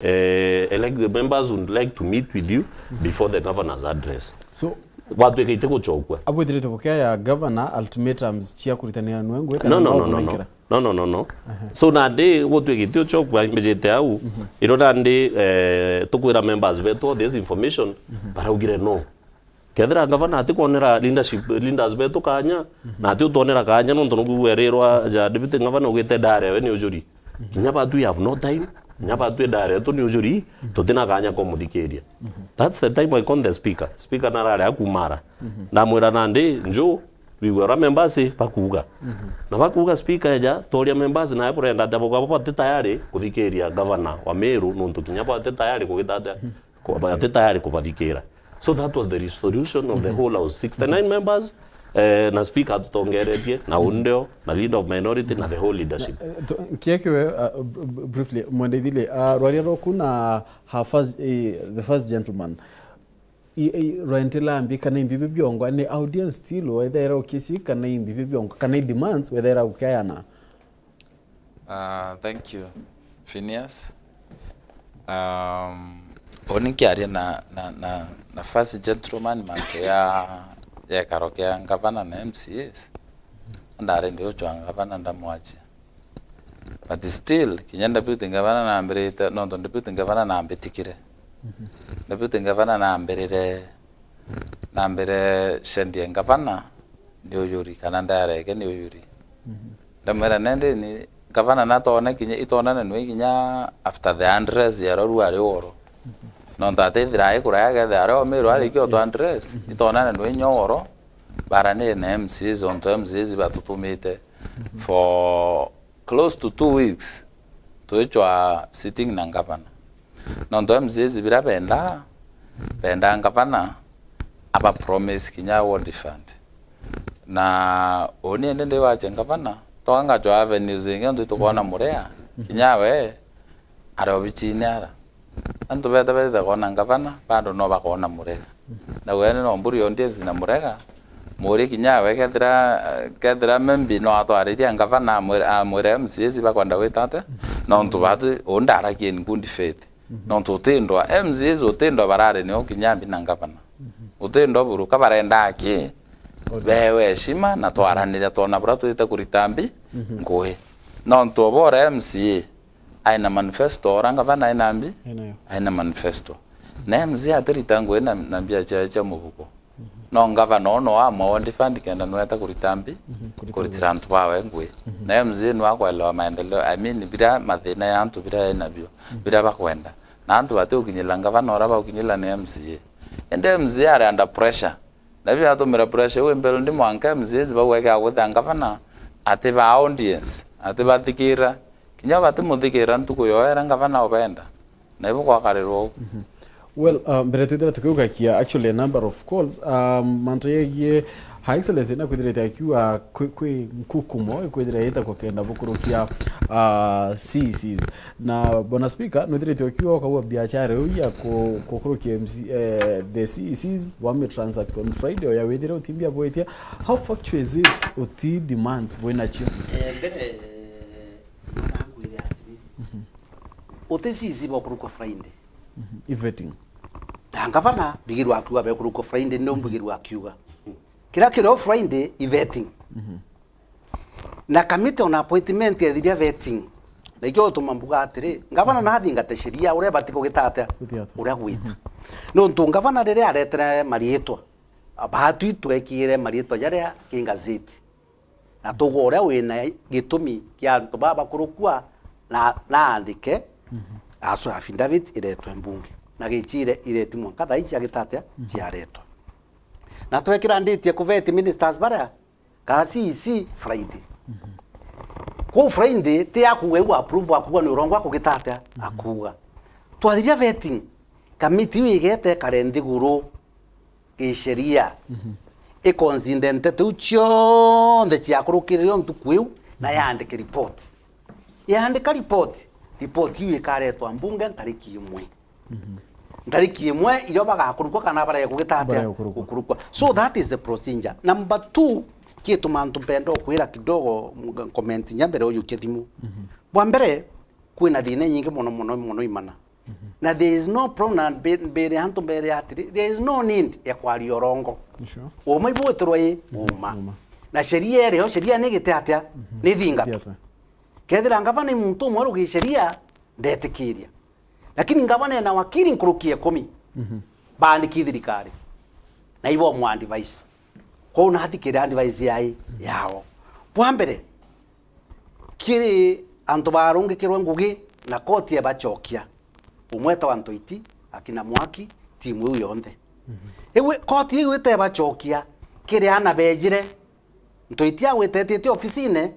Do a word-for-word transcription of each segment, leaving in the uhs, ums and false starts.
Eh, elect, the members would like to meet with you before the governor's address. So, Gwatuika itigucokua. Abwithirite bukea ya governor ultimatums cia kuritanira nwe ngwe kana No, no, bau no, no, no. kunenkera? No, no, no, no. So nandi gutwikite ucokua mbijite au, iro nandi, eh, tukwira members betu all this information, baraugire no. Kethira gavana atikwonera leadership, leaders betu kanya, na ati utwonera kanya, nontu nukwigua erirwa ja deputy governor ugite ndare we ni ujuri. Kinya batu we have no time, kinya batu ndare yetu ni ujuri, tutina kanya kumuthikiria. That's the time I call the speaker. Speaker narari akumara. Ndamwira nandi, nju, wigwe uria members bakuuga. Na bakuuga speaker eja, tworia members nae burenda atia, bauga bo bati tayari kuthikiria gavana wa Meru, nontu kinya bo bati tayari kugita atia, ku-, bati tayari kubathikira. So that was the resolution of the whole house, sixty-nine members, eh, na speaker atutongeretie, na undeo, na leader of minority, na the whole leadership. Eh, to-, nkie kiwe, uh, br-, br-, briefly, Mwendeithili, uh, rwaria rwaku na her first, eh, the first gentleman. I, i, rwente lambi kana imbibi biongwa ni audience still wethaira ukisi kana imbibi biongwa kana i demands wethaira ukiayana? Uh, thank you, Phineas. Um, uni nkiaria na, na, na, na first gentleman mantu ya, ya ikaro kia ngavana na M C As. Ndari ndi ucwa ngavana ndamwachia. But still, kinya deputy ngavana nambirite, nontu deputy ngavana nambitikire. Deputy ngavana nambirire, nambire shendie ngavana ni uyuri, kana ndareke ni uyuri. Ndamwira, nende ni ngavana natone kinya, itonane nwe kinya after the address ya rwaru ari oro. Nontu atithira aikuraya kethira ari omiru arikia utu address, itonane nwe inya oro, baranire na M C As, ontu M C As batutumite for close to two weeks, twicwa sitting na ngavana. Nontu M C As bira benda, benda ngavana aba promise kinya ward fund. Na uni indi ndi wache ngavana, toka ngachwa avenues ingi ontu itukwona Murea, kinya we ari obichine ara. Antu beta beta kwona ngavana, bado no bakona Murega. Na wene no mburi audience na Murega, muri kinya we kethira, kethira maybe no atwariria ngavana amwire, amwire M C As bakwenda gwita atia, nontu batu undarakie in good faith. Nontu utindwa, M C As utindwa barari nio kinya mbi na ngavana. Utindwa buru, ka barenda aki, bewe heshima na twaranire twona bura twite kurita mbi ngui. Nontu obora M C A, aina manifesto, ora ngavana aina mbi? Ainayo. Aina manifesto. Na M C A atirita ngui na, na mbia cia, cia mubuko. No ngavana ono amwe ward fund kenda nweta kurita mbi, kuritira antu bawe ngui. Na M C A nwakwelewa maendeleo, I mean, bira mathina ya antu bira enabio, bira bakwenda. Na antu bati ukinyila ngavana ora baukinyila ni M C A. Ende M C A ari under pressure. Na biatumira pressure iu imbere ndi mwanka M C As bau eke agwita ngavana, ati ba audience, ati bathikira. Kinya batimuthikira ntuku yoera ngavana ubenda. Na ibu gwakarirwa uu. Well, uh, mbere twithira tukiugakia actually a number of calls, um, mantu yegie Her Excellency na kwithirite akiuga kwi, kwi nkukumo ikwithira itakwa kenda bukurukia, uh, C E Cs. Na Bwana Speaker, nwithirite ukiuga ukauga biashara iu ya ku-, kukurukia M C, eh, the C E Cs wame transact on Friday, oya withire utimbia bwitia. How factual is it uti demands bwinachio? Eh, mbere, mwana angu iri atiri. Uti C E C bokurukwa Friday. I vetting. Na ngavana, mbigirwa akiuga bekurukwa Friday, nio mbigirwa akiuga. Kiria kirio Friday, i vetting. Na kamiti ona appointment ethiria vetting. Na ikio utuma mbuga atiri, ngavana nathingate sheria uria bati kugita atia? Kuthia atia? Uria gwita. Nontu ngavana riria aretere mariitwa, batu itwekire mariitwa jaria ki ngazeti. Na tuga uria wina gitumi kia antu baba bakurukua na, na andike, aso affidavit iretwe mbunge. Na gichire ireti mwanka thaa ici agita atia? Ciaretwa. Na twekira nditie kuveti ministers baria, kana C E C Friday. Kuu Friday, ti akuga iu approve, akuga ni urongo akugita atia? Akuga. Twathiria vetting, kamiti iu igete ikare nthiguru gisheria, iconsider nteto iu cionthe ciakurukirire o ntuku iu, na yandike report. Yandika report, report iu ikaretwa mbunge ntariki imwe. Ntariki imwe irio bagakurukwa kana barege kugita atia? Barege gukurukwa. Gukurukwa. So that is the procedure. Number two, kiituma antu mpenda ukwira kidogo, comment nya mbere ujukia thimu. Bwa mbere, kwina thina inyingi mono, mono, mono imana. Na there is no problem na mbe-, mbere antu mbere atiri, there is no need ya kwaria urongo. Sure. Uma ibwitirwa i uma. Uma. Na sheria irio, sheria ni gite atia? Ni thingatwa. Kethira ngavana ni muntu umwe rugi sheria, ndetikiria. Lakini ngavana ena wakiri nkuruki ya ikumi, baandiki thirikari. Na ibo mu advise. Kwou nathikire advise yai yao. Bwa mbere, kiri antu barungikirwe ngugi na koti ebacokia. Umwe etawa Ntoiti, akina Mwaki, timu iu yonthe. Iu koti iu itebacokia, kiri ana bejire, Ntoiti agwite etite ofisine,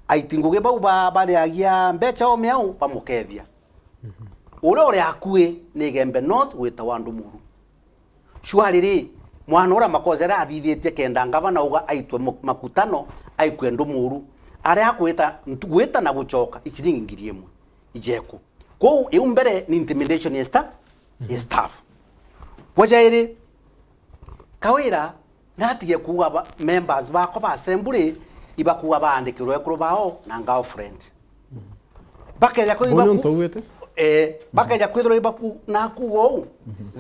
aiti ngugi bau ba-, bariagia mbeca o miau bamukethia. Uria uri akui ni Igembe North witawa Ndumuru. Shwari ri, mwana uria makosa aria athithitie kenda ngavana uga aitwe mu-, makutano, aikue Ndumuru. Aria akwita ntu-, gwita na gucoka, iciringi ngiri imwe ijeku. Kwou iu mbere ni intimidation ya sta-, ya staff. Bwa jairi, Kawira natige kuuga ba-, members bakwa ba assembly ibakuuga baandikirwe ekuru bao na girlfriend. Bakeja kwithirwa Boni untu augite? Eh, bakeja kwithirwa ibaku-, na kuuga uu.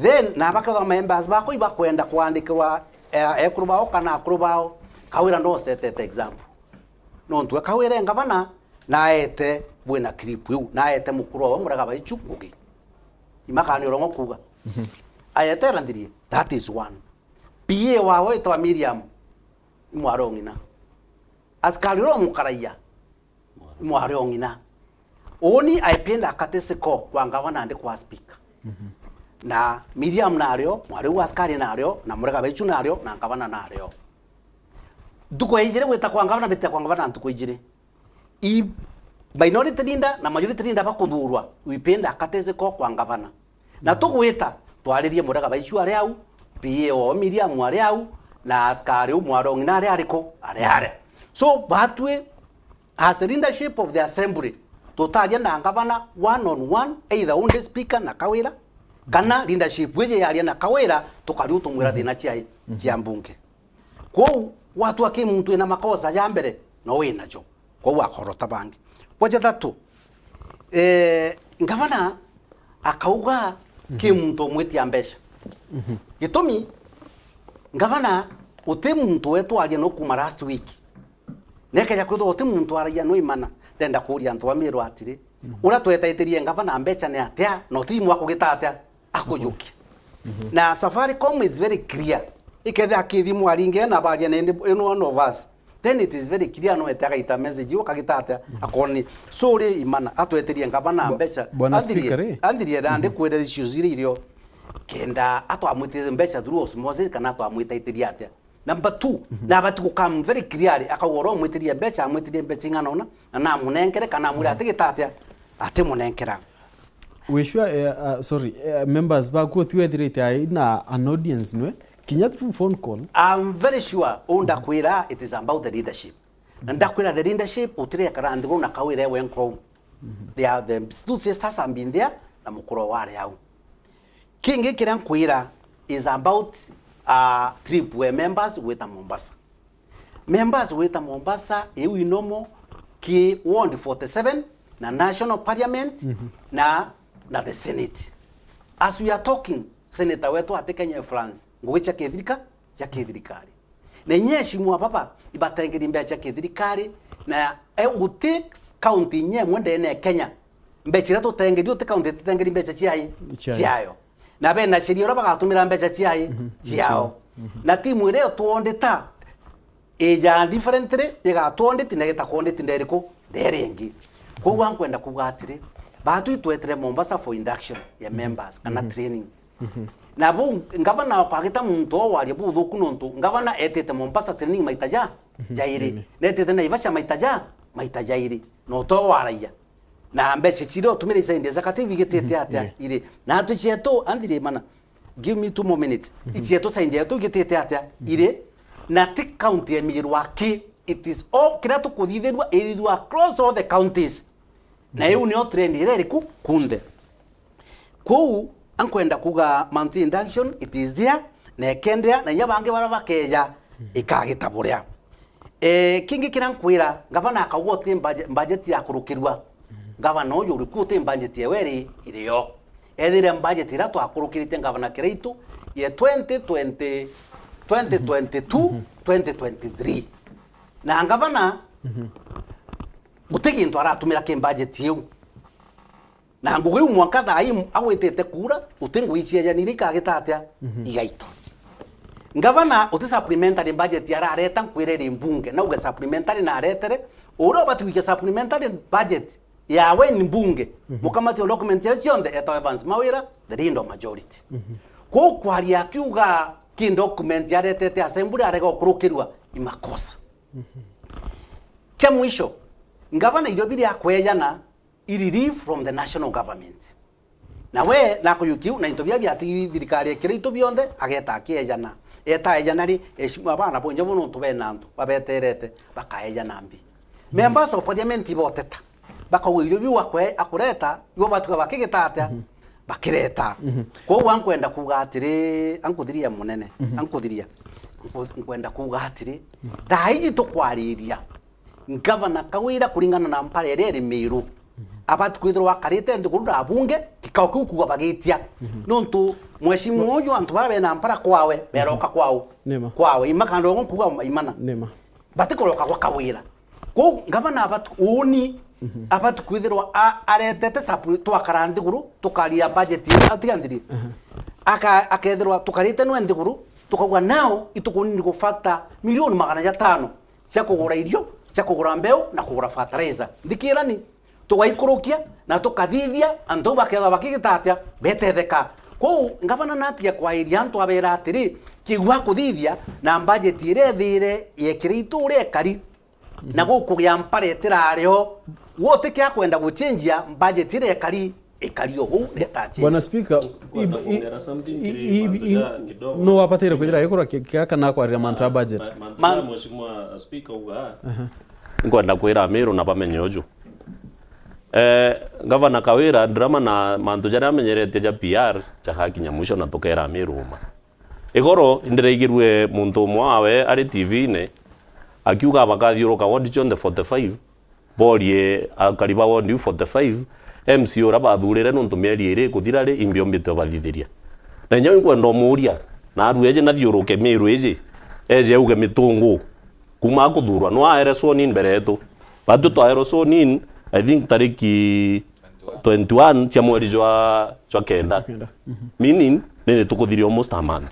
Then na bakethwa members bakwa ibakwenda kwandikirwa, eh, ekuru bao kana akuru bao. Kawira no setete example. Nontu e Kawira e ngavana, naete bwina clip iu, naete mukuru owe Murega Baichu ngugi. Imakani urongo kuuga. Aete aranthirie, that is one. P A wawe witwa Miriam, mwari o ng'ina. Askari uria umukaragia, mwari o ng'ina. Uni aipinda akate siko kwa ngavana ndi kwa speaker. Na Miriam nario, mwari wa askari nario, na Murega Baichu nario, na ngavana nario. Ntuku ya ijiri gwita kwa ngavana, mbita kwa ngavana ntuku ijiri. I minority leader na majority leader bakuthurwa, we paid a courtesy call kwa ngavana. Na tugwita, twaririe Murega Baichu ari au, P A o Miriam ari au, na askari u mwari o ng'ina ari ariku? Ari are. So, batwi, as the leadership of the assembly, tutaria na ngavana one on one, either undi speaker na Kawira, kana leadership iji yaria na Kawira, tukariu tumwira thina ciai, cia mbunge. Kwou, watua ki muntu ena makosa ja mbere, no winajo. Kwou akorota bangi. Bwa jathatu, eh, ngavana akauga ki muntu umwitia mbeca. Gitumi, ngavana uti muntu wetwaria no kuma last week. Nekeja kwithwa uti muntu aragia no imana, ndenda kuria antu ba Miru atiri, uria twetaitirie ngavana mbeca ni atia, na utiri mwa kugita atia? Akujukia. Na Safaricom is very clear. Ikethia akithi mwaringe na baria na indi in one of us. Then it is very clear no ete agaita message yo kagita atia akoni. So ri imana atweterie ngavana mbeca. Bwana Speaker, eh? Andirie na ndikwira issues iria irio. Kenda atwamwitire mbeca through osmosis kana atwamwitaitirie atia. Number two, na abati gukam very clearly, akauga uria umwitirie mbeca, amwitirie mbeca ing'ana una, na namunenkere, kana amwire atigita atia, atimunenkera. Wi sure, eh, uh, sorry, eh, members baku utiwethirite ai na an audience nwe, kinya through phone call? I'm very sure, u ndakwira, it is about the leadership. Na ndakwira the leadership, utirekara nthiguru na Kawira ewe nkou. They are the two sisters have been there, na mukuru wari au. Kingi kiria nkwira is about, uh, trip we members gwita Mombasa. Members gwita Mombasa, iu inomo ki Ward forty-seven, na National Parliament, na, na the Senate. As we are talking, Senator wetu ati Kenya France, ngugi cia kithirika, cia kithirikari. Na inya eshimwa baba, ibatengeri mbeca cia kithirikari, na e guti county inya imwe ndene ya Kenya. Mbeca iria tutengeri, uti county ititengeri mbeca ciai? Ciayo. Ciayo. Na bena sheria uria bagatumira mbeca ciai? Ciao. Na timu iria ituondita, ija differently, igatuonditi na igitakuonditi nderiku? Nderi ingi. Koguo nkwenda kuuga atiri, batu itwetire Mombasa for induction ya members, kana training. Na bu ngavana akagita muntu o waria buthuku nontu ngavana etite Mombasa training maita ja, jairi. Netite Naivasha maita ja, maita jairi. Na uto waraia. Na mbeca ciria utumire isaindi executive igitite atia? Iri. Na atwi cietu, anthiri mana. Give me two more minutes. Icietu saindi yetu igitite atia? Iri. Na ti county ya Miru aki. It is all, kiria tukuthithirua, ithithua across all the counties. Na iu nio trend iria iriku kunthe. Kwou, ankwenda kuga mantu induction, it is there, na ikendea, na inya bangi baria bakeja, ikagita buria. Eh, kingi kiria nkwira, ngavana akauga uti budget, budget ya kurukirua. Ngavana uyu uriku uti budget ewe iri, irio. Ethire budget iria twakurukirite ngavana Kiraitu ya twenty twenty, twenty twenty-two, twenty twenty-three. Na ngavana, guti gintu aratumira ki budget iu. Na ngugi iu mwanka thaa ii agwitite kuura, guti ngugi ciejanire ikagita atia igaitwa. Ngavana, uti supplementary budget arareta, nkwire ri mbunge, nauge supplementary naretere, uria ubati gwikia supplementary budget yawe ni mbunge, mukamati wa documents yao cionthe, etawa Evans Mawira, the leader of majority. Kwou kwaria akiuga ki document aretete assembly arega ukurukirua, i makosa. Kia mwisho, ngavana irio biria akwejana i relief from the national government. Na we nakuyukia u na into biria biati thirikari ikira itu bionthe, ageta akiejana. Eta ejana ri, eshimwa abana bonje bono ntu bena antu babeterete, bakaejana mbi. Members of parliament iboteta. Bakauga irio biu akwe-, akureta, ibo batuga bakigita atia? Bakireta. Kwou ankwenda kuuga atiri, ankuthiria munene, ankuthiria. Nku-, nkwenda kuuga atiri, thaa iji tukwariria, ngavana Kawira kuringana na mpara iria iri Miru, abati kwithirwa akarite nthiguru na abunge, gikao kiu kuuga bagitia. Nontu mheshimiwa uju antu baria bena mpara kwawe, beroka kwao. Nima. Kwawe, imakandongo kuuga imana. Nima. Batikoroka gwa Kawira. Kwou ngavana abati, uuni, abati kwithirwa a-, aretete suppl-, twakara nthiguru, tukaria budget, atiga nthiri. Aka-, akethirwa tukarite nwe nthiguru, tukauga now itukunini gufata milioni magana jatano cia kugura irio, cia kugura mbeu na kugura fertilizer. Nthikirani, tugaikurukia na tukathithia, antu bau bakethwa bakigita atia? Betetheka. Kwou ngavana natige kwairia antu abera atiri, kiu akuthithia na budget iria ethire yekire itu uria ekari, na gukugia mpara itirario, gwe utikia kwenda guchenjia budget iria ekari, ikari o uu neta chenji. Bwana Speaker, Kwenda i-, i-, kuongera something i-, kiri i-, mantu i-, ja kidogo. No wabataire kwithira agikora ki-, kia kana kwarira mantu ya budget. Ma-, mantu Man- ja Mheshimiwa Speaker uga. Nkwenda kwira Amiru na bamenye uju. Eh, Gavana Kawira, drama na mantu jaria amenyeretie ja P R jagakinya mwisho na tukera Amiru uma. Igoro indiraigirue muntu umwe wawe ari T V-ini akiuga bakathiuruka ward cionthe forty-five, borie akari ba ward iu forty-five, M C A uria bathurire nontu mieri iri ikuthira ri, imbiombite ubathithiria. Na inya inkwenda umuria, naarua eje nathiuruke Miru iji, eje auge Mitungu, kuma akuthurwa, no aere sworn in mbere yetu. Batwi twaerwe sworn in, I think tariki twenty-one cia mweri jwa, jwa kenda. Kenda. Meaning, nini tukuthiria almost a month.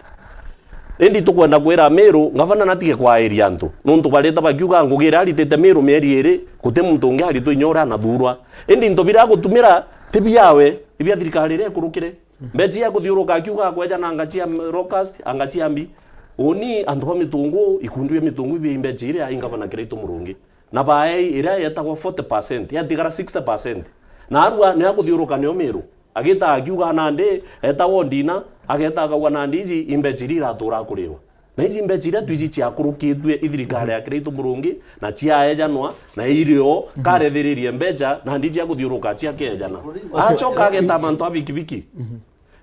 Indi tukwenda kwira Miru, ngavana natige kwairia antu. Nontu barita bakiuga ngugi iria aritite Miru mieri iri, guti muntu ungi aritwe inya uria anathurwa. Indi into biria agutumira, ti biawe, ni bia thirikari iria ikurukire. Mbecha ya kuthiuruka akiuga akweja na anga cia m-, locust, anga cia mbi. Uni antu ba Mitungu, ikundi bia Mitungu ibia imbecha iria i ngavana Kiraitu Murungi. Na baei iria yetagwa forty percent, yatigara sixty percent. Na arua ni akuthiuruka nio Miru. Agita akiuga nandi, eta wondina, ageta akauga nandi iji imbecha iria iratura kuriwa. Na iji mbecha iria twiji ciakurukitue i thirikari ya Kiraitu Murungi, na ciaejanwa, na irio, karethiririe mbecha, nandi cia kuthiuruka ciakejana. Okay. Acoka ageta mantu a bikibiki.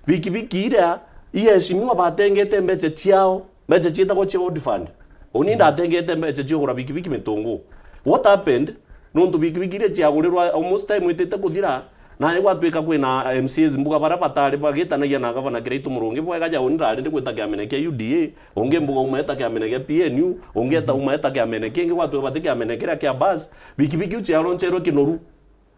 Bikibiki iria, iheshimiwa batengete mbecha ciao, mbecha cietagwa cia Old Fund. Uni ndatengete mbecha cia kugura bikibiki Mitungu. What happened? Nontu bikibiki iria ciagurirwa almost time itite kuthira, na gwatwika kwina M C As mbuga baria batari bagitanagia na gavana Kiraitu Murungi bwega ja uni ndari ndi gwita kiamene kia U D A, ungi mbuga uma eta kiamene kia P N U, ungi eta uma eta kiamene kingi, gwatwika bati kiamene kiria kia bus, bikibiki iu ciaroncherwe Kinoru.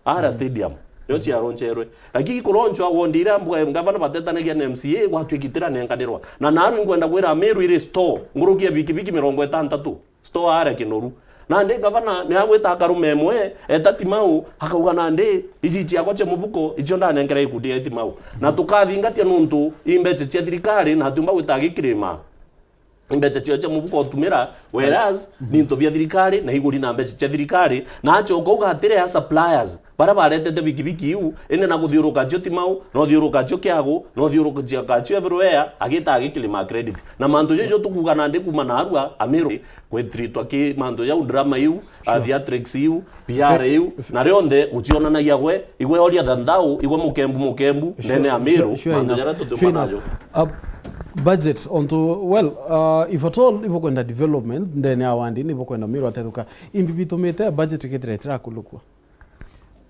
Ara stadium, nio ciaroncherwe. Lakini kuronchwa wondi iria mbuga ngavana batetanagia na M C A, gwatwikitira nenkanirwa. Na naru inkwenda kwira Meru iri store, nguruki ya bikibiki mirongo itantatu. Store ara Kinoru. Nandi ngavana ni agwita akarume imwe, eta Timau, akauga nandi, iji ciakwa cia mubuko, icio ndanenkera ikundi ya Timau. Na tukathingatia nontu i mbecha cia thirikari, na atiumba gwita agikirima. Mbecha cio cia mubuko utumira, whereas ni into bia thirikari, na iguri na mbecha cia thirikari, na acoka uga atiri a suppliers, baria baretete bikibiki iu, indi na kuthiuruka cio Timau, na uthiuruka cio Kiagu, na uthiuruka cio everywhere, agita agikirima credit. Na mantu jejo tukuga nandi kuma narua, Amiru, gwitritwa ki mantu jau drama iu, a theatrics iu, P R iu, na rionthe gucionanagia gwe, igwe oria thanthau, igwe mukembu, mukembu, ndene ya Meru, mantu jaria tutumba najo. Uh, budget onto, well, uh, if at all, ibukwenda development, ndene ya wandi, nibukwenda Meru atethuka. Imbi bitumite budget ikithira itirakulukua?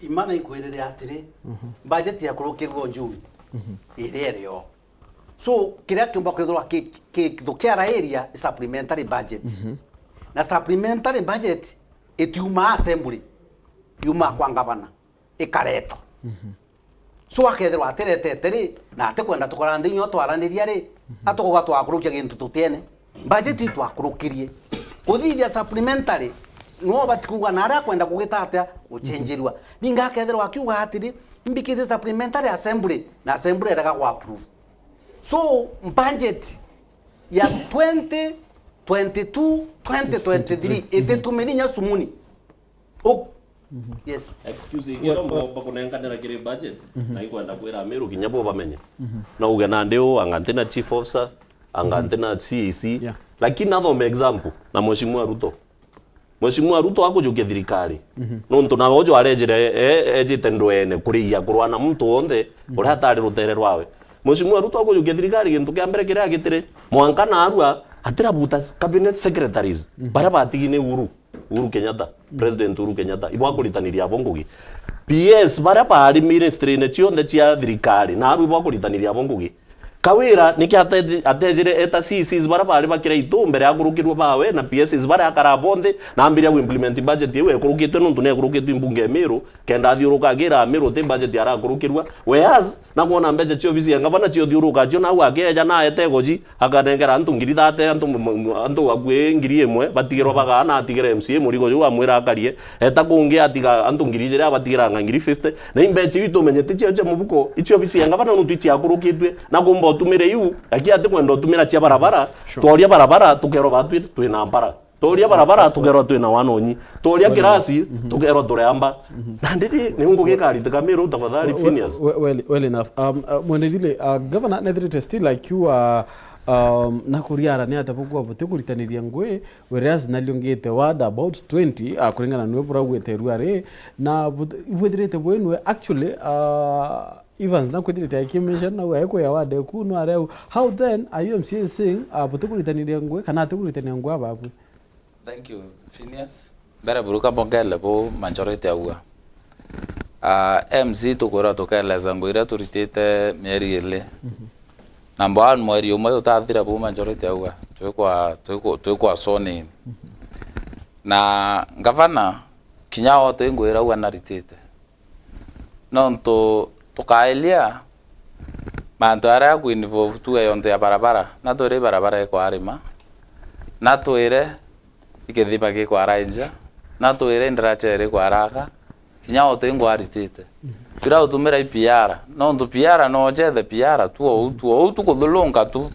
Imana ikwirire atiri, budget yakurukirwe o June. iria irio. So, kiria kiumba kwithirwa ki, ki, kithukiara area i supplementary budget. Na supplementary budget itiumaa assembly, yumaa kwa ngavana, ikaretwa. So, akethirwa atiretete ri, na atikwenda tukora nthi nyo twaraniria ri, atukauga twakurukia gintu tutiene. Budget itwakurukirie. Kuthithia supplementary, no bati kuuga na aria akwenda kugita atia gucenjirua. Ninga akethirwa akiuga atiri, mbikite supplementary assembly, na assembly erega gwa approve. So, budget ya twenty twenty-two, twenty twenty-three, ititumiri nya sumuni. U- Yes. Excuse, Well, igira well, mugomba kunenganira kiri budget, na ikwenda kwira Amiru kinya bo bamenye. Na uge nandi u, anga ntina chief officer, anga ntina C A C. Yeah. Lakini nathome example na Mheshimiwa Ruto. Mheshimiwa Ruto akujukia thirikari. Nontu nawe uju arejire, e-, ejite ndwene kuriia kurwa na muntu wonthe uria atari rutere rwawe. Mheshimiwa Ruto akujukia thirikari, gintu kia mbere kiria agitire, mwanka narua atirabuta cabinet secretaries baria batigi ni Uhuru, Uhuru Kenyatta, President Uhuru Kenyatta, ibo akuritaniria abo ngugi. P S baria bari ministry-ini cionthe cia thirikari, narua ibo akuritaniria abo ngugi. Kawira niki ate-, atejire eta C Cs baria bari bakira itu mbere akurukirwe bawe na P Ss baria akara bonthe, na ambiria ku implement budget iu ekurukitwe, nontu ni ekurukitwe imbunge ya Miru, kenda athiuruka agira Miru ti budget arakurukirwa. Whereas, na kwona mbeca cia obisi ya ngavana ciothiuruka cio, nau akeeja na aete igoji, akanengera antu ngiri thate, antu m-, m-, antu akui ngiri imwe, batigirwa bagaa na atigire M C A murigo juu amwira akarie. Eta kungi atiga antu ngiri ijiri, abatigiranga ngiri fifty. Na imbeca iu itumenyete cio cia mubuko, icio obisi ya ngavana nontu iciakurukitue, na kumba utumire iu, lakini atikwenda utumira cia barabara, tworia barabara, tukerwa batwi twina mpara. Tworia barabara, tukerwa twina wanonyi. Tworia kirasi, tukerwa turi amba. Na ndiri, ni ungu gikaritika Miru, tafadhali, Phineas. Well, well, well enough. Um, uh, Mwene Thili, uh, Governor, nethirite still akiuga, um, na kuriara ni ata bukwa buti kuritaniria ngui, whereas naliongite ward about twenty, uh, kuringana nwe burauite rua ri, na but-, ibwithirite bwinwe, actually, uh, Evans, na kwithirite aki mention na we kwia ward eku, no are au. How then are you M C A saying, uh, buti kuritaniria ngui, kana ati kuritania ngui abaku? Thank you, Phineas. Mbere buru kambongele bu majority aua. Ah, M C tukwirwa tukeleza ngui iria turitite mieri ili. Number one, mweri umwe utathira bu majority aua. Twikwa, twikwa, twikwa sworn in. Na ngavana, kinya ote ngui iria aua naritite. Nontu tukailia mantu aria aku involve tuge yontu ya barabara, na twire barabara ikwarima, na twire ikithima gikwarainja, na twire indaracha iri kwaraka, kinya ote ngwaritite. Tira utumira i P R, nontu P R no jethe P R tu ou, tu ou, tu kuthulunga tu.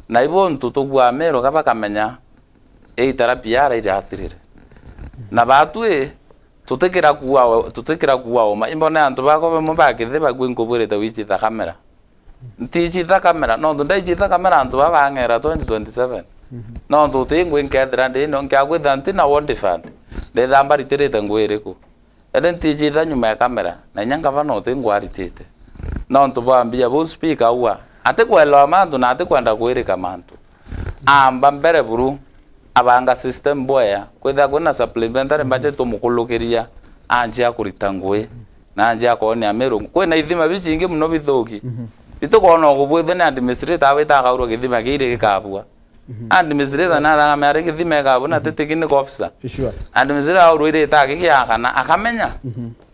Na ibo ntu tugua Miru ga bakamenya, itara P R iratirire. Na batwi, tutikira kuua, tutikira kuua uma. Imbone antu bakwa bamwe ba Kithiba kwi nkubwirite wichitha kamera. Ntichitha kamera, nontu ndaichitha kamera antu baba bang'era twenty twenty-seven. Nontu uti ngui nkethira ndino, nkiakwitha ntina warrant fund. Ndethamba ritirite ngui iriku? Indi ntichitha nyuma ya kamera, na inya ngavana uti ngwaritite. Nontu bwa mbia buu speaker aua, atikwelewa mantu na atikwenda kwirika mantu. Amba mbere buru, abanga system bwea, kwithira kwina supplementary budget tumukulukiria, anjia kurita ngui, na anjia kwonia Miru. Kwina ithima bichingi muno bithuki. Bitukwona ukubwithwe ni administrator awita akaurwa githima kiri gikabua. Administrator nathangame ari githima ikabua na ti technical officer. Sure. Administrator aurwire itaki giakana, akamenya.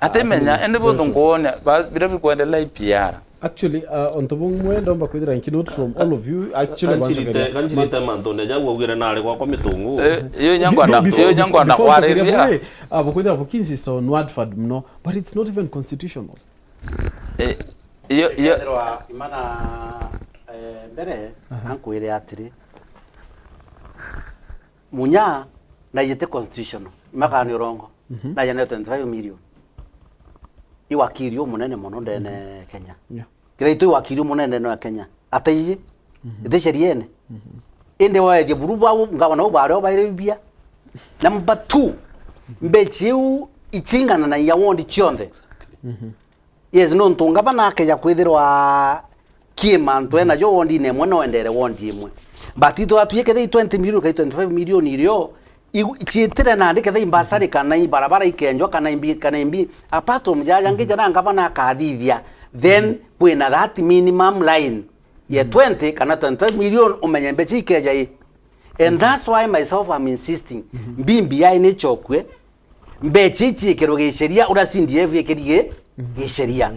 Atimenya, indi buntu nkwona, ba-, biria bikwendelea i P R. Actually, uh, onto bumwe ndomba kwithira nki note from all of you, actually, kanchirite, kanchirite mantune jau augire nari gwakwa mitungu. Eh, iyo inya nkwenda, iyo inya nkwenda kwariria. Ah, bukwithira bukinsist on word fund muno, but it's not even constitutional. Eh, iyo, iyo. Kethirwa imana, eh, mbere, ankwire atiri, munya na iyete constitutional, imakani urongo, na iyane twenty-five million. I wakiri umunene muno ndene Kenya. Yeah. Kira itu i wakiri umunene ndene wa Kenya. Ataiji, ite sheriene. Indi waeje buru bau, ngavana u bario baire bia. Number two, mbechi iu ichingana na ya wondi chionthe. Yes, nontu ngavana akeja kwithirwa ki mantu enajo wondine imwe no endere wondi imwe. But itwatwi kethira i twenty million kai twenty-five million irio, igu-, chiitire nandi kethira i mbasari kana i barabara ikenjwa kana imbi, kana imbi. Apart from jaja ngi jara ngavana akathithia, then kwina that minimum line ya twenty kana twenty-five million, umenye mbeca ikeja i. And that's why myself I'm insisting, B B I ni chokwe, mbeca ichiikirwe giceria, uria C D F ikiri gi-, giceria.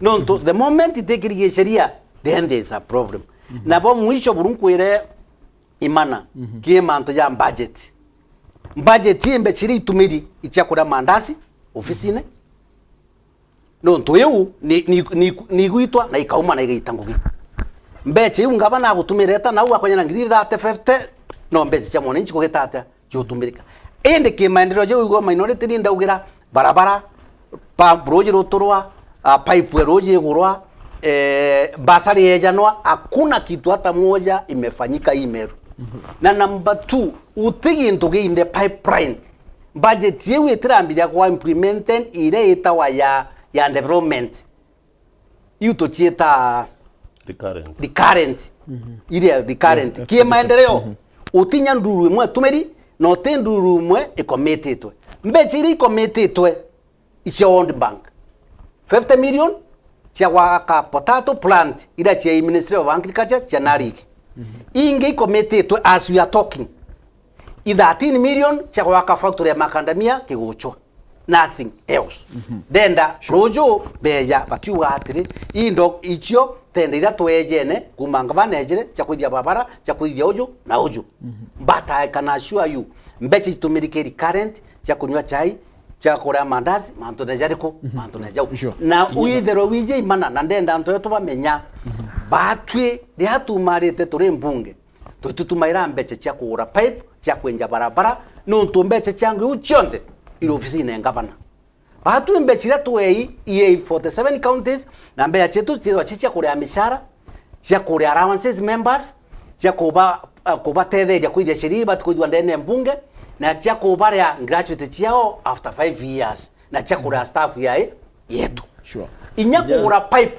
Nontu the moment itikiri giceria, then there is a problem. Na bo mwisho buru nkwire Imana, ki mantu ja budget. Budget i mbeca iria itumiri ichia kuria mandasi ofisine. Nontu iu ni, ni, ni, ni igwitwa na ikauma na igaita ngugi. Mbeca iu ngavana agutumireta nau akwenya na ngiri thirty, fifty, no mbeca cia mwananchi kugita atia ciutumirika. Indi kimaendeleo jau igwa minority ni ndaugira barabara, pa-, ruji ruturwa, ah, pipe ya ruji igurwa, eh, basari yejanwa, hakuna kitu hata moja imefanyika hii Meru. Na number two, uti gintu gi in the pipeline. Budget iu itirambiria kwa implemented iria itawa ya, ya development. Iu tuciita recurrent. Recurrent. Iria recurrent. Yeah, ki maendeleo. Utinya nduru imwe tumiri, na uti nduru imwe ikomititwe. Mbeca iria ikomititwe icia World Bank. Fifty million cia gwaka potato plant iria cia Ministry of Agriculture cia NARIC. Ingi ikomititwe as we are talking. I thirteen million cia gwaka factory ya macadamia Kiguchwa. Nothing else. Ndenda ruju beja bakiuga atiri, indo icio tenda iria twejene kuma ngavana ejire cia kwithia babara, cia kwithia uju na uju. But I can assure you, mbeca itumirike recurrent cia kunywa chai, cia kuria mandazi, mantu ne jariku, mantu ne jau. Sure. Na witherwe wije Imana, na ndenda antu etu bamenya, batwi riria tumarite turi mbunge, tutitumaira mbeca cia kugura pipe, cia kwenja barabara, nontu mbeca cia ngugi iu cionthe iri ofisine ya ngavana. Batwi mbeca iria twei iei forty-seven counties, na mbeca cietu ciithirwa ci cia kuria micara, cia kuria allowances members, cia kuba, uh, kubatetheria kwithia sheria ibati kwithirwa ndene ya mbunge, na cia kubaria gratuity ciao after five years, na cia kuria staff ya yetu. Sure. Inya kugura pipe.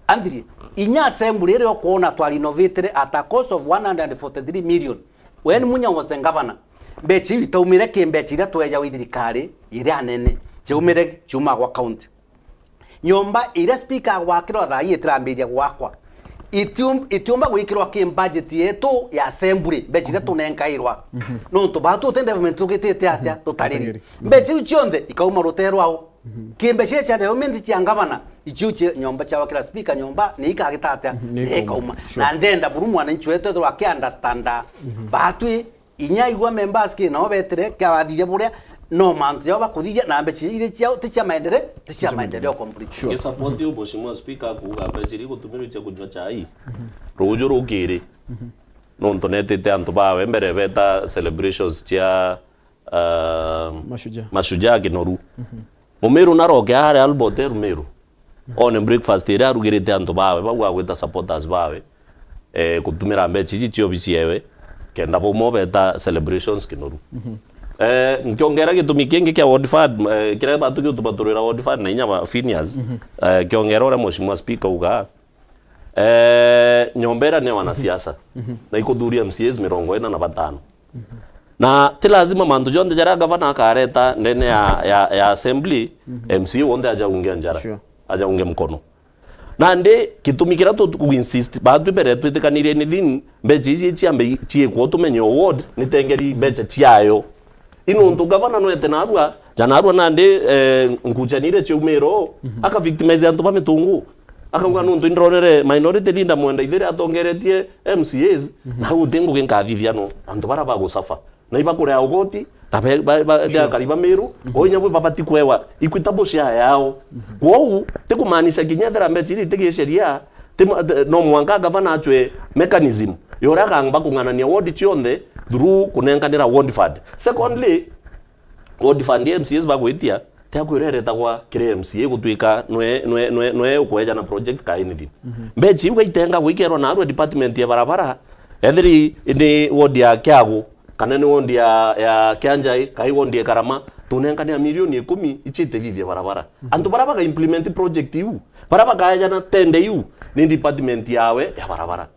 Anthiri, inya assembly iria ukwona twa renovatire at a cost of one hundred forty-three million. When Munya was the governor, mbeca iu itaumire ki mbeca iria tweja wi thirikari iria nene. Ciaumire ciuma gwa county. Nyomba iria speaker agwakirwa thaa ii itirambiria gwakwa. Itium-, itiumba gwikirwa ki budget yetu ya assembly, mbeca iria tunenkairwa. Nontu batu uti development tugitite atia tutariri. Mbeca iu cionthe ikauma rutee rwao. Ki mbeca cia development cia ngavana, icio cia nyomba cia gwakira speaker nyomba ni ikagita atia? Ni ikauma. Sure. Na ndenda buru mwananchi wetu ethirwa aki understanda. Batwi Inya igua members ki nao betire, kiabathithia buria, no mantu jao bakuthithia, na mbeca iria ciao ti cia maendeleo, ti cia maendeleo complete. Sure. Ngi-support u Mheshimiwa Speaker akuuga mbeca iria igutumirwa cia kunywa chai, ruju rukiri. Nontu netite antu bawe mbere beta celebrations cia, uh, Mashujaa. Mashujaa Kinoru. Mumiru naroke aria Albert e Rumiru, one breakfast iria arugirite antu bawe, bau agwita supporters bawe, eh, gutumira mbeca iji cia obisi yewe, kenda bauma beta celebrations Kinoru. Eh, nkiongera gitumi kingi kia ward fund, eh, kiria batu giutubaturira ward fund na inya ba Phineas, eh, kiongera uria Mheshimiwa Speaker uga, eh, nyomba iria ni ya wanasiasa, na ikuthuria M C As mirongo ina na batano. Na ti lazima mantu jonthe jaria gavana akareta ndene ya, ya, ya assembly, M C A wonthe ajaunge njara, sure, ajaunge mkono. Nandi gitumi kiria tu, tu insist, batwi mbere twitikanirie ni thin, mbeca iji ciambe ciikwo tumenye o ward ni tengeri mbeca ciayo. Inontu gavana nwete narua, ja narua nandi, eh, ngucanio iria ciaumire o, aka victimize antu ba Mitungu. Akauga, "Nontu indronere minority leader Mwenda Ithiri atongeretie M C As, na guti ngugi nkathithia no antu baria bagusafa. Na ibakurea ugoti, na be, ba, ba, sure, akari ba Miru, o inya bwe babati kwewa equitable share yao." Kwou, ti kumaanisha kinya ethira mbeca iria itigiceria, ti ma-, ti, no mwanka gavana acwe mechanism ya uria akamba kung'anania ward cionthe through kunenkanira ward fund. Secondly, ward fund ya M C As bagwitia, ti akwira iretagwa kiri M C A gutwika nwe, nwe, nwe, nwe ukweja na project ka anything. Mbeca iu gaitenga gwikerwa narua department ya barabara, ethiri ni ward ya Kiagu, kana ni ward ya, ya Kianjai, kai ward ya Karama, tunenkanira milioni ikumi ichitithithia barabara. Antu baria baga implement project iu, baria bakaejana tende iu, ni department yawe ya barabara.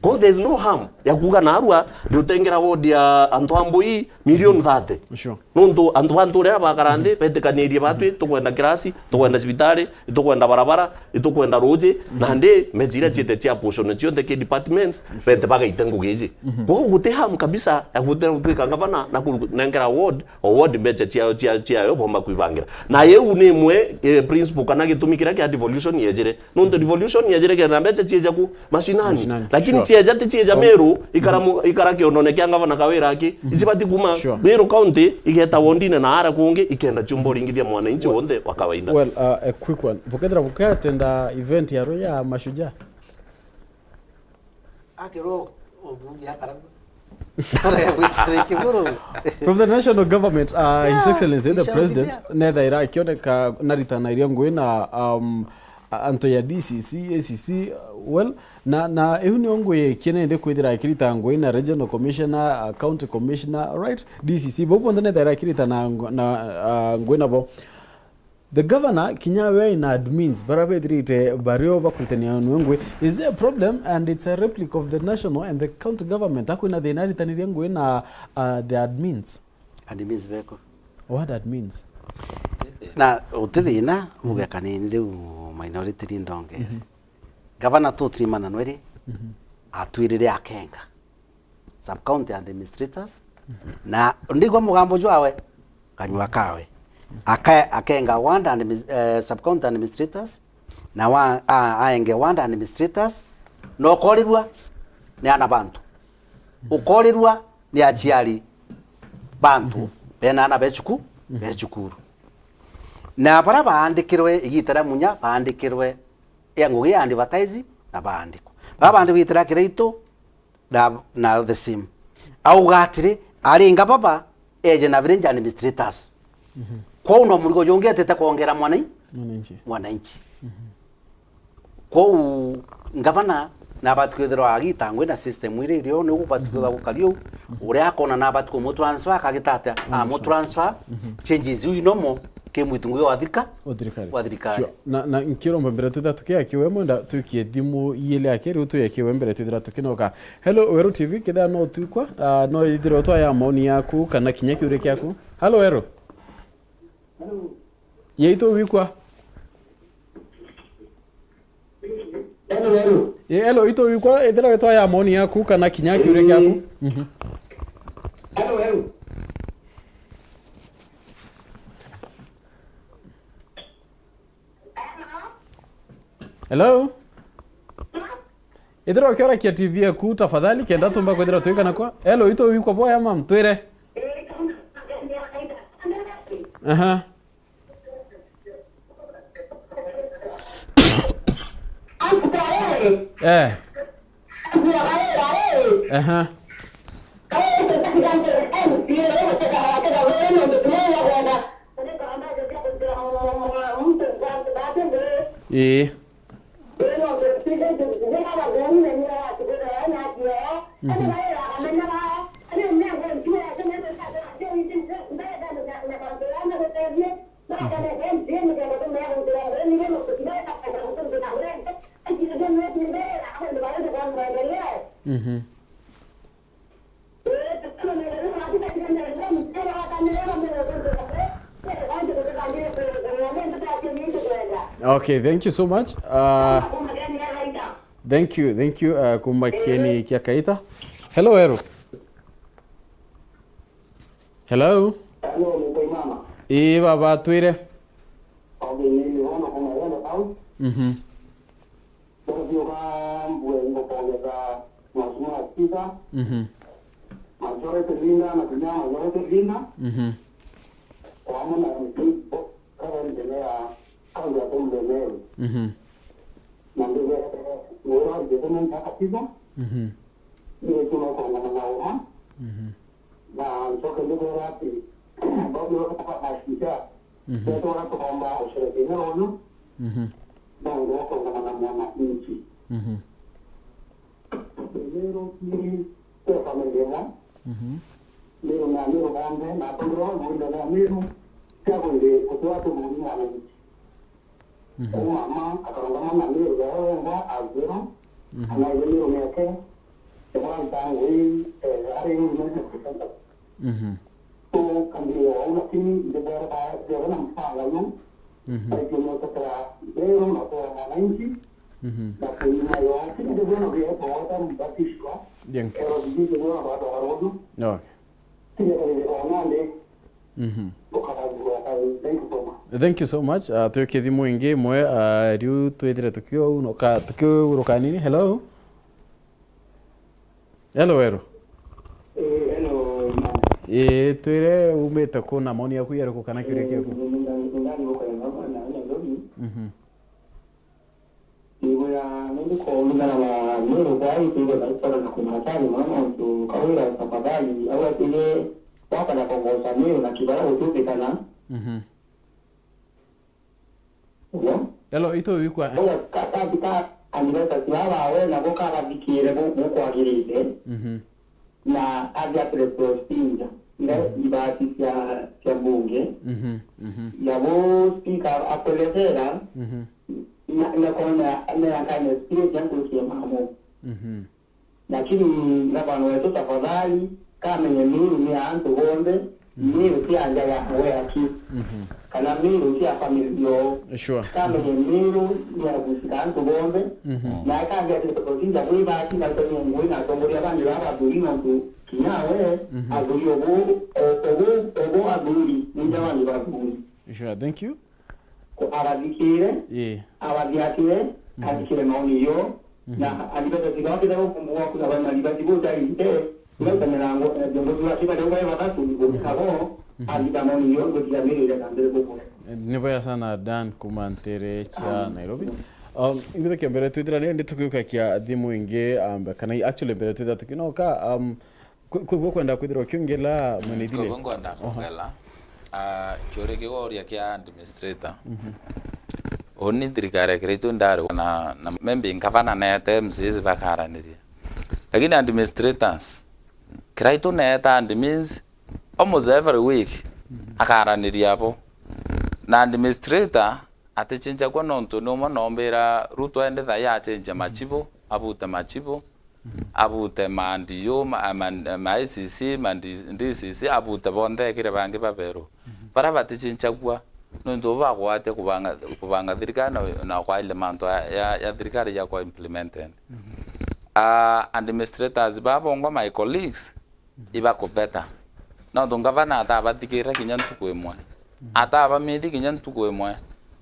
Kwou there is no harm ya kuuga naarua riutengera ward ya antu a Mbui milioni thirty. Sure. Nontu antu bantu uria bakara nthi betikanirie batwi, tukwenda kirasi, tukwenda cibitari, itukwenda barabara, itukwenda ruuji, nandi mbeca iria ciite cia apportion cionthe ki departments, bete bagaite ngugi iji. Kwou guti harm kabisa ya gutwika ngavana na kunengera ward o ward mbeca ciayo, cia, ciayo bomba kwibangira. Na iu ni imwe, eh, principle kana gitumi kiria kia devolution yejire. Nontu devolution yejire kenda mbeca cieja ku mashinani. Mashinani, lakini sure, cieja ti cieja Meru, ikara mu-, ikara kionone kia ngavana Kawira aki, icibati kuma Meru County, igeta wondine na ara kungi, ikenda ciumba uringithia mwananchi wonthe wa kawaida. Well, uh, a quick one. Bukethira buketenda event ya ro ya Mashujaa? Akirwo uthugi akaragwa. Arega gwikira kiguru. From the national government, uh, His Excellency the President, nethaira akioneka naritana iria ngui na, um, a-, antu ya D C C, A C C, uh, well, na, na iu nio ngui ikinende kwithira akirita ngui na regional commissioner, uh, county commissioner, right? D C C, bau bonthe nethaira akirita na, na, uh, ngui nabo. The governor kinya we aina admins bara bethirite bario bakuritania nwe ngui. Is there a problem and it's a replica of the national and the county government? Akwina thina aritanirie ngui na, uh, the admins? Admins beko. What admins? Na uti thina, uge kanini riu minority ndonge. Governor tutrimana nweri, atwirire akenga sub-county administrators, na ndigwa mugambo jwawe, kanyua kawe. Aka-, akenga ward and admis-, eh, sub-county administrators, na wa-, a-, aenge ward administrators, na ukorirua ni ana bantu. Ukorirua ni aciari bantu, bena ana be cuku-, be cukuru. Na bara baandikirwe igita ria munya, baandikirwe ya ngugi ya advertise na baandikwa. Bara baandikwa igita ria Kiraitu, na, na the same. Auga atiri, aringa baba eje na village administrators. Kwou no murigo jungi etete kwongera mwanai-, mwananchi. Kwou ngavana nabati kwithirwa agita ngui na system iria irio, niu ubati kwithirwa gukari uu. Uria akona nabati kumu transfer, akagita atia? Amu transfer. Changes iu inomo ki mwitu ngui wa thika-, wa thirikari. Sure. Na, na nkiromba mbere twithira tukiakiwe mwenda twikie thimu iile yake, riu tuyakiwe mbere twithira tukinoka. Hello, Weru T V, kethira no twikwa, ah, no ithirwe twaya maoni yaku kana kinya kiuria kiaku. Hello, Weru. Hello. Ye, itwikwa? Hello, hello. Ye, hello, itwikwa, ithirwe twaya maoni yaku kana kinya kiuria kiaku. Mhm. Hello, hello. Hello? Ithirwa ukiorakia T V yaku tafadhali, kenda tumba kwithirwa twikana kwa. Hello, itwikwa boya mam, twire. Aha. Eh. Aha. Ii. Mhm. Mhm. Okay, thank you so much. Uh, thank you, thank you, uh, kuma kieni kia Kaita. Hello, Weru. Hello. Hello, Mutoi mama. Ii, baba, twire. Okay, ni Mihono kuma Yellow House. Mhm. Ndio ka mbue ngopongeza Mheshimiwa Spika. Mhm. Majority Leader na kinya Majority Leader. Mhm. Kwa mwana mtu, kwa ndio ya kaunti ya Meru. Mhm. Na ndio, ndio, ndio, ndio, ndio, ndio, Mhm. Ndio, ndio, ndio, ndio, Mhm. Na ncoke ndibwira ati, bau nibo bakabashisha, mhm, betwara tugomba gusherekea uyu, mhm, nontu wa kuungana na mwananchi. Mhm. Meru ti, ti family imwe. Mhm. Meru na Meru bonthe, na atongeria bonthe ba Meru, cia kwende kutua tuthuri mwananchi. Mhm. Kwou mama akarungama na Meru yawe wengwa as zero, mhm, anaigua Meru mieke, Ebora ntangu ii, eh, ari ni mwenye kusenta. Mhm. So, kambiri ya au, lakini ndibwera ba, ndibwera na mpango yu. Mhm. Baitu ni utetera Meru na kwa mwananchi. Mhm. Na kunyuma yo, lakini ndibwera na vya kwa wata mbatishwa. Thank you. Ero vijiji kwa watu wa rodu. Okay. Thank you so much. Mhm. Thank you so much. Ah, twikie thimu ingi imwe, ah, riu twithire tukiu-, tukiuruka nini. Hello? Hello, Weru. Eh, hello, ma. Eh, twire umite ku na maoni yaku yariku kana kiuria kiaku? Mhm. Nigwira nindi kuumithana na Meru bwai, twigwe na itoro na kumatari mono, nontu Kawira tafadhali, au atwire wakana kugoca Meru na kibara gutumbikana. Mhm. Hello? Hello, itu wikwa. Au ka-, ka-, ka-, andireta siwa bawe nabo kabathikire bu-, bukwagirite. Mhm. Na athi atire procedure, ira ibati cia, cia mbunge, Mhm, mhm, ya bu speaker akuelezera, mhm, na, na kona na, na yakanya spirit ya kurukia mamo. Mhm. Lakini ngavana wetu tafadhali, kamenye Meru ni ya antu bonthe, Mhm. Meru ti ya nja ya we aki. Mhm. Kana Meru ti ya family yo. Sure. Kamenye Meru ni ya gusika antu bonthe. Mhm. Na akambia ati procedure bwi bati na tani ngui na atongoria bangi baba bathuri nontu kinya we, Mhm. athuri obo, o-, obo, obo athuri, ninja bangi bathuri. Sure, thank you. Ku-, abathikire, Ii. abathiatire, Mhm. athikire maoni yo, Mhm. na alibata tiga wakitha gukumbu gwaku na bana libati go jari nte, Mhm. na mirango, eh, viongozi wa kiba leo baba batu, Mhm. nabo, Mhm. alita maoni yo, ngo tia mire ile kambere gukumbu. Eh, ni bwega sana, Dan, kuma ntere cia Ah. Nairobi. Um, ingithe kia mbere twithira rindi tukiukakia thimu ingi, um, kana actually mbere twithira tukinoka, um, ku-, ku-, kwenda kwithirwa ukiongela Mm, mwene ithine? Koguo ngwenda Oho. kuongela, ah, kiuria kiu uria kia administrator. Mhm. Uni thirikari ya kiraitu ndari na, na maybe ngavana neete M C As bakaraniria. Lakini administrators, kiraitu neeta admins almost every week, Mhm. akaraniria abo. Na administrator atichenjagua nontu ni umwe noombira Ruto ende thaai achenjia machibu, abute machibu, Mhm. abute ma D O, ma, ma, ma I C C, ma D-, D C C, abute bonthe ekire bangi baberu. Mhm. Baria batichenjagua nontu bo bagwatia kubanga, kubanga thirikari na, na kwaile mantu ya, ya, ya thirikari jakwa implemented. Mhm. Ah, administrators baa bongwa, my colleagues, ibakubeta. Nontu ngavana atabathikirira kinya ntuku imwe. Mhm. Atabamithi kinya ntuku imwe.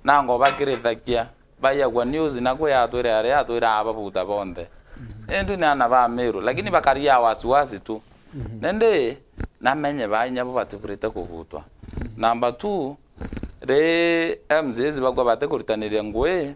Nanga ubakirithagia, baiagua news na kwi atwire aria atwire ababuta bonthe. Mhm. Indi ni ana ba Meru, lakini bakaria wasiwasi tu. Mhm. Nindi namenye baa inya bo batiburite kubutwa. Mhm. Number two, ri M C As bakwa batikuritaniria ngui, Mhm.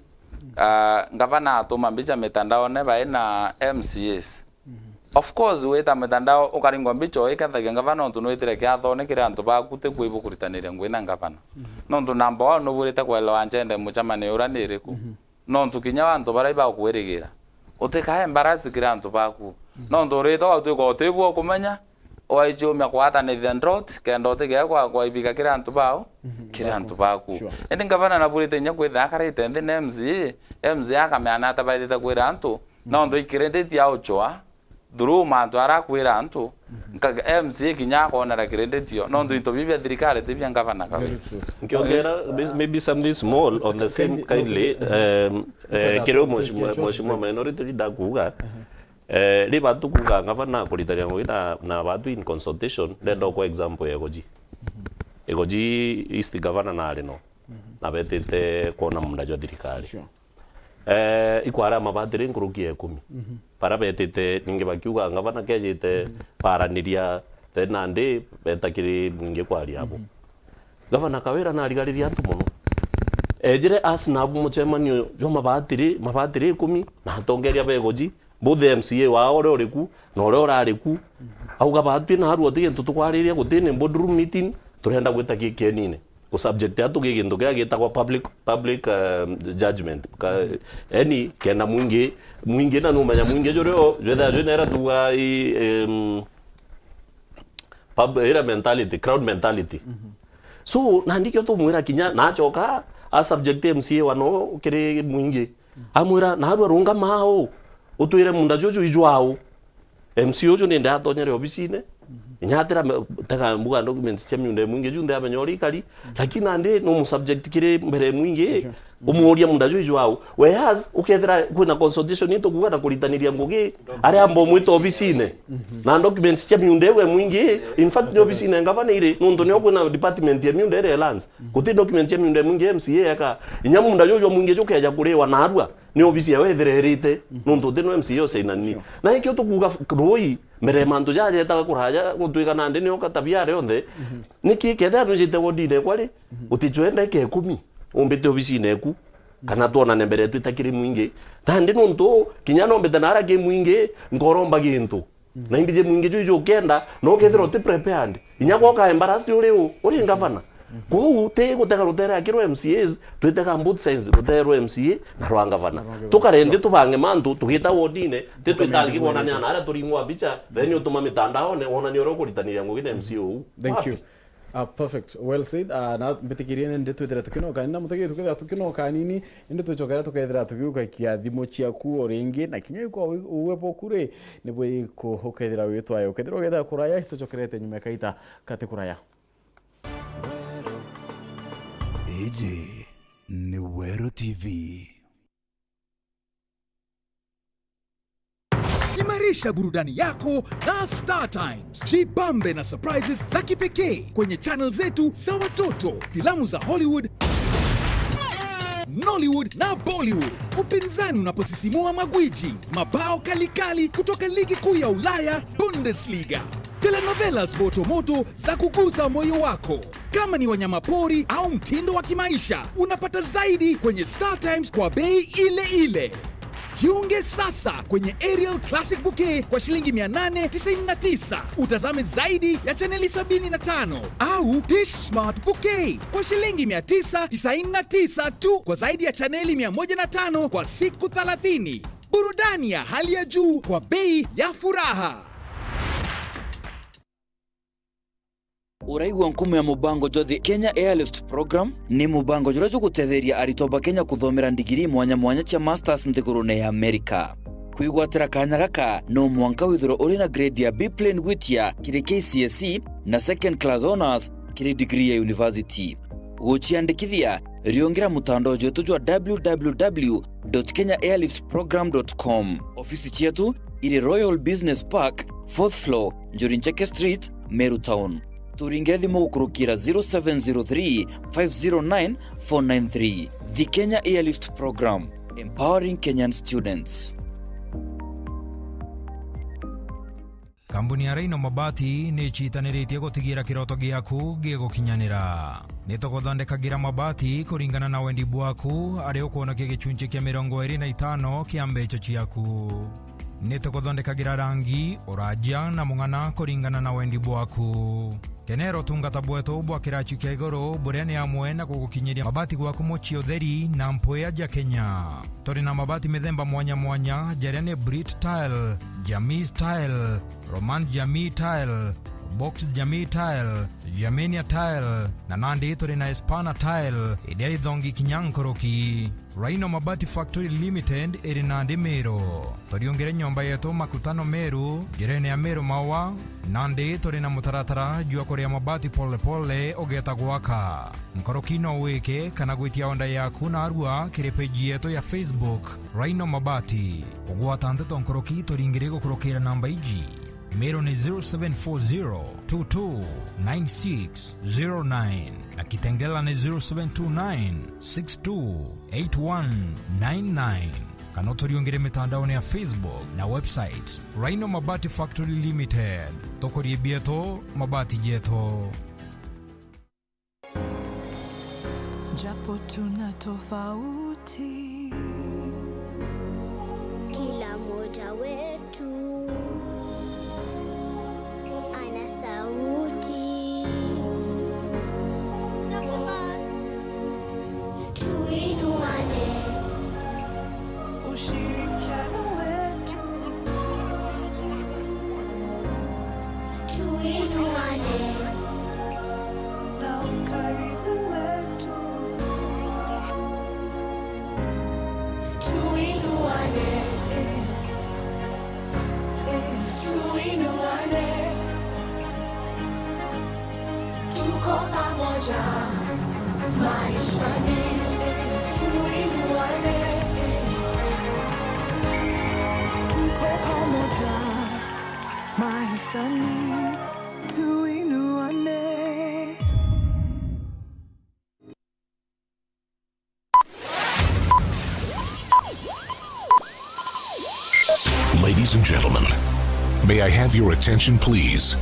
ah, ngavana atuma mbicha mitandaone bai na M C As. Mhm. Of course, wita mitandao ukaringwa mbicha uikethagia ngavana nontu nwitire kiathone kiri antu baku, ti kwi bukuritanire ngui na ngavana. Mhm. Nontu number one nuburite kwelewa agenda mucemanio uria ni iriku. Mhm. Nontu kinya antu baria ibakwirigira, utikae embarrass kiri antu baku. Mhm. Nontu urite watwika utibua ukumenya, waichumia kwatanithia drought, kenda utigea kwa, kwaibika kiri antu bau, Mhm, kiri baku. antu baku. Sure. Indi ngavana naburite inya kwithira akarite nthi na M C A, M C A akamenya nata baithite kwira antu, Mhm. nontu i credit auchwa, through mantu aria akwira antu, Mhm. nka-, M C A kinya akonera credit yo, nontu into biu bia thirikari ti bia ngavana kawe. Very true. Nkiongera, Uh, maybe something small on the same kindly, kindly, kindly, um, eh, Kwenda kiri ku-, mheshimiwa, kuongezea mheshimiwa kidogo. Minority Leader kuuga, Aha. eh, ri batu kuuga ngavana kuritania ngui na, na batu in consultation, ndenda kwa example ya Igoji. Mhm. Igoji East Governor na ari no. Mhm. Na betite kwona munda jwa thirikari. Sure. Eh, ikwara mabatiri nkuruki ya ikumi. Mhm. Bara betite ningi bakiuga ngavana kejite Mhm. baraniria, then nandi beta kiri mwingi kwaria abo. Mhm. Gavana Kawira narigaririe antu mono. Ejire as nabu mucemanio jwa mabatiri, mabatiri ikumi, na atongeria ba Igoji, both M C A wao uria uri ku, na uria urari ku. Mhm. Auga batwi na arua ti gintu tukwariria, guti ni boardroom meeting, turenda gwita ki-, kienine. Ku subject antu ki gintu kiria gitagwa public, public, um, judgment. Ka-, yani, kenda mwingi, mwingi na numenya mwingi jurio, jwetha jwinera tuga i, um, pub-, ira mentality, crowd mentality. Mhm. So, nandi kio tumwira kinya, nachoka, a subject M C A wano kiri mwingi. Mhm. Amwira, "Narua rungama au, utwire munda juju ijwau." M C A uju nindi atonyere obisine, inya atira me-, tega mbuga documents cia miunda imwingi, ju nthi amenya uria ikari, lakini nandi no mu subject kiri mbere imwingi, umuuria munda ju iju au. Whereas, ukethira kwina consultation itukuga na kuritaniria ngugi, aria amba umwita obisine, na documents cia miunda iu imwingi, in fact, ni obisine ngavana iri, nontu nio kwina department ya miunda iria ya lands. Guti documents cia miunda imwingi M C A eka. Inya munda ju jwa mwingi jukeja kuriwa narua, ni obisi yawe ithirerite, nontu uti no M C A usainani. Sure. Na ikio tukuga f-, rui, mbere mantu jaja jetaga kuraja, gutwika nandi nio katabia aria onthe. Niki kethira nwijite wodine kwari, uticwenda ike ikumi, umbite obisine eku, kana twonane mbere twita kiri mwingi. Nandi nontu, kinya nombite nara ki mwingi, nkoromba gintu. Na indi je mwingi ju iju ukenda, no kethira uti prepared. Inya gwa uka embarrassed uri u, uri ngavana. Kwou, ti gutega rutere akirwa M C As, twitega both sides, rutere rwa M C A na rwa ngavana. Tukare nthi tubange mantu, tugita wodine, ti twita ngi kwonania na aria turingwa mbicha, then utuma mitandaone, wonania uria ukuritaniria ngugi na M C A uu. Thank you. Ah, perfect. Well said. Ah, na mbitikirie ni ndi twithira tukinoka nini, na mutegeri tukithira tukinoka nini, indi twicokera tukethira tugiukakia thimu ciaku o ringi, na kinya iko uwe boku ri, ni bwiku ukethira witwayo. Ukethira ugethira kuraya, tucokerete nyuma ya kaita kati kuraya. Iji ni Weru T V. Imarisha burudani yako na Star Times. Jibambe na surprises za kipekee kwenye channel zetu za watoto, filamu za Hollywood, Nollywood na Bollywood. Upinzani unaposisimua magwiji, mabao kalikali kutoka ligi kuu ya Ulaya, Bundesliga. Telenovelas moto moto za kuguza moyo wako. Kama ni wanyama pori au mtindo wa kimaisha, unapata zaidi kwenye Star Times kwa bei ile ile. Jiunge sasa kwenye Aerial Classic Bouquet kwa shilingi mia nane tisaini na tisa, utazame zaidi ya chaneli sabini na tano, au Dish Smart Bouquet kwa shilingi mia tisa tisaini na tisa tu kwa zaidi ya chaneli mia moja na tano kwa siku thelathini. Burudani ya hali ya juu kwa bei ya furaha. Uraigua nkumo ya mubango jwa The Kenya Airlift Program? Ni mubango juria jugutetheria aritwa ba Kenya kuthomera ndigiri mwanya mwanya cia masters nthigurune ya Amerika. Kwigwatira kanya gaka, no mwanka withirwe uri na grade ya B plain gwitia kiri K C S E na second class honours kiri degree ya university. Guciandikithia, riungira mutandao jwetu jwa w w w dot kenya airlift program dot com. Ofisi cietu iri Royal Business Park, fourth floor, Njuri Ncheke Street, Meru Town. Turingire thimu gukurukira zero seven zero three, five zero nine, four nine three. The Kenya Airlift Program, empowering Kenyan students. Kambuni ya Rhino Mabati ni icitaniritie gutigira kiroto giaku gigukinyanira. Ni tuguthondekagira mabati kuringana na wendi bwaku, aria ukwonokia gicunci kia mirongo iri na itano kia mbeca ciaku. Ni tuguthondekagira rangi, uraja na mung'ana kuringana na wendi bwaku. Kenera utungata bwetu bwa kiraci kia iguru, buria ni amwe na gugukinyiria mabati gwaku mucii utheri na mpwia ja Kenya. Turi na mabati mithemba mwanya mwanya, jaria ni Brit Tile, Jamis Tile, Roman Jamii Tile, Box Jamii Tile, Germania Tile, na nandi turi na Espana Tile, iria ithongi kinya nkuruki. Rhino Mabati Factory Limited iri nandi Meru. Turiungire nyomba yetu Makutano Meru, njirene ya Meru Maua, nandi turi na mutaratara jwa kuria mabati pole pole ugeeta gwaka. Nkuruki no wike kana gwitia order yaku narua kiri page yetu ya Facebook, Rhino Mabati. Kugwata nteto nkuruki turingire gukurukira namba iji. Meru ni zero seven four zero two two nine six zero nine na Kitengela ni zero seven two nine six two eight one nine nine. Kana uturiungire mitandaone ya Facebook na website, Rhino Mabati Factory Limited. Tukurie bietu, mabati jetu. Japo tuna tofauti, kila mmoja wetu ana sauti. Tuinuane. Ushirikiano wetu. Tuinuane. Na ukaribu wetu. Tuinuane. Ladies and gentlemen, may I have your attention, please?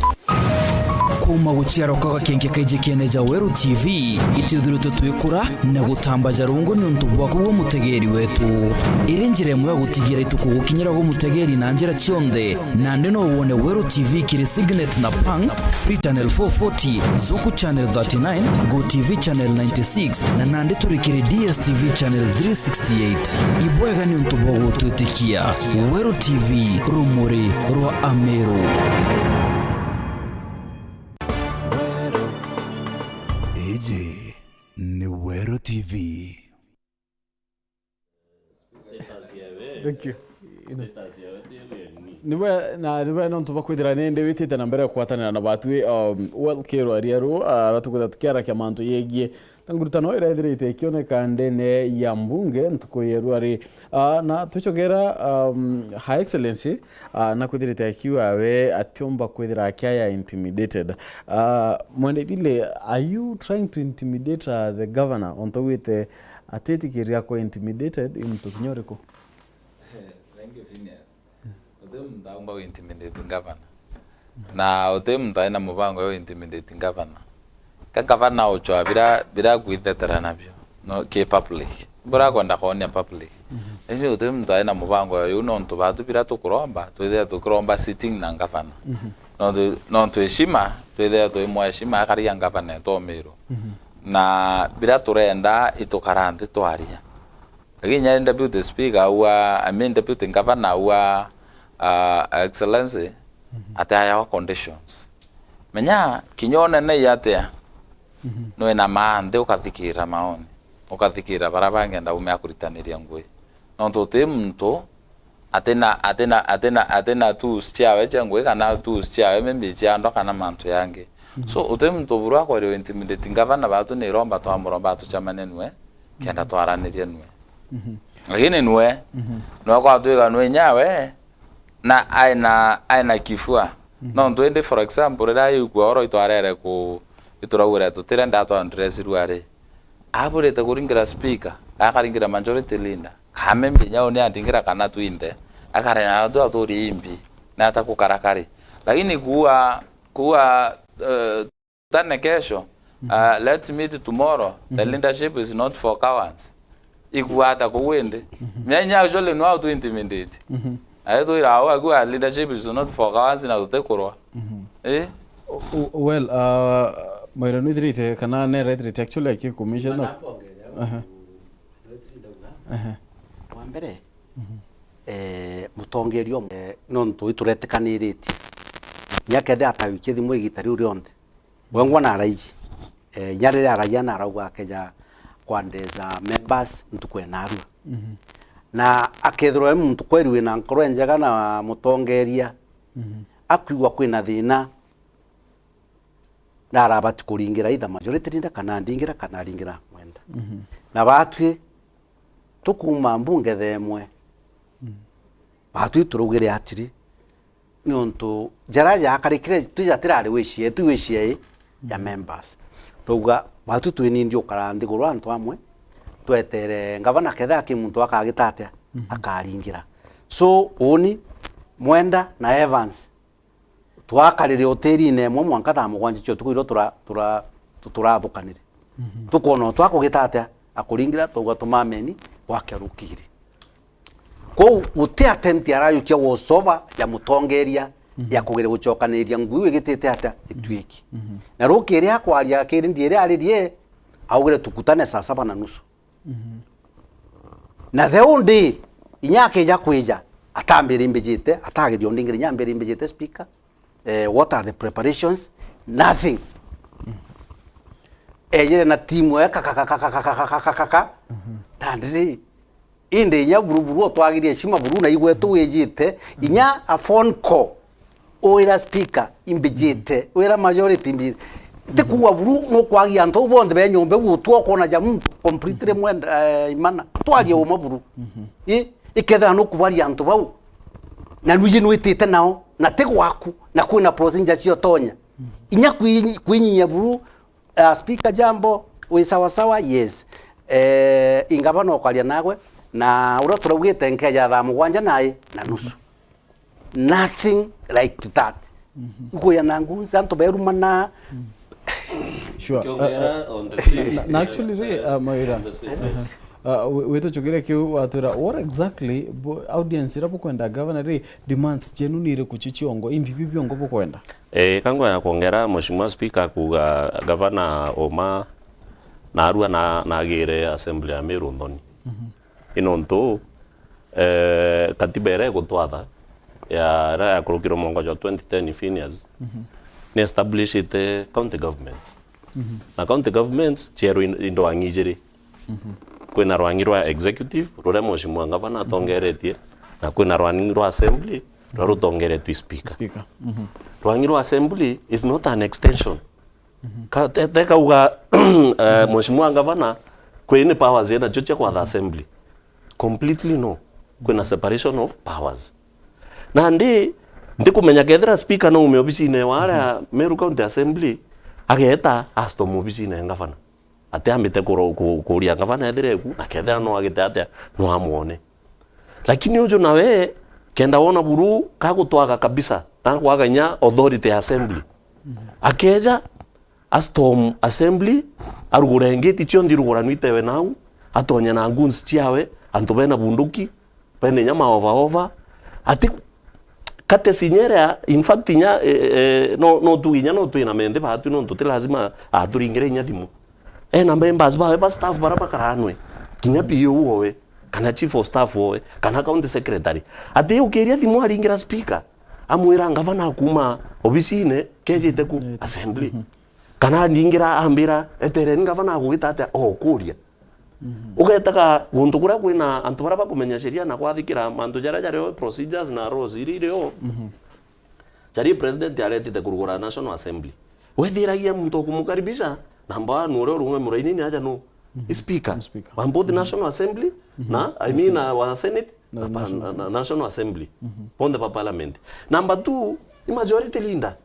Kuuma guciarwa kwa gakenke kaiji kiene ja Weru T V, itwithiritwe twikura na gutambaja rungu niuntu bwaku gwe mutegeeri wetu. Iri njira imwe ya gutigira ituku gukinyira gwe mutegeeri na njira cionthe. Nandi no wone Weru T V kiri Signet na Pang, Free Channel four forty, Zuku Channel thirty-nine, Go T V Channel ninety-six, na nandi turi kiri D S T V Channel three sixty-eight. Ibwega niuntu bwa gutwitikia. Weru T V, rumuri rwa Ameru. Iji ni Weru T V. Thank you. Niwe na niwe nontu bakwithira nindi witite na mbere ya kugwatanira na batwi, um, well, kirwa rieru, uh, ara tukwithira tukiarakia mantu yegie ta ngurutano ira ithirite ikioneka ndene ya mbunge ntuku ya rua ri, uh, na twicokera, um, Her Excellency, uh, na kwithirite akiuga we atiumba kwithira akiaya intimidated. Uh, Mwende Ibile, are you trying to intimidate, uh, the governor ontu wite atitikiria kwa intimidated i muntu kinya uriku? Thank you, Phineas. Uti muntu aumba gu intimidate governor. Na uti muntu aina mubango ya gu intimidate governor. Ka governor uchwa bira, bira kwithetera nabio. No, ki public. Bura kwenda kwonia public. Isi uti muntu aina mubango ya yu nontu batu bira tukuromba, twithia tukiromba sitting na governor. Nontu, nontu heshima, twithia twimwa heshima akari ya governor etomirwo. Na bira turenda itukara nthi twaria. Lakini nyari Deputy Speaker aua, I mean Deputy Governor aua, uh, Excellency, ati ayawa conditions. Menya, kinya unene i atia, nwina maa nthi ukathikira maoni, ukathikira bara bangi enda ume akuritaniria ngui. Nontu uti muntu atina, atina, atina, atina tools ciawe cia ngui kana tools ciawe maybe cia ndwa kana mantu yangi. So, uti muntu buru akwerirwa intimidate governor batu ni iromba twamuromba atucamane nwe, kenda twaranirie nwe. Lakini nwe, nwe kwatwika nwe nyawe, na aina, aina kifua. Nontu indi, for example, riria yukua oro itwarere ku, ituraugire tutirenda atwa address rua ri, aburite kuringira speaker, akaringira majority leader. Kame mbinya uni andingira kana twinthe, akarena tu aturi imbi, na ata kukarakari. Lakini kuua, kuua, eh, tane kesho, uh, let's meet tomorrow, the leadership is not for cowards. Ikuata kuu indi. Menya actually no how to intimidate. Ayo twira au akua leadership is not for cowards na tutikurwa. Eh? O-, o-, well, uh, Maira nwithirite kana nera ithirite actually akikumisha no. Aha. Aha. Wa mbere, eh, mutongeria umwe, eh, nontu ituretekaniritie. Yakethe atawikie thimu igita riu rionthe. Wengwa na araiji. Eh, inya riria aragia na arauga akeja kwandeza members ntuku enarua. Na akethirwa e muntu kweri wina nkoro enjega na mutongeria, akwigua kwina thina, na arabati kuringira either majority leader kana ndingira kana aringira Mwenda. Na batwi tukuma mbunge themwe, batwi turaugire atiri, niuntu jara jakarikire tu jatirari wicie, tu wicie i ya members. Twauga batwi twinindi ukara nthiguru antu amwe, twetere ngavana ketha aki muntu akagita atia, akaringira. So, uni, Mwenda na Evans, twakarire hotelini emwe mwanka thaa mugwanja cia utuku irio tura-, tura-, tu-, turathukanire. Tukwona o twakugita atia, akuringira, twauga tumameni, gwakia rukiri. Kwou guti attempt arayukia whatsoever ya mutongeria ya kugeria gucokaniria ngui wigitite atia, ituiki. Na rukiri akwaria akiri ndiiri aririe, augire tukutane saa saba na nusu. Na the whole day, inya akija kwija, atambiri mbijite, atageria undingira inya ambiri mbijite speaker. Eh, what are the preparations? Nothing. Ejire na timu ya kakakakakakakakaka. Tandiri. Indi inya buru buru otwagirie heshima buru na igwetu wijite, inya a phone call. Wira speaker imbijite, wira majority imbijite. Ti kuuga buru nukwagia antu au bonthe be nyomba iu utwa ukona ja muntu completely mwenda, eh, imana. Twarie uma buru. I, ikethira nukubaria antu bau. Na nuiji nwitite nao, na ti gwaku, na kwina procedure cio tonya. Inya kwi-, kwinyinya buru, uh, speaker, jambo, wi sawa sawa, yes. Eh, ingavana ukaria nagwe, na uria turaugite nkeja thaa mugwanja nai na nusu. Nothing like that. Ikuya na ngunzi, antu berumana. Sure. Uh, uh, na, na actually ri, uh, Mawira, uh, wi-, wituchukiria kiu watwira, what exactly bo-, audience ira bukwenda governor ri, demands cienu ni iriku cio ciongo, imbibi biongo bukwenda? Eh, kangwenda kwongera Mheshimiwa Speaker kuga gavana uma narua na, nagire assembly ya Meru nthoni. Ni nontu, eh, katiba iria igutwatha ya, iria yakurukirwe mwaka jwa twenty ten Phineas, ni establishite county governments. Na county governments cierwe in-, into rwangi ijiri. Kwina rwangi rwa executive, ruria Mheshimiwa Ngavana atongeretie, na kwina rwangi rwa assembly, ruria rutongeretwe speaker. Speaker. Rwangi rwa assembly is not an extension. Ka-, te-, tekauga, eh, Mheshimiwa Ngavana, kwini powers enacio cia kwatha assembly. Completely no. Kwina separation of powers. Nandi, ndikumenya kethira speaker no ume obicine wa aria Meru County Assembly, ageta astom obicine ya ngavana. Atiambite kuro-, ku-, kuria ngavana ethire eku, na kethira no agite atia, no amwone. Lakini uju nawe, kenda wona buru, kagutwaga kabisa, na kwaga inya authority ya assembly. Akeja, astom assembly, arugure ngiti cionthe iruguranu itewe nau, atonye na goons ciawe, antu bena bunduki, bena inya maovaova. Ati kate sinyera, in fact, inya, eh, eh, no, no tu inya no twina menthi batu, nontu ti lazima aturingire inya thimu. Ena members bawe ba staff bara bakaranwe, kinya P O owe, kana chief of staff owe, kana county secretary. Ati ukiria thimu aringira speaker, amwira ngavana akuma obicine, kejite ku assembly. Kana aringira ambira, "Etereni ngavana agwita atia?" Okuria. Ugetaga guntu kuria kwina antu baria bakumenya sheria na kwathikira mantu jaria jario, procedures na laws iria irio. Jari president aretite kurugura National Assembly. Wethiragia muntu ukumukaribisha, number one, uria urungamira ini ni aja no? Speaker. Speaker. Wa both National Assembly na, I mean, na wa Senate, na, na, na National Assembly. Bonthe ba parliament. Number two, ni majority leader.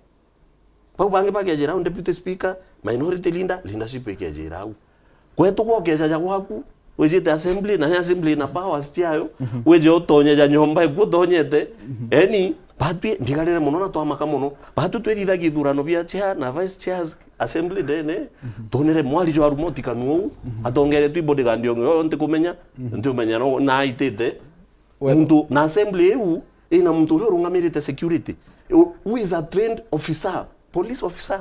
Bau bangi bakejira au deputy speaker, minority leader, leadership ikejira au. Kwetu gwokejaja gwaku, wijite assembly, na ni assembly na powers ciayo, wije utonye ja nyomba iku utonyete. Eni, batwi ndigarire muno na twamaka muno. Batwi twithithagia ithurano bia chair na vice chairs assembly ndene, twonere mwari jwa Arumoti Kanu uu, atongeretwe i bodyguard yonge yo ntikumenya, ntiumenya no, na aitite. Muntu na assembly iu, ina muntu uria urungamirite security, who is a trained officer, police officer,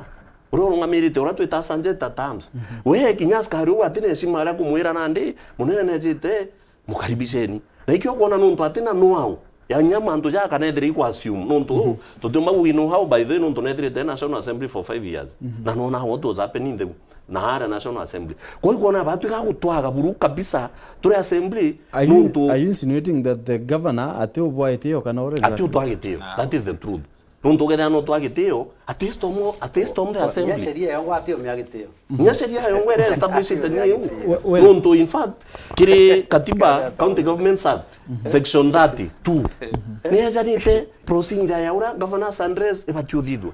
uria urungamirite, uria twita sergeant at arms. We kinya askari uu atina heshima aria kumwira nandi, munene nejite, mukaribisheni. Na ikio kwona nontu atina know-how ya nya mantu jaa kana ethire ikwa assume. Nontu tutiumba we know how, by the way, nontu nethirite National Assembly for five years. Na nona what was happening there. Na aria National Assembly. Kwa hiyo kwona batwika gutwaga buru kabisa, turi assembly, are you, nontu are you insinuating that the governor ati ubwa itio kana uri ati utwa gitio? That is the truth. Nontu ukethira no twa gitio, at least omo, at least omo the assembly. Nya sheria yongwa ati omia gitio. Nya sheria yongwa ere established ni iu. Well, well, nontu in fact, kiri katiba, County Governments Act, section thirty two, ni ejanite procedure ya uria governors address ibati uthithua.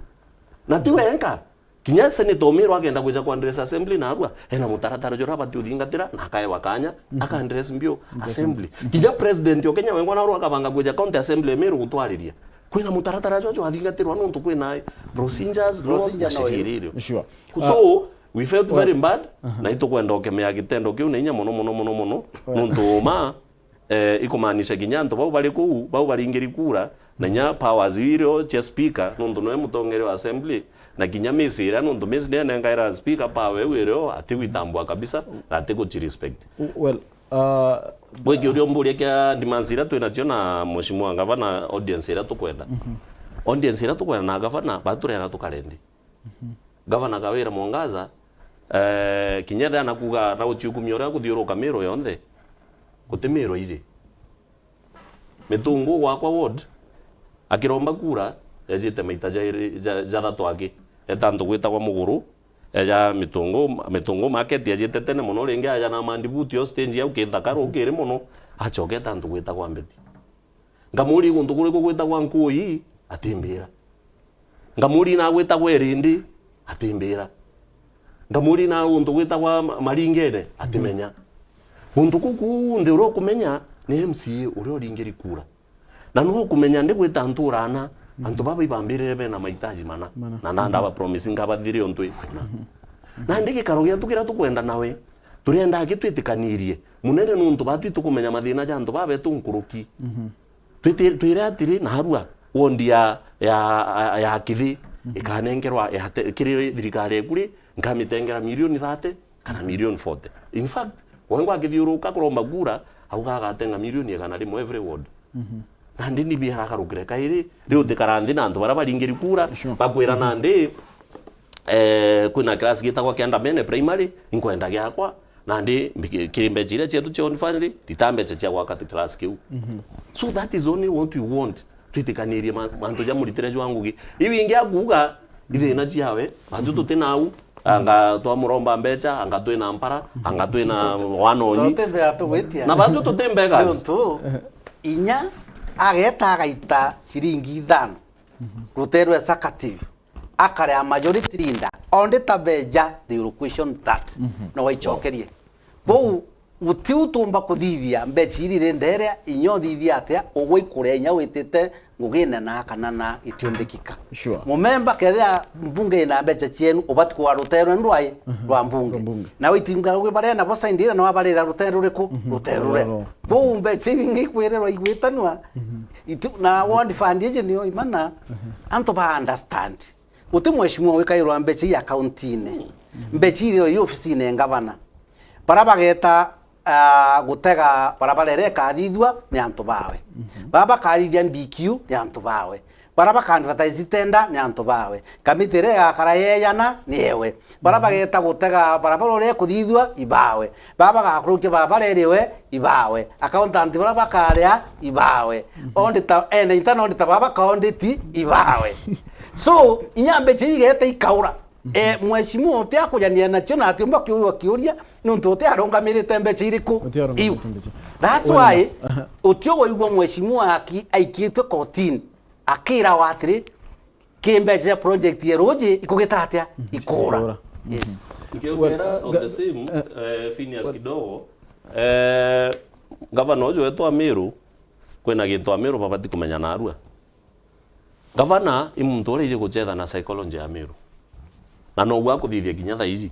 Na ti wenka, kinya Senator Omiru akenda gwija ku address assembly narua, ena mutaratara juria abati uthingatira, na akaewa kanya, aka address mbio assembly. Kinya president o Kenya wengwa narua akabanga gwija county assembly ya Meru gutwariria. Kwina mutaratara juju jwathingatirwa nontu kwina procedures, laws na sheria irio. Sure. So, we felt very bad, na itukwenda ukemea gitendo kiu na inya mono, mono, mono, mono, nontu uma, eh, ikumaanisha kinya antu bau bari kuu, bau baringiri kura, na inya powers irio cia speaker, nontu noe mutongeri wa assembly, na kinya misi iria, nontu misi niyo enengaira speaker power iu irio, ati gwitambua kabisa, na ati guchi respect. Well, uh, gwikiuria umburia kia demands iria twinacio na Mheshimiwa Ngavana, audience iria tukwenda. Audience iria tukwenda na gavana, baturera tukarendi. Gavana Kawira Mwangaza, eh, kinya ethira nakuga na uchiukumia uria kuthiuruka Meru yonthe, guti Meru iji. Mitungu gwakwa ward, akiromba kura, ejite maita jairi, ja, jathatu aki. Eta antu gwitagwa Muguru, eja Mitungu, Mitungu market, ejite tene mono, ringi aja na mandibuti yo stage yau kithaka rukiri mono, acoka eta antu gwitagwa Mbeti. Nkamuria guntu kuriku gwitagwa Nkui, atimbira. Nkamuria na gwitagwa Irindi, atimbira. Nkamuria na guntu gwitagwa Ma-, Maringene, atimenya. Guntu kuu kunthe uria ukumenya ni M C A uria uringiri kura. Na no ukumenya ndi gwita ntura ana, antu baba ibambirire bena mahitaji mana. Mana. Na, na ndaba promise nkabathire untu i mana. Nandi gikaro giatu kiria tukwenda nawe, turienda aki twitikanirie. Munene nuntu batwi tukumenya mathina ja antu babetu nkuruki. Twiti-, twire atiri, narua, wondi ya, ya, ya, ya Kithi ikanengerwa ya te-, kiri thirikari eku ri, nkamitengera milioni thirty kana milioni forty. In fact, wengwa akithiuruka kuromba kura, auga agatenga milioni igana rimwe every ward. Nandi ni biaragarukire kairi, riu utikara nthi na antu baria baringiri kura, sure, bakwira nandi, eh, kwina class gitagwa Kiandamene Primary, inkwenda giakwa, nandi mbiki-, kiri mbecha iria cietu cia ONFUND, rita mbecha cia gwaka ti class kiu. So that is only what we want. Twitikanirie ma-, mantu ja muritire jwa ngugi. Iu ingi akuuga, ithina ciawe, bantu tuti nau, anga twamuromba mbecha, anga twina mpara, anga twina wanonyi. Tuti mbega tugwitia. Na bantu tuti mbegas. Nontu, inya ageta agaita ciringi ithano. Rutere rwa executive. Akare a majority leader, onde ta beja, they will question that. No waicokerie. Kwou, guti utumba kuthithia mbecha iri ri nderia, inya uthithia atia, ugwe ikuria inya witite ngugine na kana na itiumbikika. Sure. Mumemba kethia mbunge ina mbecha cienu, ubati kuga rutere rwa ndwai, rwa mbunge. Rwa mbunge. Na witinga ugwe baria nabo saindira na wabarira rutere ruriku, rutere ruria. Rwa rwa. Kwou mbecha iu ingi ikwirirwa igwitanua, itu-, na ward fund iji niyo imana, antu ba understand. Guti mheshimiwa wikairwa mbecha ii akauntiine. Mbecha irio ii ofisine ya ngavana. Bara bageta, ah, gutega barabara iria ikathithua ni antu bawe. Bara bakathithia B Q ni antu bawe. Bara baka advertise tender ni antu bawe. Kamiti iria igakara yeeyana ni ewe. Bara bageta gutega barabara uria ikuthithua ibawe. Bara bagakurukia barabara iriwe ibawe. Accountant bara bakaria ibawe. Auditor, ene internal auditor bara baka audit ibawe. So, inya mbecha iu igeta ikaura. Eh, mheshimiwa uti akujania nacio na atiumba kiurua kiuria, nontu uti arungamirite mbecha iriku. Uti arungamirite mbecha. That's why, aha, uti uguigua mheshimiwa aki-, aikitwe kotini, akirawa atiri, ki mbecha cia project ya ruji ikugita atia? Ikura. Ikura. Yes. Well, ngiukwira on the same, eh, Phineas kidogo, eh, gavana uju wetu Amiru, kwina gintu Amiru babati kumenya narua. Gavana i muntu uria iji guchetha na psychology ya Amiru. Na noguo akuthithia kinya thaa iji.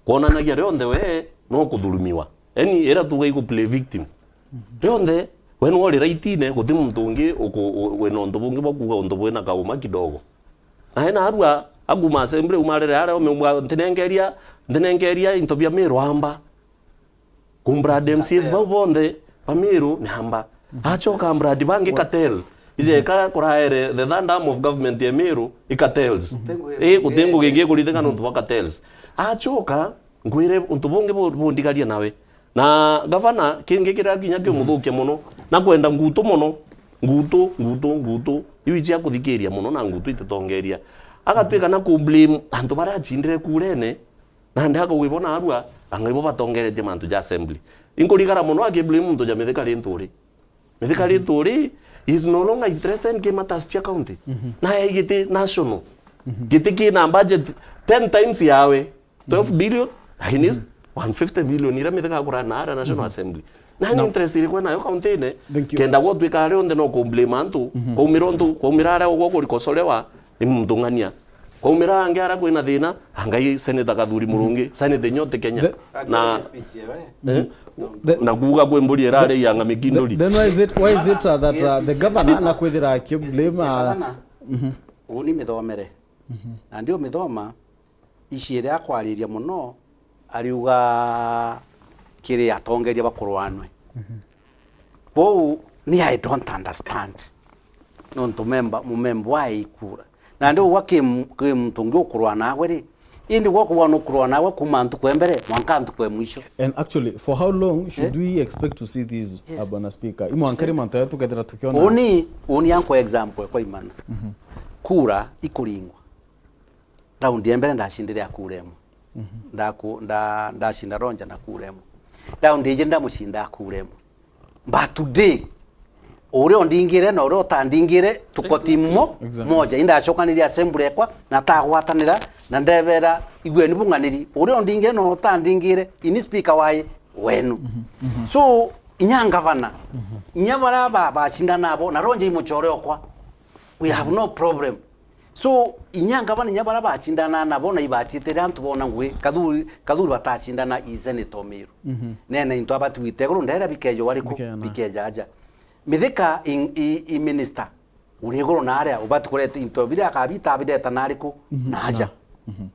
Kwonanagia rionthe we no kuthurumiwa. Yaani, ira tuga igu play victim. Rionthe, we no uri raitine, guti muntu ungi uku-, u-, wina untu bungi bwa kuuga untu bwina kauma kidogo. Na ena arua, akuma assembly, umarere aria, umeumwa, ntinengeria, ntinengeria into bia Miru amba. Kumbrand M C As bau bonthe ba Miru ni amba. Acoka ambrand bangi cartel. Ije ka kuraere the third arm of government ya Miru i cartels. Ii, guti ngugi ingi ikurithika nontu bwa cartels. Acoka, ngwire untu bungi bu-, bundigaria nawe. Na gavana, kingi kiria kinya kiumuthukia mono, na kwenda ngutu mono. Ngutu, ngutu, ngutu. Iu icia kuthikiria mono na ngutu ititongeria. Agatwika na ku blame antu baria acindire kurene, Nandi akauga ibo naarua, anga ibo batongeretie mantu ja assembly. Inkurigara mono akiblame muntu ja Mithika Linturi. Mithika Linturi is no longer interested ki matters cia county. Na yai giti national. Giti kina budget ten times yawe. Twelve billion against one fifty million iria Mithika akura na ara National Assembly. Na ni interest iriku nayo county-ini? Kenda gwotwika ari onthe no kublame antu. Kwaumira untu, kwaumira aria ugwo kurikosolewa, ni muntu ng'ania. Kwaumira angi aria kwina thina, angai Senator Kathuri Murungi, Senator nyote Kenya. Na na kuuga kwi mburi irari ya ng'ami kinduri. Then why is it, why is it, uh, that, uh, the governor na kwithira akiblame, uh, uni mithomere. Na ndi umithoma, ici iria akwariria muno, ariuga kiri atongeria bakurwanwe. Bou ni I don't understand. Nontu memba, mumemba wa ikura. Na ndi ugwa ki mu-, ki muntu ungi ukurwa nawe ri? Indi gwa kuwa nukurwa nawe kuma ntuku ya mbere, mwanka ntuku ya mwisho. And actually, for how long should we expect to see this, uh, Bwana Speaker? Imwanka ri mantu aya tukethira tukiona. Uni, uni anko example kwa imana. Kura ikuringwa. Raundi ya mbere ndacindire ya kura imwe. Ndaku-, nda-, ndacinda Ronja na kura imwe. Raundi iji ndamucinda ya kura imwe. But today, Uria undingire na uria utandingire, tuko timu mo-, exactly, moja. Indacokanirie assembly ekwa, na tagwatanira, na ndebera, igweni bung'aniri. Uria undingire na uria utandingire, ini speaker wai wenu. Mhm, mhm. So, inya ngavana, mhm, inya baria ba-, bacindana nabo, na Ronje i mucore okwa, we have no problem. So, inya ngavana, inya baria bacindana nabo, na ibatitire antu bona ngugi, Kathuri, Kathuri batacindana i senator o Meru. Mhm. Nene into abati gwita iguru, ndera bikeja wariku, bikeja na, bikeja aja. Mithika i, i, i minister, uri iguru na aria, ubati kureta into biria akabita abireta na ariku, mhm, na aja. Na, mhm.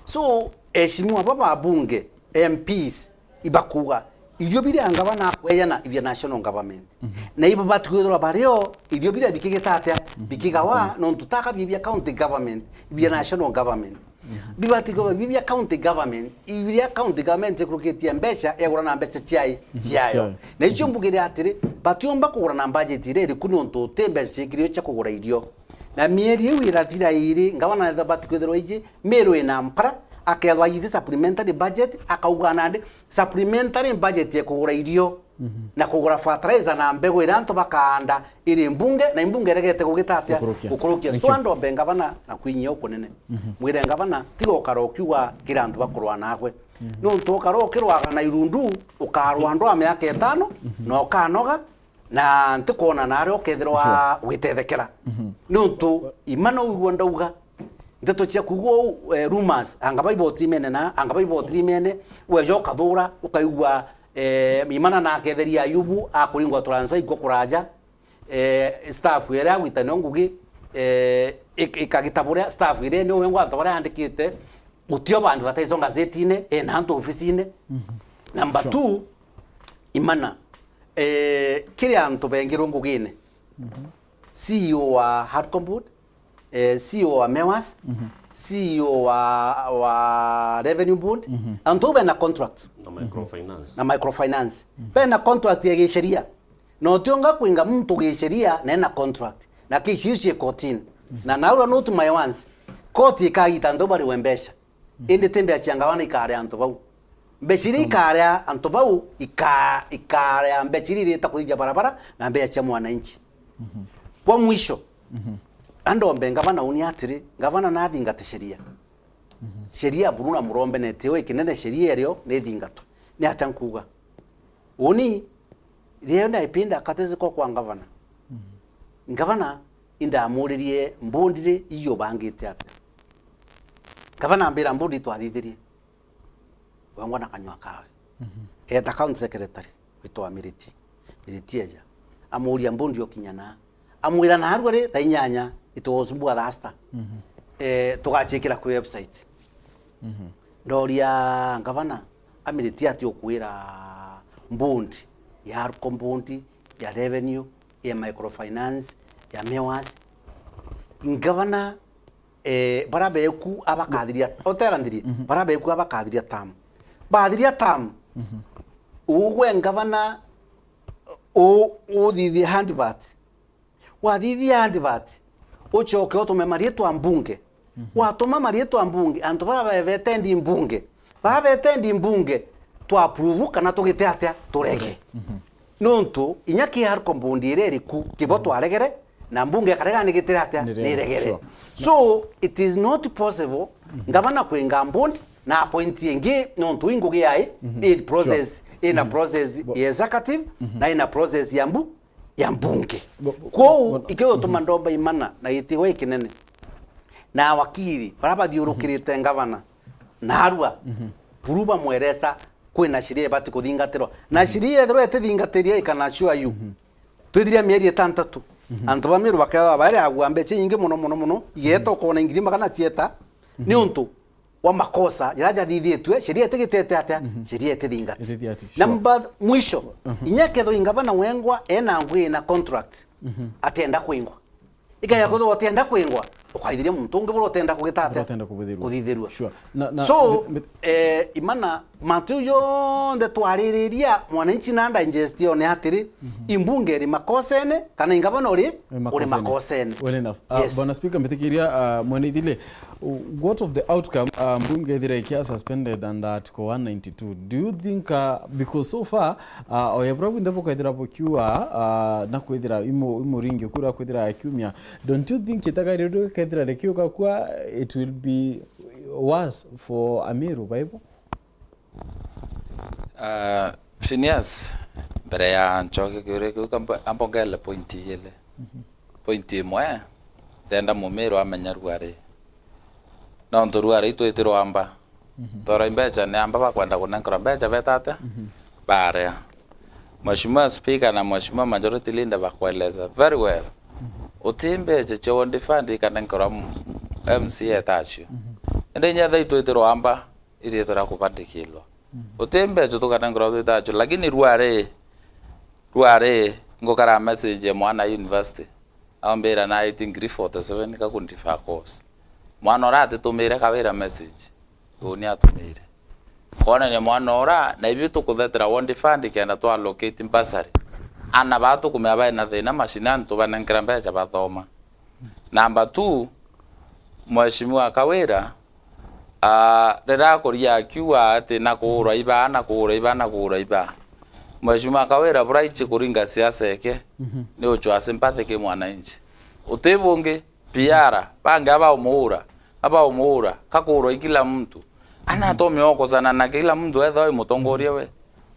So, eheshimiwa baba bunge, M Ps, ibakuga, irio biria ngavana akweyana ibia national government. Mhm. Na ibo bati kwithirwa bario, irio biria bikigita atia, mhm, bikigawa, mhm, nontu taka bibia county government, ibia, mhm, national government. Mhm. Bibati kwithirwa bibia county government, ibiria county government ikurukitie mbeca, yagura na mbeca ciai, mhm, ciayo. Ciayo. Na icio, mhm, mbugire atiri, batiumba kugura na budget iria iriku nontu uti mbeca cikirio cia kugura irio. Na mieri iu irathira iri, ngavana etha bati kwithirwa iji, Meru ina mpara, akethwa agithi supplementary budget, akauga nandi, supplementary budget ya kugura irio, mhm, na kugura fertilizer na mbegu iria antu bakaanda iri mbunge, na imbunge iregete gugita atia? Gukurukia. Gukurukia. Thank you. So, andombe ngavana na kwinyia ukunene. Mhm. Mwire ngavana, tiga ukara ukiuga kiri antu bakurwa nagwe. Mhm. Nontu ukara ukirwaga na irundu, ukarwa ndwa miaka itano, mhm, na ukanoga, na ntikwona naria ukethirwa, sure, witethekera. Mhm. Nontu, ima no wigua ndauga, ndeto cia kuugwa uu, eh, rumors, anga baibotrimene na, anga baibotrimene, weja ukathura, ukaigua, eh, Imana na aketheria Ayubu, akuringwa transfer ikwo kuraja, eh, staff iria agwitania ngugi, eh, ik-, ikagita buria staff iria ni wengwa antu baria andikite, gutio ba advertise ngazetine, ena antu ofisine. Mhm. Number, sure, two, Imana, eh, kiri antu bengirwe ngugine, mhm, C E O wa Harcom Board, eh, C E O wa Mewas, mhm, C E O wa, wa Revenue Board, mhm, antu bena contract. Na microfinance. Na microfinance. Mhm. Bena contract ya gisheria. Na utionga kwinga muntu gisheria na ena contract. Na kesi iu cie kotini. Mhm. Na naura not my ones. Koti ikagita antu bariwe mbeca. Mhm. Indi ti mbeca cia ngavana ikaria antu bau. Mbeca iria ikaria antu bau, ika-, ikaria mbeca iria irita kuthithia barabara na mbeca cia mwananchi. Mhm. Kwa mwisho, mhm, andombe ngavana uni atiri, ngavana nathingate sheria. Mhm. Sheria buru na murombe netio ikinene sheria irio nithingatwe. Ni atia nkuuga? Uni, riria naipinda katezi ko kwa ngavana. Mhm. Ngavana, indamuririe mbundi ri, iyo bangite atia? Ngavana ambira mbundi twathithirie. Wengwa na kanyua kawe. Mhm. Eta county secretary, witwa Miriti. Miriti eja. Amuria mbundi okinya na. Amwira narua ri, thaa inyanya, it was mbua thasta. Mhm. Eh, tugaciikira kwi website. Mhm. Ndoria ngavana, Amiriti ati ukwira mbundi, ya Harcom Board, ya revenue, ya microfinance, ya Mewas. Ngavana, eh, bara beku abakathiria, otera ndiri, mhm, bara beku abakathiria term. Bathiria term, mhm, ugwe ngavana, u-, uthithie handbird. Wathithia advert, ucoke utume marietwa mbunge. Mhm. Watuma marietwa mbunge, antu bara babetendi mbunge. Babetendi mbunge, twa approve kana tugite atia? Turege. Mhm. Nontu, inya ki Harcom Board iria iriku, kibo, mhm, twaregere, na mbunge ikarega nigitire atia? Niregere. Niregere. Sure. So, it is not possible, mhm, ngavana kwinga board na appoint ingi, nontu i ngugi yai, mhm, i process, sure, ina, mhm, process, bo-, ya executive, mhm, na ina process ya mbu-, ya mbunge. Bo-, bo-, kwou, bo-, ikio, mhm, tuma ndomba Imana na gitigo gikinene. Na awakiri, bara bathiurukirite, mhm, ngavana, narua, mhm, buru bamweresa, kwina sheria ibati kuthingatirwa. Na, mhm, sheria ethirwa itithingatiria, I can assure you, mhm, twithiria mieri itantatu, mhm, antu ba Meru bakethirwa bari agua mbeca inyingi mono, mono, mono, igeta, mhm, ukona ngiri magana cieta, mhm, niuntu wa makosa jaria jathithitue, sheria itigitete atia? Mhm. Sheria itithingati. Itithingati, sure. Namba mwisho, mhm, inya kethirwa ingavana wengwa ena ngui na contract, mhm, atienda kwingwa. Ikaya, mhm, kwithirwa utienda kwingwa, ukaithiria muntu ungi buria utenda kugita atia? Buria utenda kubithirua. Kuthithirua. Sure. Na, na, so, mi-, mi-, eh, Imana, mantu jau jonthe twaririria, mwananchi na digest one atiri, imbunge iri makosene, kana ingavana uri, uri makosene. Uri makosene. Well enough. Uh, yes. Bwana Speaker, mbitikiria, uh, Mwene Ithile, what of the outcome, uh, mbunge ithira ikia suspended under Article one ninety-two? Do you think, uh, because so far, uh, oya bura bwinthe bukaithira bukiuga, uh, na kwithira imu-, imuringi kura kwithira akiumia, don't you think itagairiro kethira rikiuga kwa it will be worse for Ameru baibo? Ah, Phineas, mbere ya ncoke kiuria kiu, kamba, ambongele point ijiri. Mhm. Point imwe, ndenda Mumiru amenya ruari. Nontu ruari itwitirwa amba. Mhm. Twara imbeca ni amba bakwenda kunenkerwa mbeca beta atia? Mhm. Barea. Mheshimiwa Speaker na Mheshimiwa Majority Leader bakueleza very well. Mhm. Uti mbeca cia World Fund ikanenkerwa M-, M C A tacio. Mhm. Indi inya thaa itwitirwa amba, iriitwa ria kubandikirwa. Mhm. Uti mbeca tukanenkerwa twitacio, lakini ruari, ruari, ngukara message ya mwana university. Ambira na eighteen ngiri forty-seven ka kundifa course. Mwana uria atitumire Kawira message, uni atumire. Konania mwana uria, na ibi tukuthetera World Fund kenda twa allocate bursary. Ana ba tukumea baina thina mashinani tubanenkera mbeca bathoma. Number two, Mheshimiwa Kawira, ah, riria akuria akiuga ati na kuurwa ibaa, na kuurwa ibaa, na kuurwa ibaa. Mheshimiwa Kawira, bura ichi kuringa siasa eke, mhm, ni uchwa sympathy ki mwananchi. Uti bungi, P R, bangi abaumuura, abaumuura, kakuurwa i kila mtu. Ana, mhm, atomeokosana na kila mtu ethwa i mutongoria we.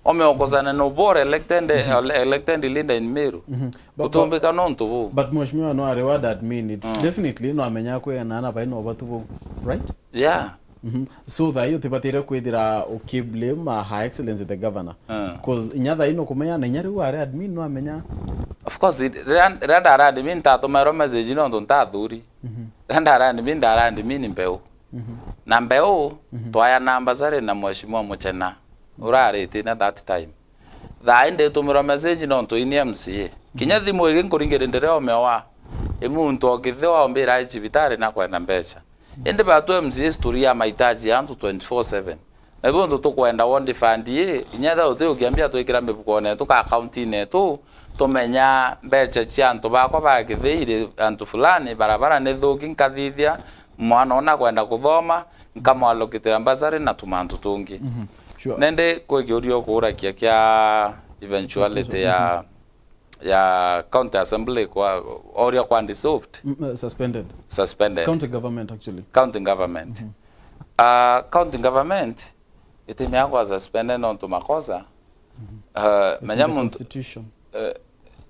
Omeokosana no bore elected, mhm, ele-, elected leader in Meru. Mhm. But, utumbika but, nontu bu. But Mheshimiwa no a reward admin, it's, mm, definitely no amenya kwena ana bai no batu bu, right? Yeah. Mhm. So thaa ii utibatire kwithira ukiblame, uh, Her Excellency the Governor. Mm. 'Cause inya thaa ii no kumenya na inya riu ari admin no amenya. Of course, it, riria, riria ndara admin ntatumairwa message nontu ntathuri. Mhm. Riria ndara admin, ndara admin mbeu. Mhm. Na mbeu, mhm, twaya namba sari na Mheshimiwa Muchena, urari tina that time. Thaa ii nditumirwa message nontu ini M C A. Kinya, mhm, thimu igi nkuringire ndiria omewa. I muntu okithia ombira ai cibitari na kwenda mbeca. Indi batu M C A story ya mahitaji ya antu twenty-four seven. Na ibu ntu tukwenda World Fund ii, inya etha uti ukiambia twikira mifukone yetu ka akaunti-ini yetu, tumenya mbeca cia antu bakwa ba kithii iri antu fulani, barabara ni thuki nkathithia, mwana ona kwenda kuthoma, nkamwalokitira bursary na tumantu tungi. Mhm. Sure. Nende kwi kiuria ukuurakia kia eventuality ya, mhm, ya County Assembly kwa, oria kwa dissolved. Mm, uh, suspended. Suspended. County government, actually. County government. Mhm. Uh, county government, itimea kwa suspended nontu makosa. Mhm. Uh, it's menya in the muntu, constitution. Uh,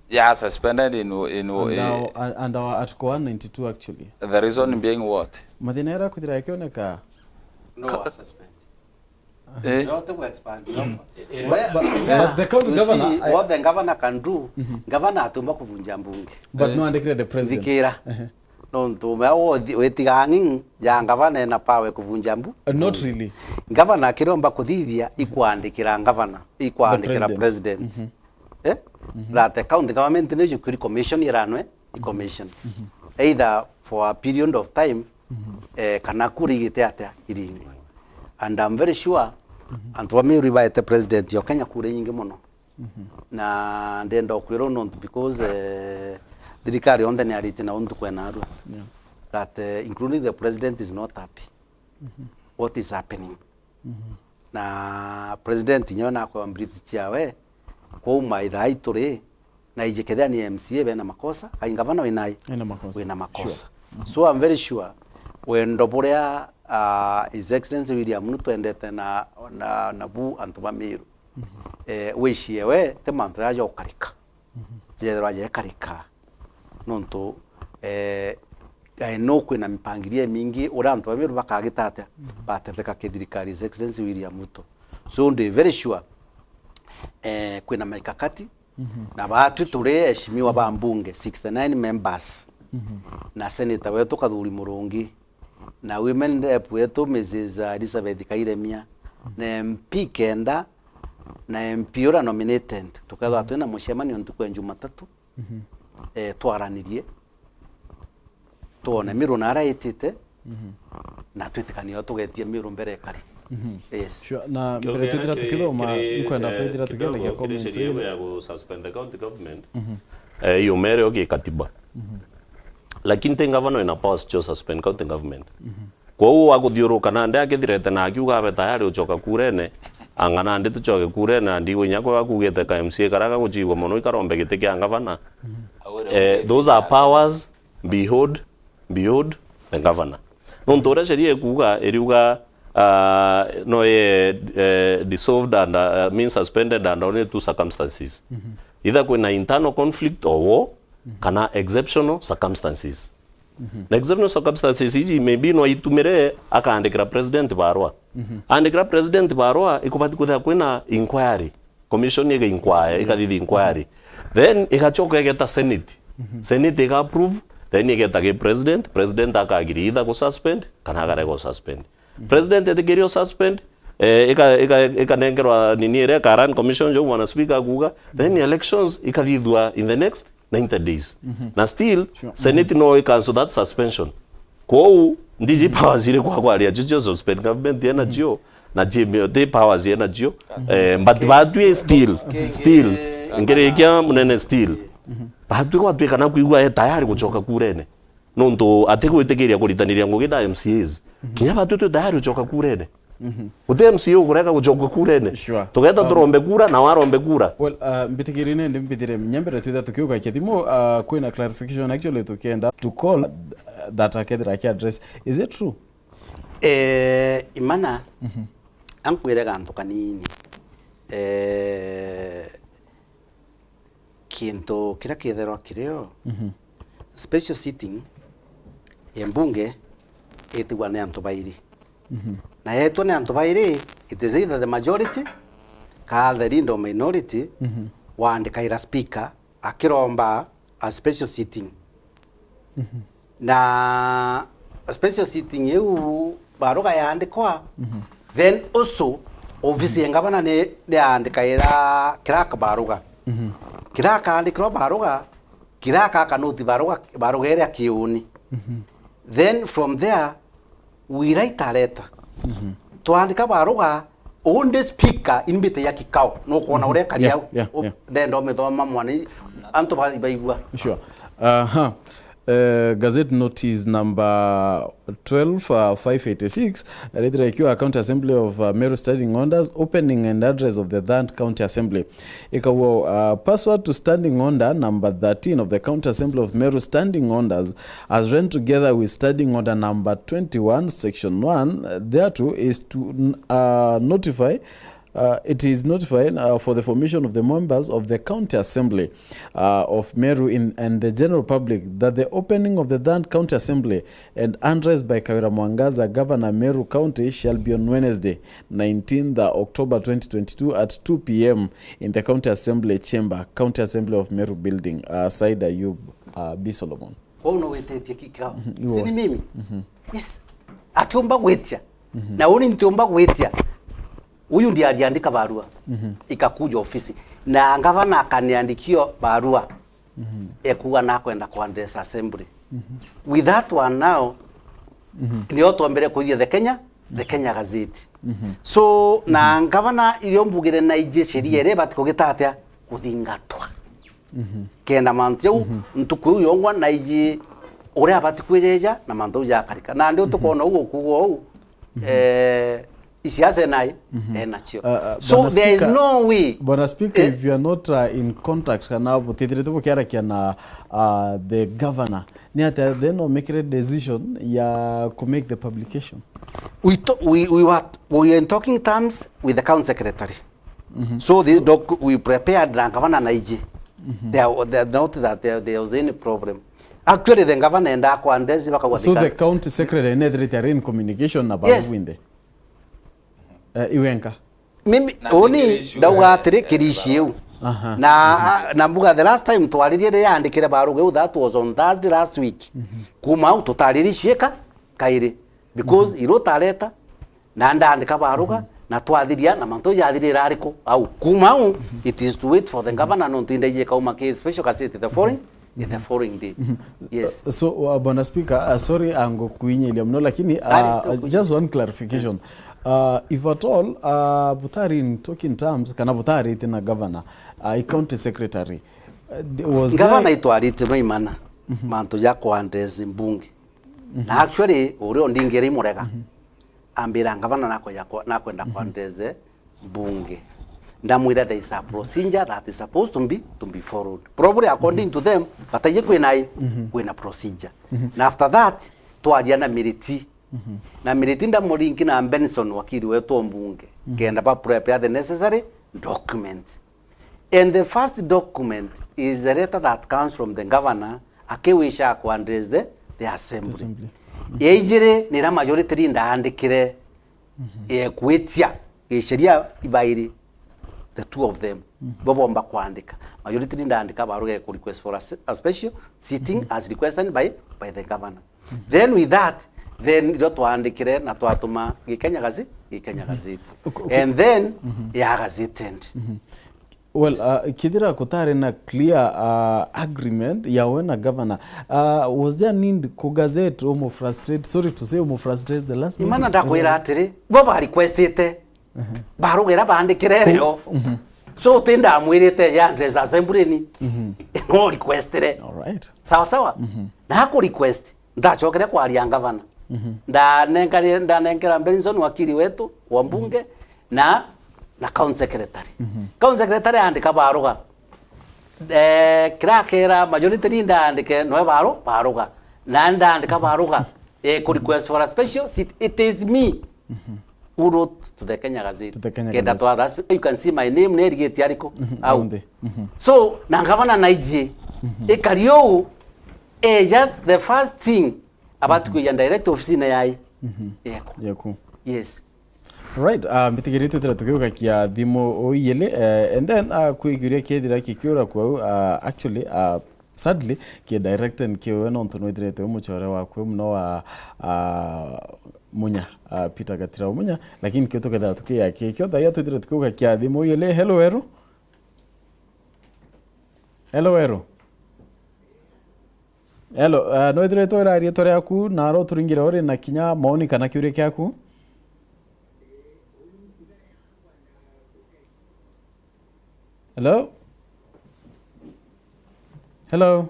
yeah, suspended in, in, and in our, and, and our Article one ninety-two, actually. The reason being what? Mathina era kwithira yakioneka. No, ka-, suspend. Eh? Yote ku expand, no? But, but, yeah, but the county governor, see, I, what the governor can do, mhm, governor atumba kuvunja mbunge. But, eh, no andikire the president. Thikira. Ehe. Nontu me wo thi-, witiga ng'ing'i ya ngavana ena power kuvunja mbu. Uh, not really. Ngavana akiromba kuthithia, mhm, ikwandikira ngavana, ikwandikira the president. President. Mhm. Eh? Mhm. That the county government ni jukuri commission iranwe, i commission. Mhm. Either for a period of time, mhm, eh, kana kura igite atia iringwe. And I'm very sure, mhm, antu ba Meru ibaete president yo Kenya kura inyingi mono. Mhm. Na ndenda ukwira nontu because, eh, thirikari yonthe ni aritie na untu kwena arua. Yeah. That, eh, including the president is not happy. Mhm. What is happening? Mhm. Na president nyo nakwa briefs ciawe, kwauma ithaa ituri, na iji kethia ni M C A bena makosa, ai ngavana wina ai? Ena makosa. Wina makosa. Sure. Mhm. So I'm very sure wendo buria, ah, His Excellency William Ruto endete na, na, nabu antu ba Meru. Mhm. Eh, wishie we, ti mantu jaja ukarika. Mhm. Jethirwa jekarika. Nontu, eh, eh, no kwina mipangilio imingi uria antu ba Meru bakagita atia, mhm, batetheka ki thirikari His Excellency William Ruto. So ndi very sure, eh, kwina mikakati, mhm, na batwi turi eshimiwa ba mbunge sixty-nine members, mhm, na senator wetu Kathuri Murungi, na women rep wetu Missus Elizabeth Kairemia, na M P kenda, na M P uria nominated, tukethwa twina mucemanio ntuku ya Jumatatu, mhm, eh, twaranirie, twone Miru naria itite, na twitikanie tugetie Miru mbere ikari. Yes. Sure. Na mbere twithira tukithoma, nkwenda twithira tukiendagia comments sheria ya gu suspend the county government, eh, iyo mere yo gikatiba. Lakini ti ngavana wina powers cio suspend county government. Kwou aguthiuruka nandi akithirete na akiuga abe tayari ucoka kurene, anga nandi tucoke kurene, na ndigwa inya kwa akugite ka M C A karia gagucigwa mono ikarombe giti kia ngavana. Eh, those are powers behold, behold the governor. Nontu uria sheria ikuuga, iriuga, ah, no ye, eh, dissolved under, ah, mean suspended under only two circumstances. Either kwina internal conflict or war, kana exceptional circumstances. Na exceptional circumstances iji maybe no aitumire akaandikira president barua. Aandikira president barua, ikubati kwithira kwina inquiry. Commission iga inquiry, ikathithia inquiry. Then igacoka igeta Senate. Senate iga approve, then igeta gi president, president akagiri either gu suspend kana akarega gu suspend. President etikirio suspend, eh, ika, ika, ikanengerwa nini iria ika run commission jo bwana speaker akuuga, then elections ikathithua in the next ninety days. Na still, Senate no i cancel that suspension. Kwou, ndiji powers iri kwa kwaria cio cio suspend government ena cio, na ji, ti powers ena cio. Eh, but batwi still, still, ngirikia munene still. Batwi gwatwika na kwigua e tayari gucoka kurene. Nontu atigwitikiria kuritaniria ngugi na M C As. Kinya batwi twi tayari gucoka kurene. Guti M C A ukurega gucoka kurene. Sure. Tugeta turombe kura na warombe kura. Well, uh, mbitikirie nindi mbithire nyambere twitha tukiuga kithimu, uh, kwina clarification actually tukienda to call, uh, that akethira aki address. Is it true? Eh, Imana, ankwire gantu kanini. Eh, kintu kiria kitherwa kirio, special sitting ya mbunge itigwa ni antu bairi. Na yetwa ni antu bairi, it is either the majority, ka the leader of minority, waandikaira speaker, akiromba a special sitting. Na special sitting iu baruga yaandikwa, then usu ofisi ya ngavana ni, ni yaandikaira kiraka baruga. Kiraka aandikirwa baruga, kiraka akanoti baruga, baruga iria kiuni. Then from there, we write a letter. Twaandika baruga, undi speaker imbite ya kikao. Nukwona uria ekari au? Yeah, yeah. Ndenda umithoma mwana, antu ba-, baigua. Sure. Aha. Uh, Gazette notice number twelve, uh, five eighty-six, rithira ikiwa County Assembly of, uh, Meru Standing Orders, opening and address of the third County Assembly. Ikauga, uh, pursuant to Standing Order number thirteen of the County Assembly of Meru Standing Orders, as read together with Standing Order number twenty-one, Section one, uh, thereto is to, uh, notify, uh, it is notified, uh, for the formation of the members of the County Assembly, uh, of Meru in, and the general public that the opening of the third County Assembly and address by Kawira Mwangaza, Governor Meru County, shall be on Wednesday, nineteenth October twenty twenty-two at two p m in the County Assembly Chamber, County Assembly of Meru Building, uh, Said Ayub, uh, B Solomon. Kwou no wititie kikao. Mhm, iwe. Si ni mimi? Mhm. Yes. Atiumba gwitia. Mhm. Na uni ntiumba gwitia. Huyu ndiye aliandika barua. Mhm. Ikakuja ofisi. Na gavana akaniandikia barua. Mhm. Ekuga nakwenda kwa address assembly. Mhm. With that one now, mhm, nio twombere kuithia the Kenya, the Kenya Gazette. Mhm. So, na, mhm, gavana irio mbugire na iji sheria, mhm, iria ibati kugita atia kuthingatwa. Mhm. Kenda mantu jau, mhm, ntuku iu yongwa na iji uria abati kwijeja na mantu jau jakarika. Na ndio, mhm, tukona uu kuuga uu, mhm, eh, isiasa enai, mhm, enacio. Uh, uh, so Bwana there is Speaker, no way. Bwana Speaker, eh, if you are not, uh, in contact kana butithirite bukiarakia na, uh, the governor, ni atia then omekire decision ya ku make the publication? We to-, we, we were, we were in talking terms with the county secretary. Mhm. So this doc we prepared na gavana na iji. Mhm. There, there, not that there, there was any problem. Actually, the governor endaa kwa ndezi bakauga. So the county secretary nethirite ari in communication na, yes, babu winde? Eh, iwenka? Mimi, na uni ndauga atiri, kirishi iu. Aha. Na, na mbuga the last time twaririe riria yandikire baruga iu, that was on Thursday last week. Mhm. Kuma au tutaririshi ika kairi. Because, mhm, iru tareta, na ndaandika baruga, mhm, na twathiria, na mantu jathirira ariku? Au, kuma au, mhm, it is to wait for the, mhm, governor, nontu indaiji ikauma ki special gazette the following, mhm, the following day. Yes. So, uh, Bwana Speaker, uh, sorry, ango kuinyilia muno, lakini, uh, Ari, tukuinyilia. Just one clarification. Uh, if at all, uh, butari in talking terms, kana butari tina governor, uh, county secretary, uh, was Ngavana there... itwarite no Imana mantu ja kuandress mbunge. Na actually, uria undingire imurega, ambira ngavana nakwenda kwa-, nakwenda kuandress mbunge. Ndamwira there is a procedure that is supposed to be, to be followed. Probably according to them, bataiji kwina i, kwina procedure. Na after that, twaria na Miriti. Na Miriti ndamuringi na Benson, wakili wetu wa mbunge. Kenda ba prepare the necessary document. And the first document is a letter that comes from the governor akiwisha kuandress the, the assembly. Assembly. Ya ijiri ni ira majority leader aandikire, eh, kwitia giceria ibairi, the two of them. Bo bomba kuandika. Majority leader aandika baruga ku request for a, se-, a special sitting as requested by, by the governor. Then with that, then irio twaandikire na twatuma Gikenya Gazi-, Gikenya Gazette. Okay, okay. And then ya gazetted. Well, uh, kithira kutari na clear, uh, agreement ya we na governor, uh, was there need ku gazette umu frustrate, sorry to say, umu frustrate the last Imana minute? Ndakwira atiri, bo ba requestite. Barugera baandikire rio. So uti ndamwirite ya address assembly ni. No requestire. All right. Sawa sawa? Na haku request, ndachokere kwaria ngavana. Ndanengari-, ndanenkera Benson, wakili wetu wa mbunge, na, na county secretary. County secretary aandika baruga. Eh, kirakera majority leader aandike noe baru-, baruga. Na ndaandika baruga, eh, ku request for a special seat. It is me who wrote to the Kenya Gazette. To the Kenya Kenda Gazette. Twa, you can see my name, nerigite ariko. Au. Aunde. So, na ngavana naiji, ikari uu, eja the first thing, abati kwija direct office-ini yai. Yeko. Yeku. Yes. Right, uh, mbitigiri twithira tukiugakia thimu uyili, uh, and then, uh, kwi kiuria kethira kikiura kwau, uh, actually, uh, sadly, ki directed kiwe nontu nwithirite wi mucore waku muno wa, uh, Munya, uh, Peter Gatira Munya, lakini kio tukethira tukiakia kio, thaia twithire tukiugakia thimu uyili. Hello, Weru. Hello, Weru. Hello, uh, no ithire twira rietwa riaku na aro turingire uri na kinya maoni kana kiuria kiaku. Hello? Hello?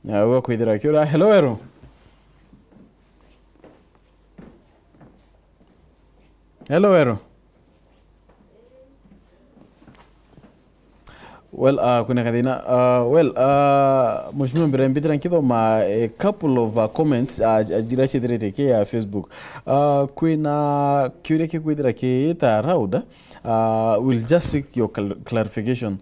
Ya, uga kwithira kiura. Hello, Weru. Hello, Weru. Well, uh, kwina kathina. Uh, well, uh, Mheshimiwa, mbere mbithira nkithoma a couple of, uh, comments, uh, jira cithirite ki ya Facebook. Uh, kwina kiuria kikwithira kiita around, uh, we'll just seek your cl-, clarification.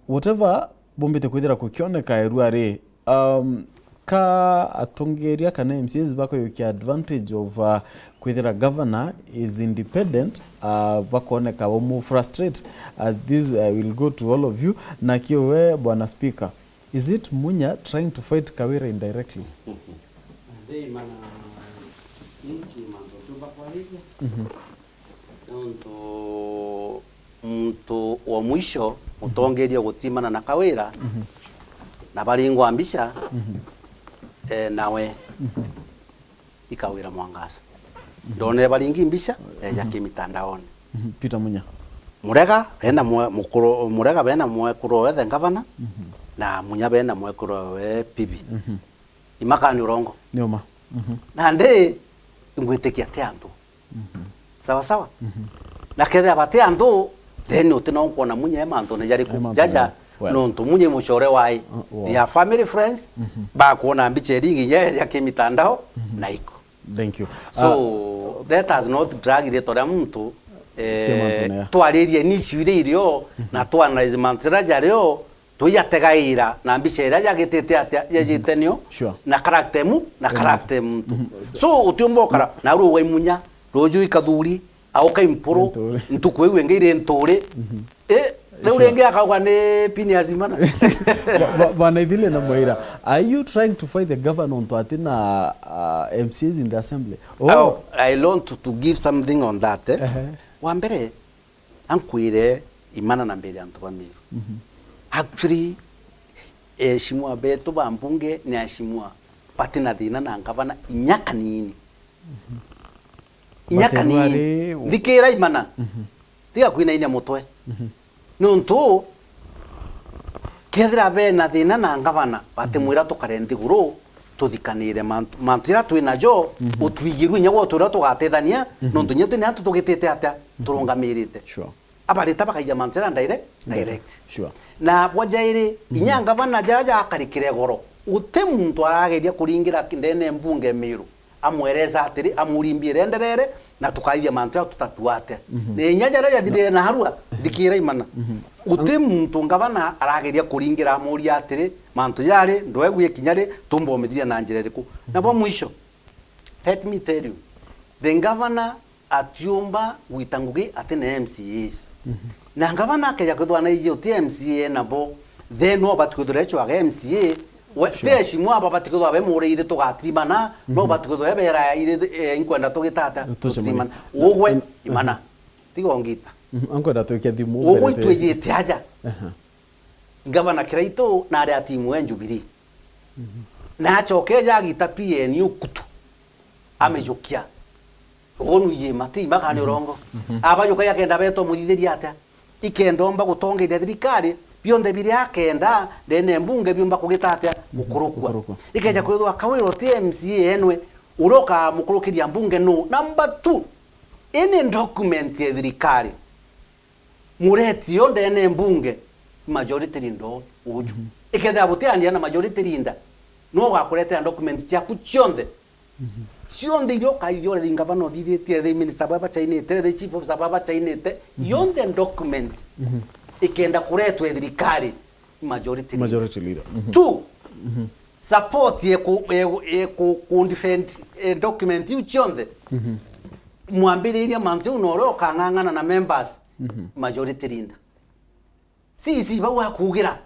Whatever bombite kwithira kukioneka erua ri, um, ka atongeria kana M C As bakoyukia advantage of, uh, kwithira governor is independent, uh, bakoneka bomu frustrate. Uh, this, uh, will go to all of you. Na kio we, Bwana Speaker, is it Munya trying to fight Kawira indirectly? Nthĩ mana ninki mantu tumba kwariria. Nontu muntu wa mwisho mutongeria gutimana na Kawira, na baringwa mbica, eh, nawe i Kawira Mwangaza. Ndonere baringi mbica, eh, ya kimitandaoni. Mhm. Peter Munya. Murega bena mwe-, mukuru, Murega bena mwekuru we the governor, na Munya bena mwekuru we Pibi. Imakani urongo. Ni uma. Nandi ingwitikia ti antu. Sawa sawa? Na kethira bati antu, then uti no nkwona Munya e mantune jariku. E mantune jaja, well, nontu Munya i mucore wai. Uh, wow. They are family friends, bakwona mbica iringi ya, ya kimitandao, na iko. Thank you. So, uh, let us not drag rietwa ria muntu, eh, twaririe ni issue iria irio, na tu analyze mantu jaria jario, twijategaira na mbica iria jagitite atia, jejite nio, sure, na character mu, na character muntu. So, utiumba ukara, na ruuga i Munya, ruju i Kathuri, auka i Mpuru, ntuku iu ingi iri Nturi. Eh, riu ringi akauga ni Phineas Imana. Ba-, ba-, Bwana Ithile na Mwaira, are you trying to fight the governor ontu ati na, uh, M C As in the assembly? Oh. Oh, I want to, to give something on that, eh? Wa mbere, ankwire Imana na mbere antu ba Meru. Actually, eheshimiwa betu ba mbunge ni eheshimiwa batina thina na ngavana inya kanini. Inya kanini. Thikirai mana. Tiga kwinainia mutwe. Niuntu kethira bena thina na ngavana, batimwira tukare nthiguru tuthikanire mantu, mantu jaria twinajo, utwigirue inya gwe uria tugatethania, niuntu inya twi ni antu tugitite atia turungamirite. Sure. Abarita bakaija mantu jaria dire-, direct. Sure. Na bwa jairi, inya ngavana jaja akarikire goro, guti muntu arageria kuringira ndene mbunge Miru amwereza atiri, amurimbie renderere, na tukaithia mantu jau tutatuate. Na inya jaria jathirire na harua, thikirai mana. Guti muntu ngavana arageria kuringira amuria atiri, mantu jari, ndwegwie kinya ri, tumba umithiria na njira iriku? Na bwa mwisho, let me tell you, the governor atiumba gwita ngugi ati na M C As. Na ngavana akeja kwithwa naiji uti M C A nabo, then no bati kwithwa ecwaga M C A, we, sure, ti eshimwa aba bati kwithwa bemurire tugatirimana, no bati kwithwa bera ire, eh, inkwenda tugitata, tutirimana. Ugwe, imana. Tiga ongita. Ankwenda twikia thimu. Ugwe itwijite aja. Aha. Ngavana Kiraitu nari a timu ya Jubilee. Na acoke eja agita P N U kutu. Amijukia. Ugwe nwiji mati, imaka ni urongo. Abajuka akenda beto muthithiria atia? Ikenda omba gutongeria thirikari, bionthe biria akenda, ndene mbunge biumba kugita atia? Gukurukua. Gukurukua. Ikeja kwithwa Kawira uti M C A enwe, uria ukamukurukiria mbunge nu? Number two, any document ya thirikari, mureti yo ndene mbunge, majority leader uju. Ikethira butiandia na majority leader, no ugakuretera document ciaku cionthe. Cionthe iria ukaithia urethi ngavana uthithitie, the minister baba bachainite, the chief officer baba bachainite, yonthe document ikenda kuretwe thirikari, majority leader. Majority leader. Two, support ye ku, ye, ye ku, ku defend, eh, document iu cionthe. Mwambiririe mantu jau na uria ukang'ang'ana na members, majority leader. Sisi bau akugira.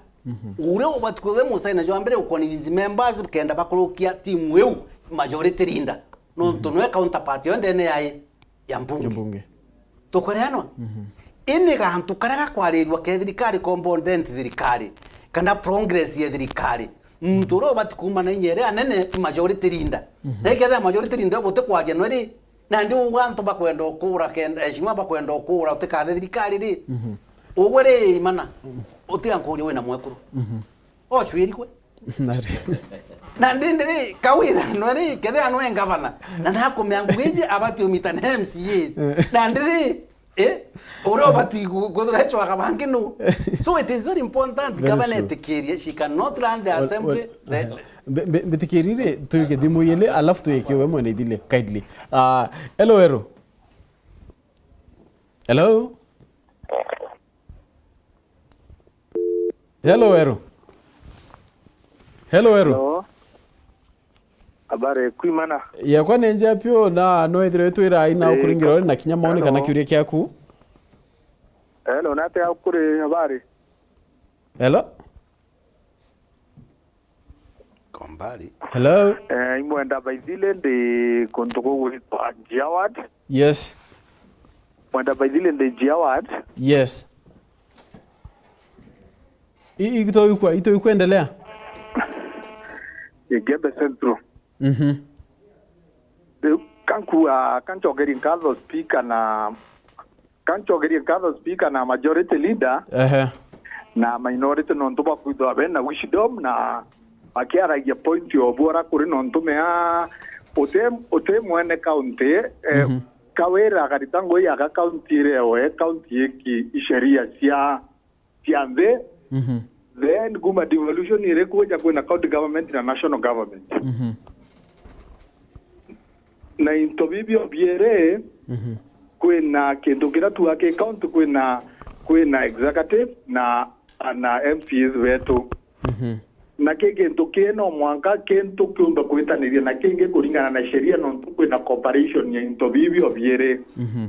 Uria ubati kwithwa musaina jwa mbere uconvince members kenda bakurukia timu iu majority leader. Nontu nwe counterpart yo ndene yai ya mbunge. Ya mbunge. Tukureanwa? Ini gantu karia gakwarirua ke thirikari component thirikari, kana progress ya thirikari. Muntu uria ubati kuuma na inya iria nene majority leader. Na ikethira majority leader buti kwaria nwe ri, nandi ugwe antu bakwenda ukura kenda, eshimwa bakwenda ukura utikathe thirikari ri. Ugwe ri imana, utiga nkuria wina mwekuru. Ocwiri kwe? Nari. Na ndindi ri, Kawira, nwe ri, kethira nwe ngavana, na nakumea ngugi iji abati umita na M C As. Na ndiri, eh, uria ubati gu-, guthura ecwaga bangi nu? So it is very important, very governor true. Etikirie, she cannot run the assembly. Mbi-, mbi-, mbitikiri ri, tuike thimu ili, alafu tuike we mwene ithile, kindly. Ah, hello, hello. Hello? Hello, Weru. Hello, Weru. Hello. Habari, kwimana? Yakwa ni njia piu, na no ithire twira ina ukuringira uri na kinya maoni kana kiuria kiaku. Hello, nate akuri habari? Hello? Kombari. Hello? Eh, imwenda baithile ndi kuntu kugwitwa Njia Ward. Yes. Mwenda baithile ndi Njia Ward. Yes. I, i, ito ikwa, ito ikwendelea? Igembe Central. Mhm. Riu, kankua, kancokerie nkatho speaker na, kancokerie nkatho speaker na majority leader. Ehe. Na minority nontu bakwithwa bena wisdom na bakiaragia point o bwora kuri nontu mea uti, uti mwene county, eh, mhm, Kawira akarita ngui aga county irewe, county iki isheria cia cia nthi. Mhm. Then kuma devolution iri kuja kwina county government na national government. Mhm. Na into bibio biiri, mhm, kwina kintu kiria tuga ki county, kwina, kwina executive na, na M C As betu. Mhm. Na ki kintu kii no mwanka kintu kiumbe kwitaniria na kingi kuringana na sheria, nontu kwina cooperation ya into bibio biiri. Mhm.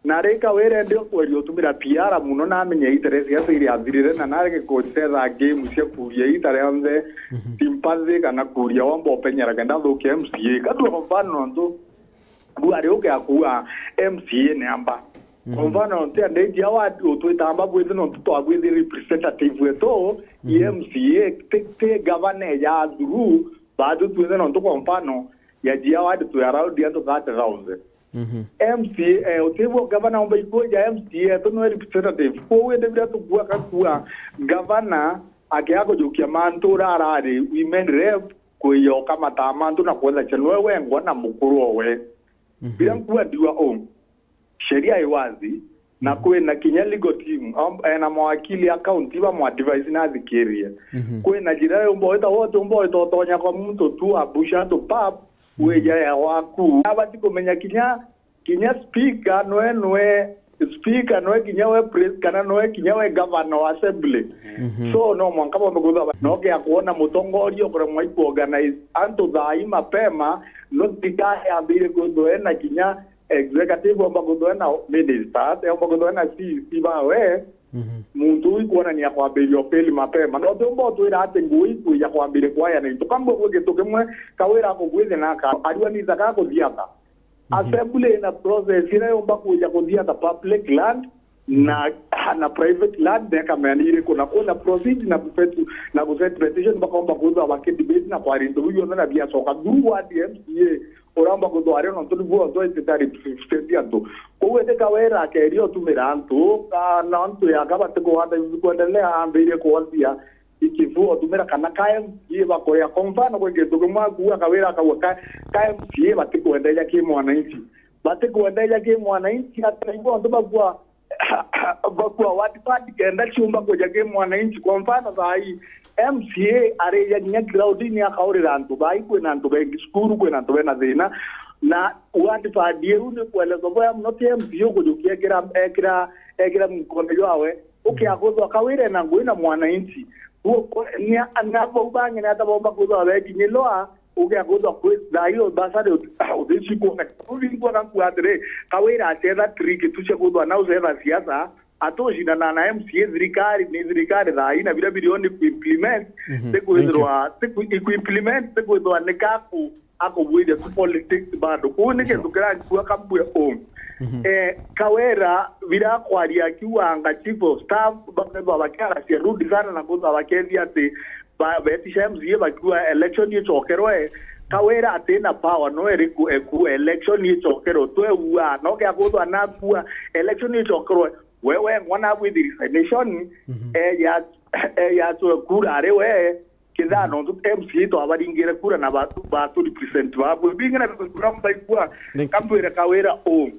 Na rika wire ndi ukweria utumira P R muno, na amenye ita ria siasa iria athirire, na narege kucetha game cia kuria ita rionthe, mhm, sympathy kana kuria womba upenyera kenda thukia M C A. Katua kwa mfano nontu bwari uke akua M C A ni amba. Kwa mfano, nti andeji awa utwitamba bwithi nontu twabwithi representative wetu, i M C A, ti, ti gavana ya through, batu twithe nontu kwa mfano, ya jia wadi twi around antu thirty thousand. M C A, eh, utibwo gavana umba ikuja M C A, tu no representative. Kwa wende bila tukua kakua, gavana akia kujukia mantu rarari, women rep, kuyoka mata mantu na kwetha cha nwe wengwa na mukuru owe. Bila nkua ndiwa o. Sheria i wazi, na kwina kinya legal team, am-, ena mawakili a county ba mwa advise na athikirie. Kwina njira yumba wita wote umba wita utonya kwa muntu tu abusha tu pap, wija ya waku. Abati kumenya kinya, kinya speaker nwe, nwe speaker nwe kinya we pres-, kana nwe kinya we governor wa assembly. So no mwanka bombe kwithwa no kia kuona mutongoria ukuremwa i kuorganize antu thaa i mapema, no thirikari yambire kwithwa ena kinya executive omba kwithwa na ministers, omba kwithwa na C E C bawe, muntu uu ikuonania kwambiria upeli mapema. No tiumba utwira ati ngui ikwija kwambiria kwaya na into. Kamwe gwi gintu kimwe, Kawira akugwithia na aka-, arua ni thaka akuthiatha. Assembly ina process iria yumba kwija kuthiatha public land na, na private land, nekamenya ni iriku, na kwina proceed na kuset-, na kuset petition, bakomba kwithwa bakidebate na kwaria into biu bionthe na biacoka through ward M C A. Uramba kuthwaria nontu ni buo ntho ititari fifty antu. Kou indi Kawira akeria utumira antu, kana antu yaka bati kuwata kuendelea, ambirie kuwathia ikibu utumira kana ka M C A bakuria. Kwa mfano, kwi gintu kimwe akuuga Kawira akauga ka, ka M C A bati kuendeja ki mwananchi. Bati kuendeja ki mwananchi, ati na ibo antu bakua bakua ward fund kenda ciumba kuja ki mwananchi. Kwa mfano, thaa ii M C A arija kinya ground-ini akaurira antu bai, kwina antu bengi cukuru, kwina antu bena thina, na ward fund iu ni kuelezwa boya muno ti M C A ukujukia ekira, ekira, ekira mukone jwawe, ukia kwithwa Kawira na ngui na mwananchi. Uo-, ni a-, na bau bangi ni ata bomba kwithwa bekinyilwa, ukia kwithwa kwi thaa iyo basari uti-, utisi kuoneka. Uvingwa na kuuga atiri, Kawira acetha trick tu cia kwithwa na ucetha siasa, atucindana na M C A, thirikari, ni thirikari thaa ii na biria birioni ku implement, ti kwithirwa, ti ku-, i ku implement, ti kwithwa ni kaku akubwithia tu politics bado. Kuu ni gintu kirankua kambue u. Eh, Kawira, bira kwaria akiuga anga chief of staff, bakethwa bakiaracia rude sana na kwithwa bakethia ati ba-, betisha M C A bakiuga election icokerwe. Kawira atina power no iriku ekua election icokerwe. Tweua, no kia kwithwa nakua election icokerwe. We wengwa nabwithi resignation, eh, ya, eh, yatwe kura ari we, kethira nontu M C A twabaringire kura na ba, ba tu represent babwe. Bingi na kura mbaigua, kambwire Kawira u.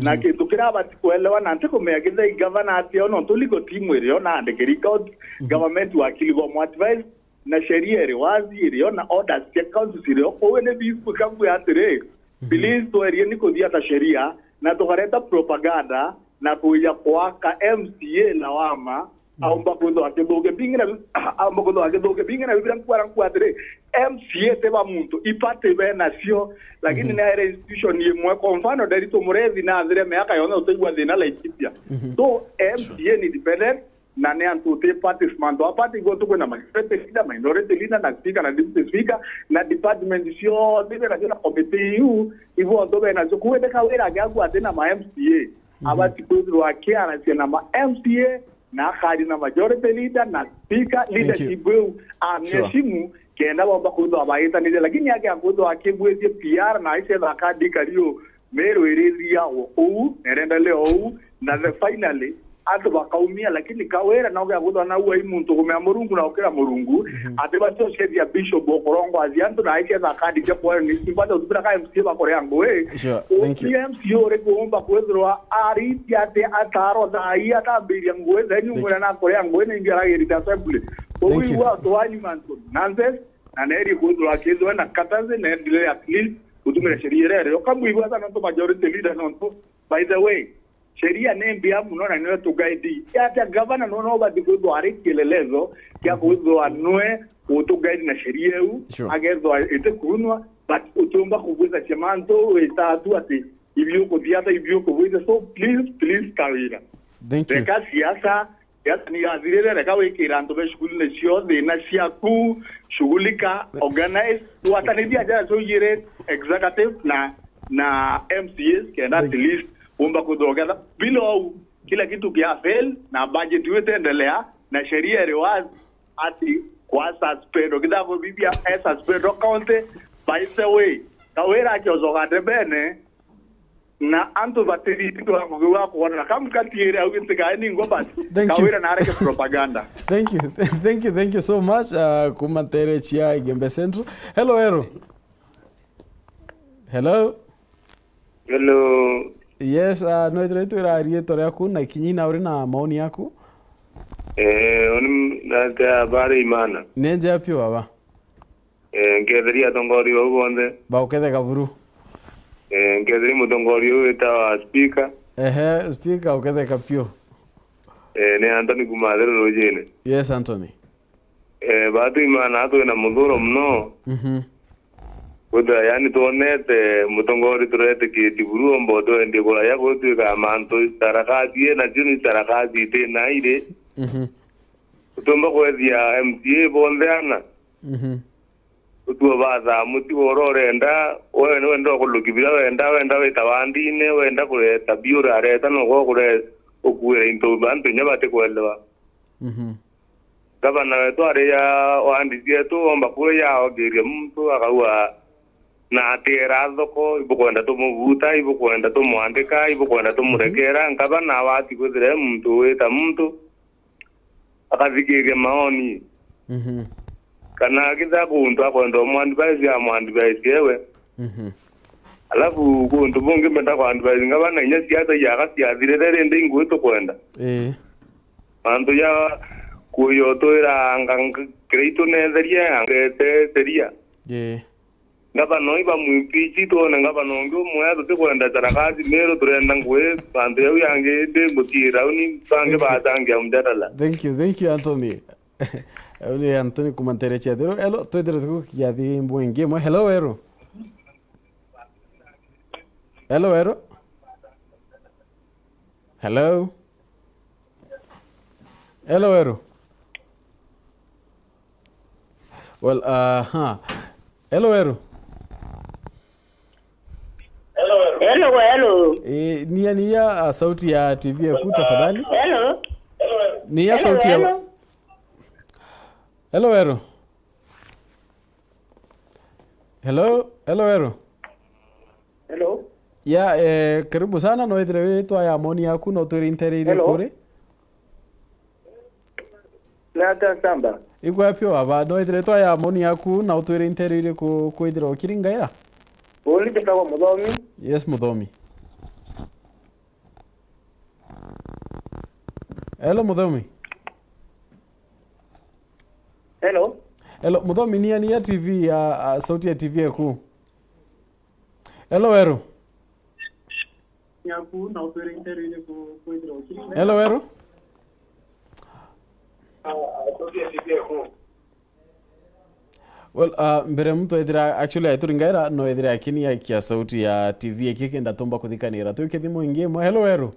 Na kintu kiria abati kuelewa, na ntikumenya kethira i gavana atia, nontu legal team irio na andikiri county, government wakili bo mu advise, na sheria iri wazi irio na orders cia counties irio. Kou ni bibu kambwira atiri, please, twerie ni kuthiata sheria, na tukareta propaganda, na kuja kwaka M C A lawama, aumba kwithwa akithukia bingi na, aumba kwithwa akithukia bingi na bibira nkwara nkwa atiri, M C A ti ba muntu, i party be nacio, lakini ni aire institution imwe. Kwa mfano, Nderitu Murethi na athire miaka yonthe utaigua thina Laikipia. So, M C A ni independent, na ni antu uti parties, mantu a party igwe tukwina majority leader, minority leader, na speaker, na deputy speaker, na department cionthe ibe nacio na committee iu, ibo ntho be nacio. Kwendeka wira agiaku atina ma M C A, abati kwithirwa akiaracia na ma M C A, na akari na majority leader na speaker, leadership iu amiheshimu, kenda bomba kwithwa baitaniria. Lakini agia kwithwa akibwitie P R na aicetha akandika rio, Meru irithia o uu, na irendelea o uu, na the finally, antu bakaumia, lakini Kawira no gia kwithwa na ua i muntu kumea Murungu na ukira Murungu, ati bacio ciethia bishop okurongoacia antu na aicetha akandika kwa ni simbata utumira ka M C A bakorea ngui. Sure, thank you. M C A uri kuumba kwithirwa aritia ati ataro thaa ii akambiria ngui, then umwira na korea ngui ni ingi aragirite assembly. Kou igua tuani mantu nonsense, na nerie kwithirwa akithwe na katazi, na endelee at least gutumira sheria iria iri. Ukamwigua sana nontu majority leader nontu, by the way, sheria ni mbia muno na niwe tugaidi. Atia gavana nwe no ubati kwithwa ari kielelezo kia kwithwa nwe utugaidi na sheria iu, agethwa itikunwa, but utiumba kugwita cia mantu wita tu ati ibi ukuthiata, ibi ukugwita. So please, please, Kawira. Thank you. Reka siasa, siasa ni yathirire, reka wikira antu be shughuli cionthe na ciaku, shughulika, organize, gwatanithia njara cio igiri, executive na, na M C As, kenda at least umba kwithirwa uketha. Bila uu, kila kitu kia fail, na budget iu itendelea, na sheria iri wazi ati kwa suspend, ukitaka kubibia, e suspend o county. By the way, Kawira akiocoka ndebene, na antu batithithitwe ngugi wa kwonana. Kamkatiire au gitikae ningwa basi. Thank you. Kawira na areke propaganda. Thank you. Thank you, thank you so much, uh, kuma ntere cia Igembe Central. Hello, Ero. Hello. Hello. Yes, uh, no ithire twira rietwa riaku na ikinya na uri na maoni yaku. Eh, oni nate habari imana. Ni njega piu baba. Eh, nketheria atongoria bau bonthe. Bauketheka buru. Eh, nketheria mutongoria uyu witawa speaker. Ehe, speaker uketheka piu. Eh, ni Anthony kuma Atheru Rujine. Yes, Anthony. Eh, batu imana twina muthuro muno. Mhm. Kwithira yani twonete mutongoria turetikitie buru omba twendie kuraya gutwika mantu sarakasi, na cio ni sarakasi itinairi. Mhm. Utumba kwethia M C A bonthe ana. Mhm. Utuo bathaa muti wora urenda, we wenda ukuluki biria wenda, wenda wita wandine, wenda kureta biura areta, no gwe ukure-, ukuira into bantu inya batikwelewa. Mhm. Gavana wetu ari ya wandi cietu, omba kuya yaogiria muntu, akauga, na atiera thoko, ibukwenda tumubuta, ibukwenda tumwandika, ibukwenda tumurekera. Mhm. Gavana awati kwithira e muntu wita muntu, akathikiria maoni. Mhm. Kana akitha kuntu akwenda umwadvise, amwadvise ewe. Mhm. Alafu kuntu bungi mbenda kwadvise ngavana inya siasa iaka siathirire rindi ingui tukwenda. Ii. Mantu ja kuyo twira anga ng-, kiraitu netherie, angete theria. Ii. Ngavana uu bamwimpichi, twone ngavana ungi umwe, tutikwenda sarakasi Meru, turenda ngui, mantu jau yangi indi ngutiira uni, bangi Thank you. Batangia mjadala. Thank you, thank you, Anthony. Au ni Anthony kuma ntere cia Atheru. Hello, twithire tuku kiathi mbungi imwe. Hello, Ero. Hello, Ero. Hello. Hello, Ero. Well, uh, huh. Hello, Ero. Hello, hello. Eh, nia, nia, uh, sauti ya T V yaku tafadhali. Hello. Nia Hello, sauti ya hello. Hello, Ero. Hello, hello, Ero. Hello. Ya, eh, karibu sana, no ithire witwa ya maoni yaku, no twire intere iri Hello. Kuri. Nata Samba. Ikwa pio baba, no ithire twa ya maoni yaku, na utwire intere iri ku-, kwithira ukiringaira. Uni tikagwa Muthomi. Yes, Muthomi. Hello, Muthomi. Hello. Hello, Muthomi, nia, nia T V ya, ah, sauti ya T V yaku. Hello, Ero. Yaku, na utwire intere iri ku-, kwithira ukiringaira. Hello, Ero. Well, uh, mbere muntu ethira actually aituringaira, no ethira akini ya kia sauti ya T V iki kenda tumba kuthikanira. Twikie thimu ingi imwe. Hello, Ero.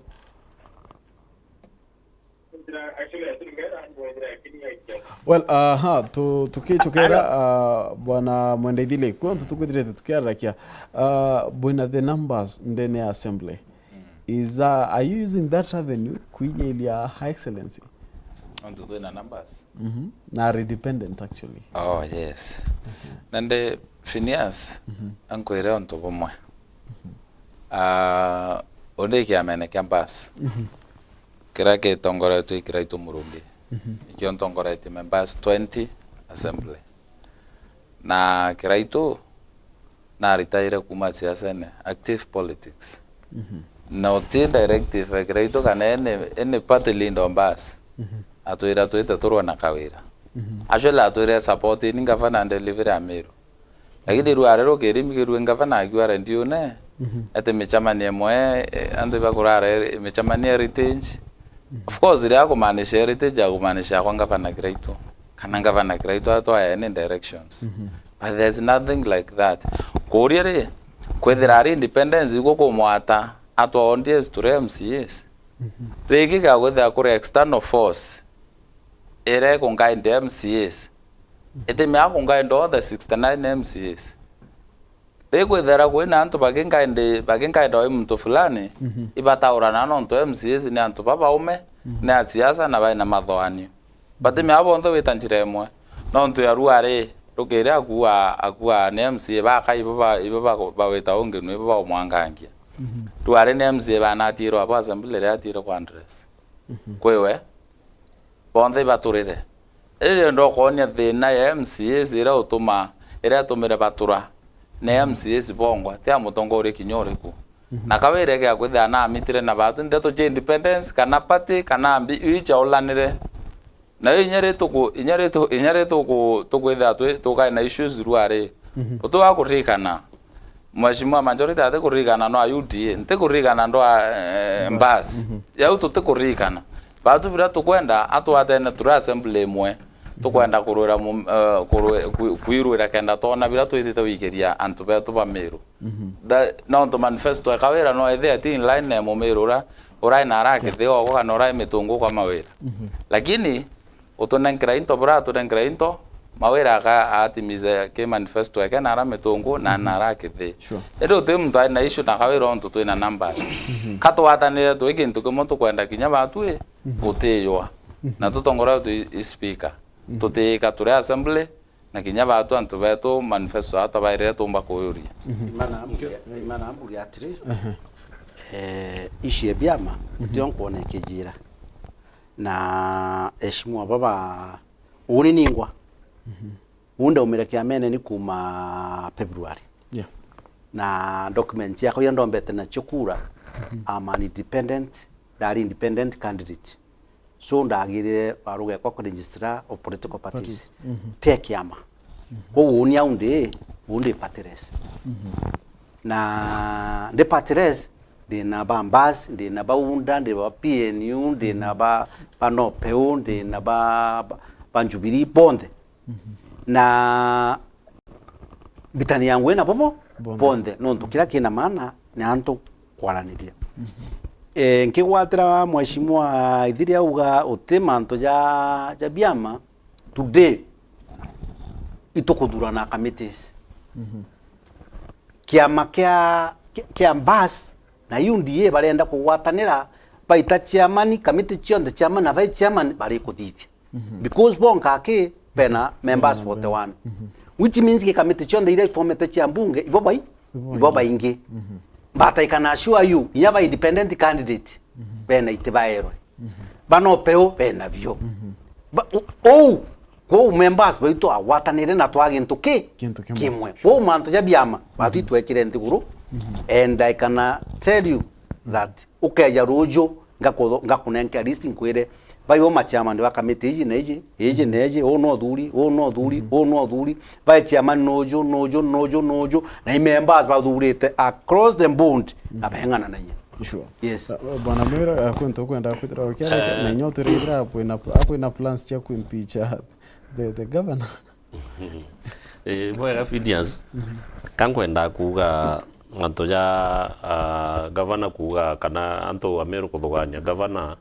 Well, uh, ha, tu-, tukichukera, uh, bwana Mwendeithile, kwantu tukwithirite tukiarakia, uh, bwina the numbers ndene ya assembly. Is, uh, are you using that avenue kuinyiria Her Excellency? Ontu twina numbers. Mhm. Na are independent, actually. Oh, yes. Mhm. Nandi Phineas, mhm, ankwire ontu bumwe. Mhm. Ah, undi kiamene kia Mbas. Mhm. Kiria gitongoretwe i Kiraitu Murungi. Mhm. Nikio ntongoretie members twenty assembly. Na Kiraitu naritaire kuuma siasene, active politics. Mhm. Na uti directive ya Kiraitu kana any, any party leader o Mbas, mhm, atwira twite turwe na Kawira. Mhm. Actually, atwire support ni ngavana delivery ya Meru. Lakini rware rukirimi kirue ngavana akiwa rendiune, mhm, ati micemanio imwe, eh, antu bakurara eri-, micemanio heritage. Mhm. Of course, iria akumaanisha heritage, akumaanisha kwa ngavana Kiraitu. Kana ngavana Kiraitu atwae any directions. Mhm. But there's nothing like that. Kuria ri, kwithira ari independence iguo kumwata atwa audience to M C As. Mhm. Riki gakwithira kuri external force iria ikungaindi M C As. Itimea kungaindi all the sixty-nine M C As. Ikwithira kwina antu bakinkaindi, bakinkaenda wi muntu fulani, Mhm. ibataurana nontu M C As ni antu babaume, Mhm. ni a siasa na baina mathoanio. Batimea bonthe wita njira imwe. Nontu ya ruari, rukiri akua, akua ni M C A bakai ibo ba, ibo ba, bawita ungi nu ibo baumwangangia. Mhm. Ruari ni M C A banatiirwa abo assembly riria atiire kwa address. Mhm. Kwiwe, bonthe ibaturire. Iri ndokonia thina ya M C As iria utuma, iria atumire batura, ni M C As bongwa, ti a mutongoria kinya uriku. Mhm. Na Kawira igia kwithira namitire na batu ndeto cia independence, kana party, kana mbi, iu ichaulanire. Na iu inya ri tuku-, inya ri tu-, inya ri tuku-, tukwithira twi-, tukae na issues ruari. Mhm. Utu wa kuririkana, Mheshimiwa majority atikuririkana ndwa U D A, ntikuririkana ndwa, eh, Mbas. Mhm. Yau tutikuririkana. Batu biria tukwenda, atwatene turi assembly imwe, tukwenda kurwira mu-, eh, kurwi-, kwi-, kwirwira kenda twona biria twitite wikiria antu betu ba Miru. Mhm. Tha-, nontu manifesto ya Kawira no ethia ti in line na ya Mumiru uria urai na ara kithi ogo kana urai mitungu kwa Mawira. Mhm. Lakini utunenkera into, bura atunenkera into, Mawira aka-, atimize ki manifesto yake na ara mitungu na, mhm, na ara kithi. Sure. Indi uti muntu ari na issue na Kawira ontu twina numbers. Mhm. Ka twatanire twi kintu kimwe tukwenda kinya batwi, mhm, gutiywa. Mhm. Na tutongora twi speaker. Mhm. Tutiika turi assembly, na kinya batu antu betu manifesto ata bairire tumba kuyuria. Mhm. Imana amburia, Imana amburia atiri, aha, eh, ici ya biama, mhm, tio nkwona ikijira. Na eshimwa baba, uni ningwa. Mhm. Uu ndaumire kiamene ni kuma February. Yeah. Na documents ciakwa iria ndombete nacio kura, mhm, I'm an independent, ndari independent candidate. So ndagirire barua gekwa ku registrar of political parties. Parties. Mhm. Te kiama. Mhm. Koguo uni au ndi, uu ndi partiless. Mhm. Na ndi partiless, ndi na ba Mbas, ndi na ba UDA, ndi ba P N U, ndi na, mhm, ba, ba NOPEU, ndi na ba, ba, ba Jubilee, bonthe. Mhm. Na mbitani yangu ina bobo bonthe, bonthe, nontu kiria kina maana ni antu kwaraniria. Mhm. Eh, nkigwatira Mheshimiwa Ithiri auga uti mantu ja, ja biama, today itukuthurana committees. Mhm. Kiama kia, kia, kia Mbas na U D A barenda kugwatanira, baita chairman, committee cionthe chairman na vice chairman barikuthithia. Mhm. Because bonka aki bena members, bena forty-one. Mhm. Which means ki committee cionthe iria iformetwe cia mbunge, ibo bai-, ibo baingi. Ibo baingi. Mhm. But I can assure you, inya ba independent candidate, mhm, bena iti baerwe. Mhm. Ba NOPEU bena bio. Mhm. Ba, u-, ou, kwou members baitu agwatanire na twa gintu ki-, kintu kimwe, kimwe. Kwou mantu ja biama, batu, mhm, itwekire nthiguru. Mhm. And I can, uh, tell you that ukeja ruju, ngakutho-, ngakunenke at least nkwire, baibo ma chairman ba committee iji na iji, iji na iji, uu no thuri, uu no thuri, mhm, uu no thuri, vice chairman nuju, nuju, nuju, nuju, na i members bathurite across the board, mhm, na beng'ananagia. Sure. Yes. Uh, uh, Bwana Mwira, uh, kwintu ukwenda kwithira ukiareka, eh, na inya utwire ithira akwina pl-, akwina plans cia kuimpeach, uh, the, the governor. Eh, bwega Phineas. Mhm. Ka nkwenda kuuga mantu ja, ah, gavana kuuga kana antu a Meru kuthugania gavana,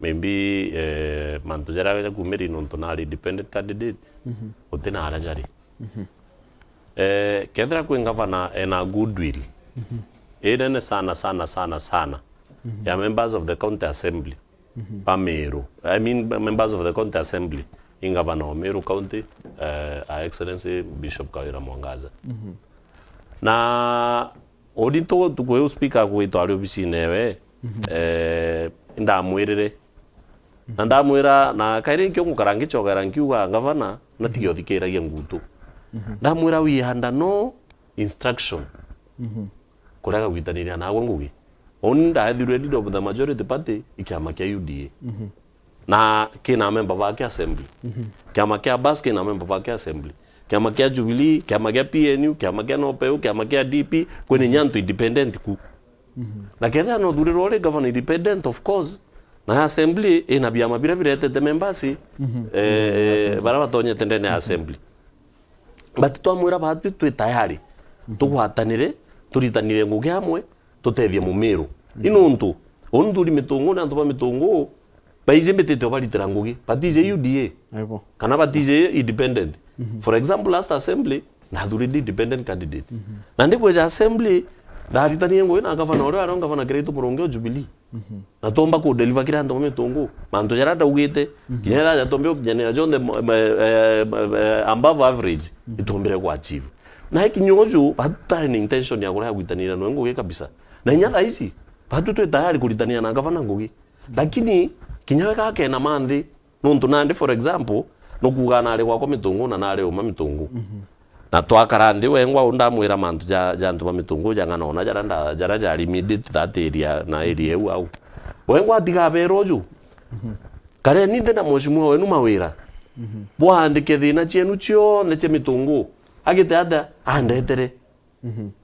maybe, eh, mantu jaria jakumirie nontu nari independent candidate, mhm, guti na aria jari. Mhm. Eh, kethira kwi gavana ena goodwill, mhm, inene sana, sana, sana, sana, mhm, ya members of the county assembly, mhm, ba Meru. I mean, members of the county assembly, in governor of Meru County, eh, Her Excellency Bishop Kawira Mwangaza. Mhm. Na uri ntuku, ntuku iu speaker agwitwa ari obisine ewe, mhm, eh, ndamwirire. Na ndamwira, na kairi nkio ngukara ngichogera nkiuga, "Gavana, na tiga uthikiragia ngutu." Mhm. Ndamwira, "We under no instruction." Mhm. Kurega gwitaniria nagwe ngugi. Uni ndaethirwe leader of the majority party i kiama kia U D A. Mhm. Na kina memba bake assembly. Mhm. Kiama kia Mbas kina memba bake assembly. Kiama kia Jubilee, kiama kia P N U, kiama kia NOPEU, kiama kia D P, kwina inya antu independent ku. Mhm. Na kethira no thurirwa uri governor independent, of course, na assembly ina biama biria biretete members, mhm, eh, eh, assembly, baria batonyete ndene ya, mhm, assembly. But twamwira batwi twi tayari, mhm, tugwatanire, turitanire ngugi amwe, tutethie Mumiru. Mhm. I nuntu, uu nthuri Mitungu ni antu ba Mitungu, baiji mbitite ubaritira ngugi, batiji U D A, aibo, kana batiji independent. Mhm. For example, last assembly, Ndathurire independent candidate. Na ndikwija assembly, ndaritanie ngugi na gavana uria wari gavana Kiraitu Murungi o Jubilee. Na twomba ku deliver kiri antu ba Mitungu. Mantu jaria ndaugite, kinya jaria twombe gukinyanira jonthe, eh, eh, eh, above average, itwombire ku achieve. Na ikinya uju, batari na intention ya kuria gwitanira noe ngugi kabisa. Na inya thaa ici, batu twi tayari kuritania na gavana ngugi. Lakini, kinya we gakena manthi, nontu nandi, for example, nukuuga nari gwakwa Mitungu na nari uma Mitungu. Na twakara nthi, wengwa u ndamwira mantu ja, ja antu ba Mitungu ja ng'ana ona jaria nda-, jaria jari immediate that area na area iu au. Wengwa atiga abera uju. Kareni nthi na mheshimiwa wenu Mawira. Bwaandike thina cienu cionthe cia Mitungu. Agite atia? Andetere.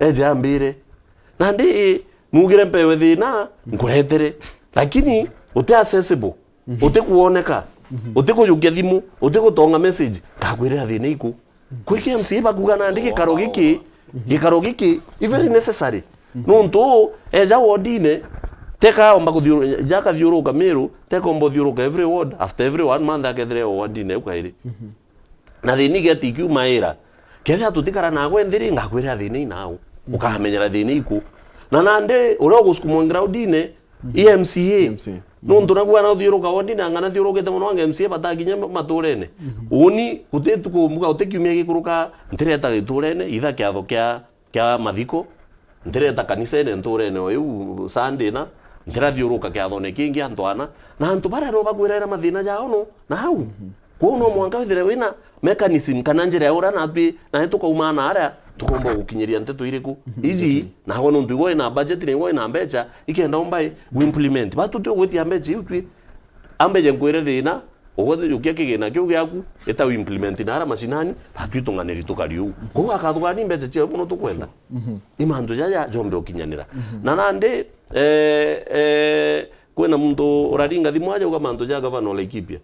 Eje ambire. Nandi, nugire mpewe thina, nkuretere. Lakini, uti accessible. Uti kuoneka. Uti kujukia thimu. Uti gutonga message. Ngakwirira thina iku. Kwi ki M C A bakuga nandi gikaro giki, gikaro giki, i very necessary. Nontu, eja wodine, teka omba kuthiuru-, ja kathiuruka Meru, teka omba uthiuruka every ward, after every one month akethire o wodine iu kairi. Na thina igeti ikiumaira. Kethira tutikara nagwe nthi ri, ngakwirira thina inau. Ukamenyera thina iku. Na nandi, uria ugusukumwa groundine, i M C A. M C A. Nontu nakuga na uthiuruka wodine, ang'ana thiurukite mono anga M C A batakinya maturene. Uni, guti tuku mbuga, guti kiumia gikuruka, ntireta giturene, itha kiatho kia, kia mathiko, ntireta kanisene nturene o iu Sunday na, ntirathiuruka kiathone kingi antu ana, na antu baria no bakwiraira mathina jao no, na au. Kwou no mwanka withire wina mechanism kana njira ya uria natwi nae tukauma na aria tukomba gukinyiria nteto iriku. Iji, nawe nontu igwe wina budget na igwe wina mbecha, ikenda umbae gu implement. Batu tio gwitia mbecha iu twi. Ambeje nkwire thina, ugwe jukia kigina kiu giaku, ita u implement na aria mashinani, batu itung'aniri tukari uu. Kwou akathugani mbecha ciao mono tukwenda. Ni mantu jaja jombe ukinyanira. Na nandi, eh, eh, kwina muntu uraringa thimu aja uga mantu ja gavana wa Laikipia.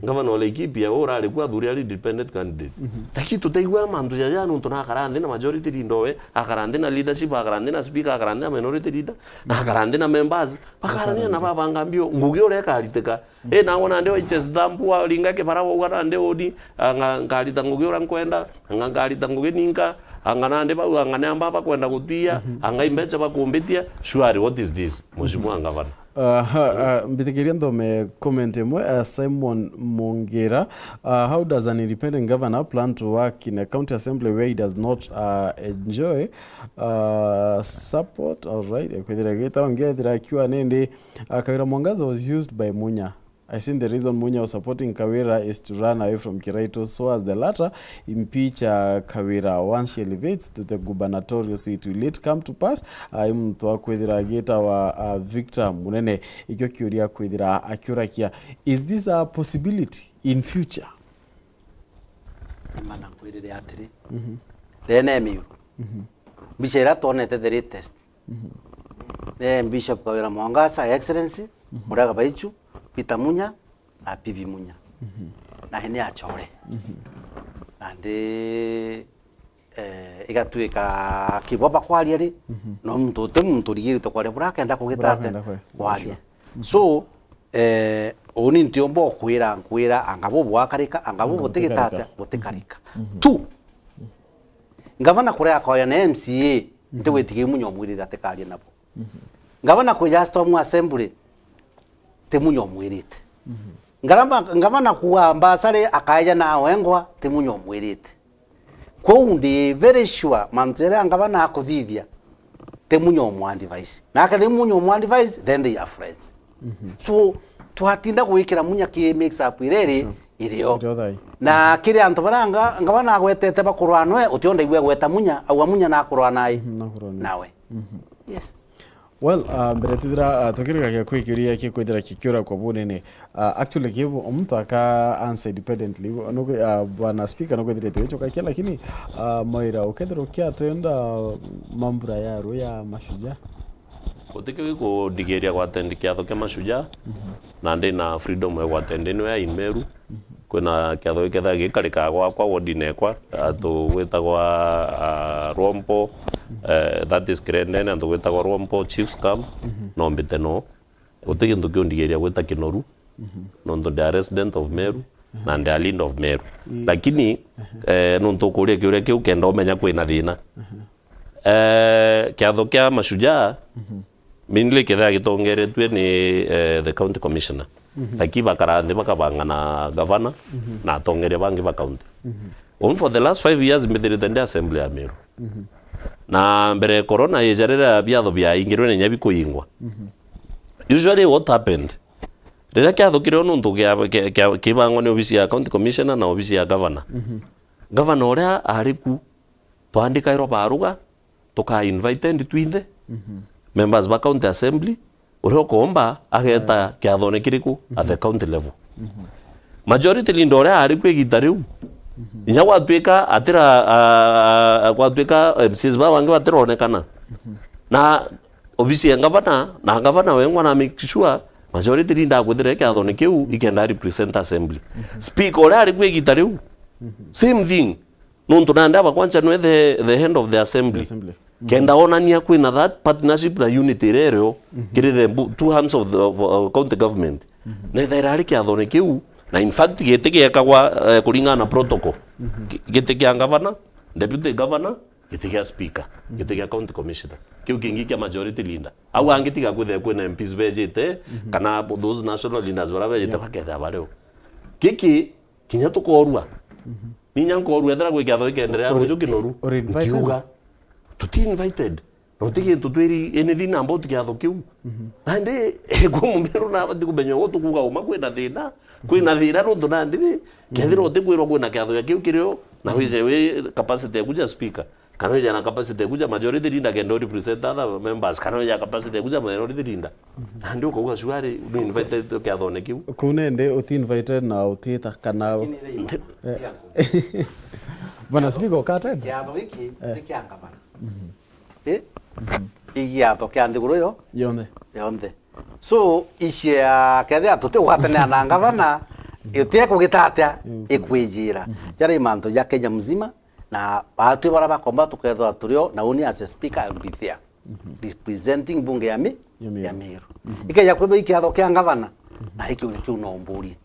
Gavana wa Laikipia, we urari ku athuri ari independent candidate. Lakini tutaigua mantu jaja nontu na akara nthi na majority leader we, akara nthi na leadership, akara nthi na speaker, akara nthi na minority leader, na akara nthi na members. Bakarania na babanga mbio, ngugi uria ikaritika. E, na wona ndio H S Thambua, ringa kibara wauga na ndio udi, anga nkarita ngugi uria nkwenda, anga nkarita ngugi ninka, anga nandi bau, anga ni amba bakwenda gutia, anga imbecha bakumbitia. Surely, what is this, Mheshimiwa Gavana? Aha, ah, mbitikiria nthome comment imwe, ah, Simon Mungira. Ah, how does an independent governor plan to work in a county assembly where he does not, ah, enjoy, ah, support? All right, kwithira gita ongethira akiwa nindi, ah, Kawira Mwangaza was used by Munya. I think the reason Munya was supporting Kawira is to run away from Kiraitu. So as the latter impeach, uh, Kawira, once she elevates to the gubernatorial seat, will it come to pass? Uh, i muntu akwithira agitawa, uh, Victor Munene. Ikio kiuria akwithira akiurakia. Is this a possibility in future? Ima na nkwirire atiri. Rene Miuru. Mbica iria twonete the latest. Ni Bishop Kawira Mwangaza, Excellency, Muraga Baichu, Peter Munya, na Bibi Munya. Na ni achore. Nandi, eh, igatuika kibo bakwaria ri, no muntu uti muntu urigirite kwaria buria akenda kugita atia, kwaria. So, eh, uni ntiumba ukwira, nkwira, anga bu bwakarika, anga bu butigita atia, butikarika. Tu, Ngavana kuria akwaria na M C A, ntigwitikia Munya umwirite atikaria nabo. Ngavana kwija Storm Assembly, ti Munya umwirite. Ngarama-, ngavana kuuga mbasari akaeja na wengwa, ti Munya umwirite. Kwou ndi very sure mantu jaria ngavana akuthithia, ti Munya umu advise. Na akethira Munya umu advise, then they are friends. So, twatinda gwikira Munya ki mix up ireri irio. Irio thai. Na kiri antu baria nga-, ngavana agwetete bakurwa noe, utiondaigua gweta Munya, auga Munya nakurwa nai. Nakurwa nai. Nawe. Yes. Well, uh, mbere tithira, uh, tukirigagia kwi kiuria kikwithira kikiura kwa bunene. Uh, actually, kibu, muntu aka answer independently. Nuku-, uh, Bwana Speaker, nukwithirite wichokakia, lakini, uh, Mawira, ukethira ukiatenda mambura ya ru ya Mashujaa? Gutikio gikundigiria gwatendi kiatho kia Mashujaa, na ndi na freedom ya gwatendi ino ya Imeru. Kwina kiatho gikethaga gikarikaga gwakwa wodine ekwa, antu gwitagwa, ah, Rwompo, eh, that is Kirendene, antu gwitagwa Rwompo Chiefs Camp, no mbite no. Guti gintu kiundigiria gwita Kinoru, nontu ndi a resident of Meru. na ndi a Leader of Meru. Lakini, eh, nontu ukuria kiuria kiu kenda umenya kwina thina. Eh, kiatho kia Mashujaa, mainly kethira gitongeretue ni, eh, the county commissioner. Lakini bakara nthi bakabanga na gavana na atongeria bangi ba county. Uni for the last five years mbithirite ndi assembly ya Meru. Na mbere ya corona ija riria biatho biaingirwe na inya bikuingwa. Usually what happened? Riria kiatho kirio nontu kia, kia, kia, kibangwa ni obisi ya county commissioner na obisi ya governor. Governor uria ari ku, twaandikairwa baruga, tuka invited twinthe, members ba county assembly, uria ukomba ageta kiathone kiriku at the county level. Majority leader uria ari ku igita riu, inya gwatuika atira, a, a, gwatuika M Cs ba bangi batironekana. Na obisi ya gavana, na gavana wengwa na make sure majority leader akwithira kiathone kiu ikenda represent assembly. Speaker uria ari ku igita riu, same thing. Nontu nandi aba kwanza nwe the, the head of the assembly. Assembly. Kenda onania kwina that partnership na unity iria irio kiri the bu-, two arms of the, of, uh, county government. Na ithaira ari kiathone kiu, na in fact giti giekagwa, eh, kuringana na protocol. Gi-, giti kia governor, deputy governor, giti gia speaker, giti gia county commissioner. Kiu kingi kia majority leader. Au angi tiga kwithira kwina M Ps bejite, kana those national leaders bara bejite bakethira bario. Giki kinya tukorua. Ninya nkorua ethira gwi kiatho gikenderea guju kinoru. Uri invited? Ntiuga. Tuti invited. Na uti gintu twiri anything about kiatho kiu. Nandi, kwa mumiru na abati kumenya uguo tukuga uma kwina thina. Kwina thina nontu nandi ri, kethira utikwirwa kwina kiatho gia kiu kirio, na wije wi capacity ya kuja speaker. Kana wija na capacity ya kuja majority leader kenda represent other members, kana wija capacity ya kuja minority leader. Nandi ukauga sure ri, ni invited kiathone kiu. Kuu nende uti invited na utita kana. Lakini ri, eh. Bwana Speaker, uka attend? Kiatho giki, eh, ti kia ngavana. Eh? Ni kiatho kia nthiguru yo. Yonthe. Yonthe. So, icia kethira tutigwatanira na ngavana, itie kugita atia, ikwijira. Jari mantu ja Kenya mzima, na batwi bara bakomba tukethwa turio, na uni as a speaker, I will be there. Representing bunge ya Mi-, ya Meru. Ya Meru. Ikeja kwithwa i kiatho kia ngavana, na ikiuria kiu no mburie.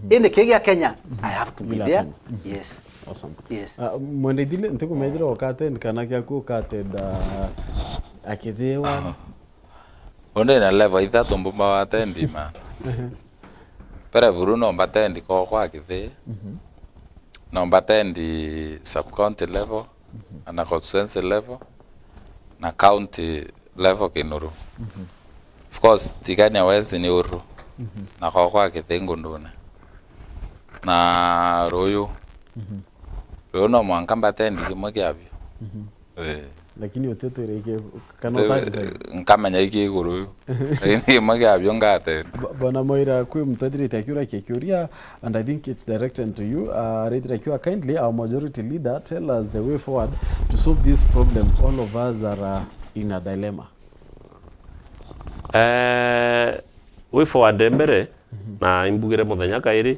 Indi ki gia Kenya, I have to be there. Yes. Awesome. Yes. Ah, Mwende Ithili, ntikumethira uka attend kana kiaku uka attend, ah, akithiwa? Undi na level ithatu mbumba wa attend ma. Mbere buru no mbatendi kokwa Kithii, no mbatendi sub county level, na constituency level, na county level Kinuru. Of course, Tigania West ni Uru, na kokwa Kithii Ngundune. Na Ruyu, Ruyu no mwanka mbatendi kimwe kiabio. Eh. Lakini utitwire iki kana utadecide? Nkamenya iki iguru yu. Lakini kimwe kiabio ngatenda. Bwana Moira, kwi mtu ethirite akiuria kiuria, and I think it's directed to you. Uh, arethire akiuria kindly, our majority leader, tell us the way forward to solve this problem. All of us are, uh, in a dilemma. Eh, way forward mbere, na imbugire muthenya kairi,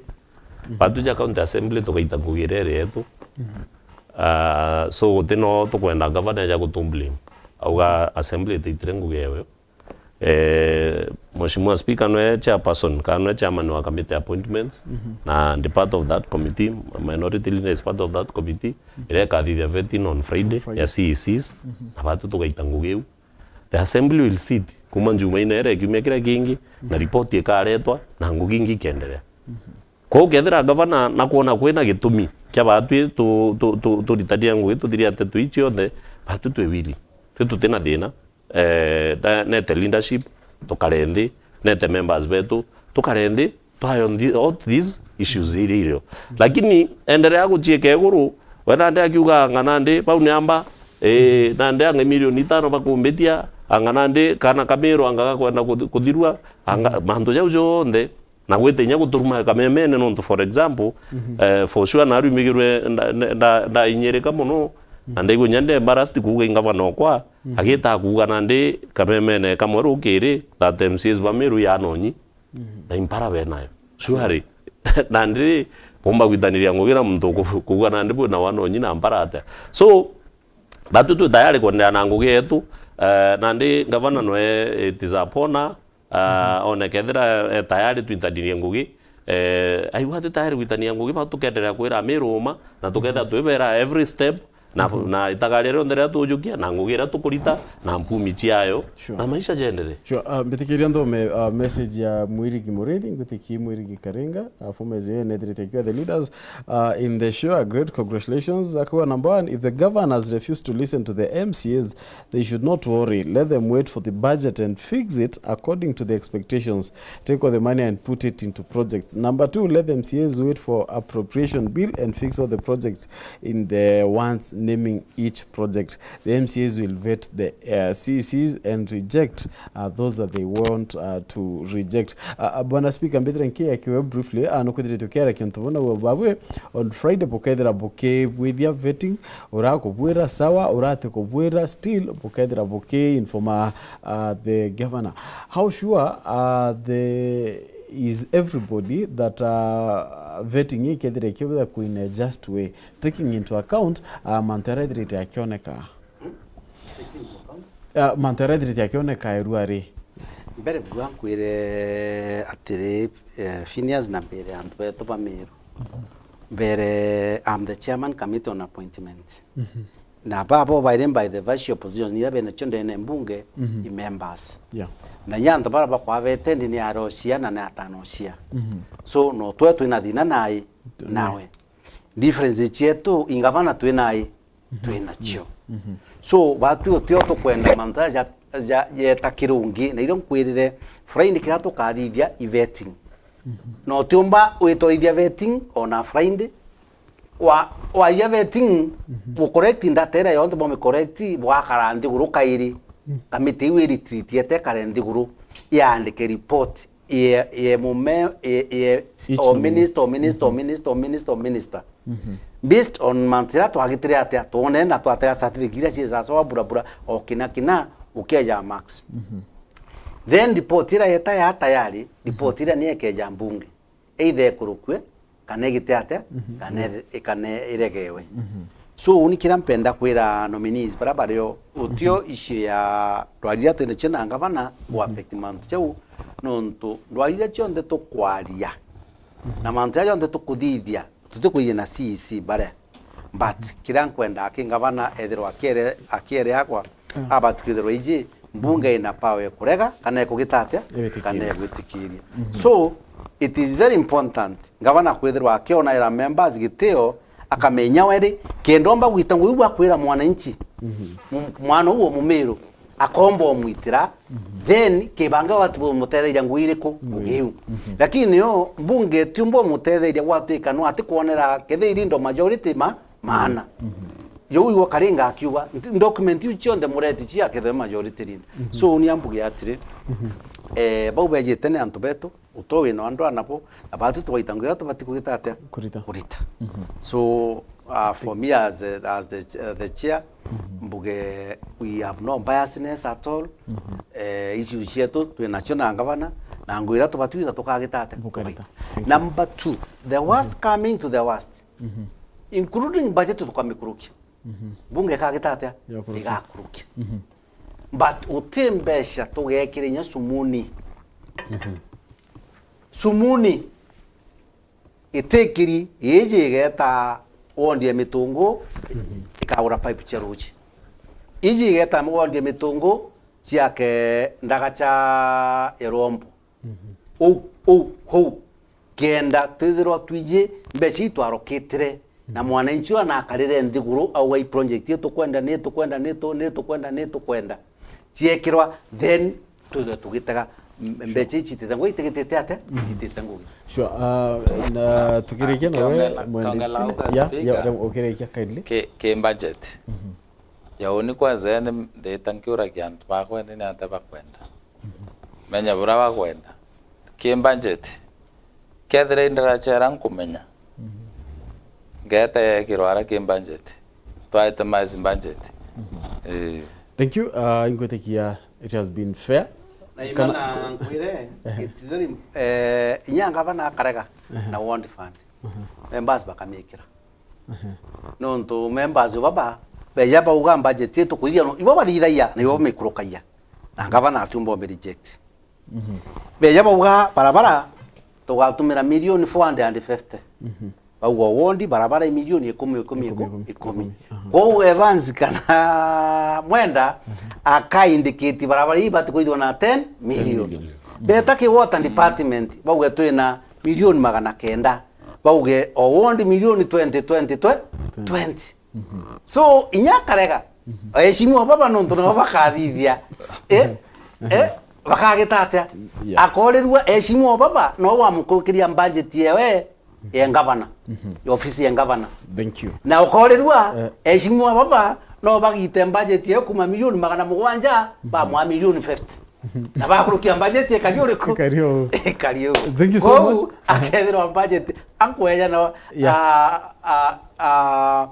batu ja county assembly tugaita ngugi iria iri yetu. Ah, so guti no tukwenda governor ja gutu blame. Auga assembly itaitire ngugi yayo. Eh, Mheshimiwa Speaker nwe chairperson, kana nwe chairman wa committee appointments, na ndi part of that committee, minority leader is part of that committee, iria ikathithia vetting on Friday, ya C E Cs, na batu tugaita ngugi iu. The assembly will sit kuma Njumaine iria kiumia kiria kingi, na ripoti ikaretwa, na ngugi ingi ikiendelea. Kwou kethira gavana nakwona kwina gitumi kia batwi tu-, tu-, tu-, turitania ngugi tuthiria nteto ii cionthe, batwi twi willing. Twi tutina thina. Eh, na-, nete leadership, tukare nthi, nete members betu, tukare nthi, twayo nthi, all these issues iria irio. Lakini endelea guchieka iguru, we nandi akiuga, "Anga nandi, bau ni amba, eh, nandi anga milioni itano bakumbitia, anga nandi kana Kamiru anga gakwenda kuthi-, kuthirua, anga," mantu jau jonthe, na gwita inya guturuma kamemene, nontu, for example, eh, for sure, narumigirwe nda-, nda-, nda-, ndainyirika mono, na ndaigua inya ndi embarrassed kuuga i ngavana okwa, agita kuuga nandi kamemene kamwe rukiri, that M Cs ba Meru yanonyi, na impara benayo. Sure ri, nandi ri, bumba gwitaniria ngugi na muntu ku-, kuuga nandi bwina wanonyi na mpara atia. So, batu twi tayari kwendelea na ngugi yetu, eh, nandi ngavana nwe, it is upon her, Ah, one kethira e tayari twitanirie ngugi, Eh, aigua ati tayari gwitania ngugi, ba tukenderea kwira Amiru uma, na tukethira twibera every step, na, na itagaria rionthe riria tujukia, na ngugi iria tukurita, na mpumi ciayo, Sure. na maisha jendere. Sure, uh, mbitikiria nthome, uh, message ya Mwirigi Murithi, ngwitikie Mwirigi Karinga, uh, former M C A, nethirite akiwa the leaders, uh, in the show. A great congratulations. Akiwa number one, if the governor has refused to listen to the M C As, they should not worry. Let them wait for the budget and fix it according to the expectations. Take all the money and put it into projects. Number two, let the M C As wait for appropriation bill and fix all the projects in the ones naming each project. The M C As will vet the, uh, C Cs and reject, uh, those that they want, uh, to reject. Uh, uh, Bwana Speaker, mbithire nkiakiwe briefly, uh, nukwithirite ukiaria kintu bona we babwe, on Friday bukethira bukibwithia vetting, urakubwira sawa, urati kubwira still, bukethira buki informa, uh, the governor. How sure, uh, the, is everybody that, uh, vetting ikethira ikibwithia in a just way, taking into account, uh, mantu aria ethirite akioneka? Uh, mantu aria ethirite akioneka erua ri? Mbere bua nkwire atiri, eh, Phineas, na mbere antu betu ba Meru. Mbere, I'm the chairman committee on appointment. Na babo bairi by the vice opposition, iria bena cio ndene mbunge, i members. Yeah. Na inya antu bara bakwa betendi ni arocia na ni atanocia. So, no twe twina thina nai, nawe. Difference cietu, ingavana twinai, twinacio. So, batwi utio tukwenda mantu ja, ja, jeta kirungi, na irio nkwirire, Friday kiria tukathithia i vetting. Na utiumba witoithia vetting ona Friday, wa, waithia vetting, bu correct data iria yonthe bwami correct, bwakara nthiguru kairi. Kamiti iu iritreatiete ikare nthiguru, iandike report, ye, ye mume, ye, ye, Each o nominee. Minister, o minister, o minister, o minister, o minister. Based on mantu iria twagitire atia, twonene na twatega certificate iria cie sawa sawa, bura bura, o kina kina, ukeja marks. Then report iria yeta ya tayari, report iria ni ekeja mbunge. Either ekurukue, kana igite atia, kana ire-, kana iregewe. So, uni kiria mpenda kwira nominees baria bario, utio issue ya ndwari iria twinacio na ngavana gu affect mantu jau, nontu ndwari iria cionthe tukwaria, na mantu jaria jonthe tukuthithia, tutikwithia na C E C baria. But kiria nkwenda aki ngavana ethirwa akiere, akiere akwa, abati kwithirwa iji, mbunge ina power ya kurega, kana ikugita atia, kana igwitikiria. So, it is very important ngavana kwithirwa akionaira members gitio, akamenya weri, kenda omba gwita ngugi bwa kwira mwananchi, mu-, mwana uu o Mumiru, akomba omwitira, then kibanga watu bumutetheria ngugi iriku? Ngugi iu. Lakini yo mbunge tiumba umutetheria gwatuika no atikwonera kethira irindo majority ma maana. Yo uyu Karinga akiuga, nti-, document iu cionthe mureti cia kethira majority leader. So, ni ambuge atiri, eh, bau bejite ni antu betu, uto wina andwa nabo, na batu twaita ngugi iria tubati kugita atia? Kurita. Kurita. So, uh, for me as the, as the, uh, the chair, mbuge we have no biasness at all. Eh, issues cietu twinacio na ngavana, na ngugi iria tubati gwita tukagita atia? Bukarita. Thank you. Number two, the worst coming to the worst, including budget tukamikurukia. Bunge ikagita atia? Igakurukia. Igakurukia. But uti mbeca tugekire inya sumuni. Sumuni itikiri, iji igeta wondi ya Mitungu, ikagura pipe cia ruji. Iji igeta wondi ya Mitungu, ciake ndagaca ya Rwombo. Ou, ou, hou. Kenda twithirwa twiji mbeca itwarokitire, na mwananchi ona akarire nthiguru, auga, "I project ii tukwenda, ni tukwenda, ni tu-, ni tukwenda, ni tukwenda." Ciekirwa, then twithwe tugitega m-, mbeca ici itite ngugi, itigitite atia? Itite ngugi. Sure, uh, na tukirikia na we, kongela, mwende-, kongela uga ya, ya, speaker. Ukirikia kindly. Ki, ki budget. Ya uni kwanza, yani, ndita nkiuragia antu bakwa, ni atia bakwenda? Menya buria bakwenda. Ki budget. Kethira indiracera nkumenya. Ngeta yekirwa ara ki budget. Twa itemize budget. Eh. Thank you. Uh, ingwitikia it has been fair. Na kana imana nkwire, it's very, eh, inya ngavana akarega na ward fund. Members bakamikira. Nontu members baba, beja bauga budget ii tukuthithia no, ibo bathithagia, na ibo bamikurukagia. Na ngavana atiumba omi reject. Beja bauga barabara, tugatumira milioni four hundred and fifty. Mhm. Bauga o wondi barabara i milioni ikumi, ikumi, ikumi, ikumi, ikumi. Aha. Kwou Evans kana Mwenda aka indicate barabara ii ibati kwithirwa na ten million. Ten million. Beta ki water department, bauge twina milioni magana kenda. Bauge o wondi milioni twenty, twenty, twe-, twenty. Mhm. So, inya akarega, eheshimiwa baba nontu nabo bakathithia. Eh? Eh? Bakagita atia? Yeah. Akorirua, eheshimiwa baba no wamukukiria budget yewe ya ngavana, ya ofisi ya ngavana. Thank you. Na ukorirua, eh, eheshimiwa baba no bagite budget yewe kuma milioni magana mugwanja, bamwa milioni fifty. Na bakurukia budget ikari uriku? Ikari uu. Ikari uu. Thank you so much. Kwou, akethirwa budget, ankweja no, yeah, ah, ah, ah,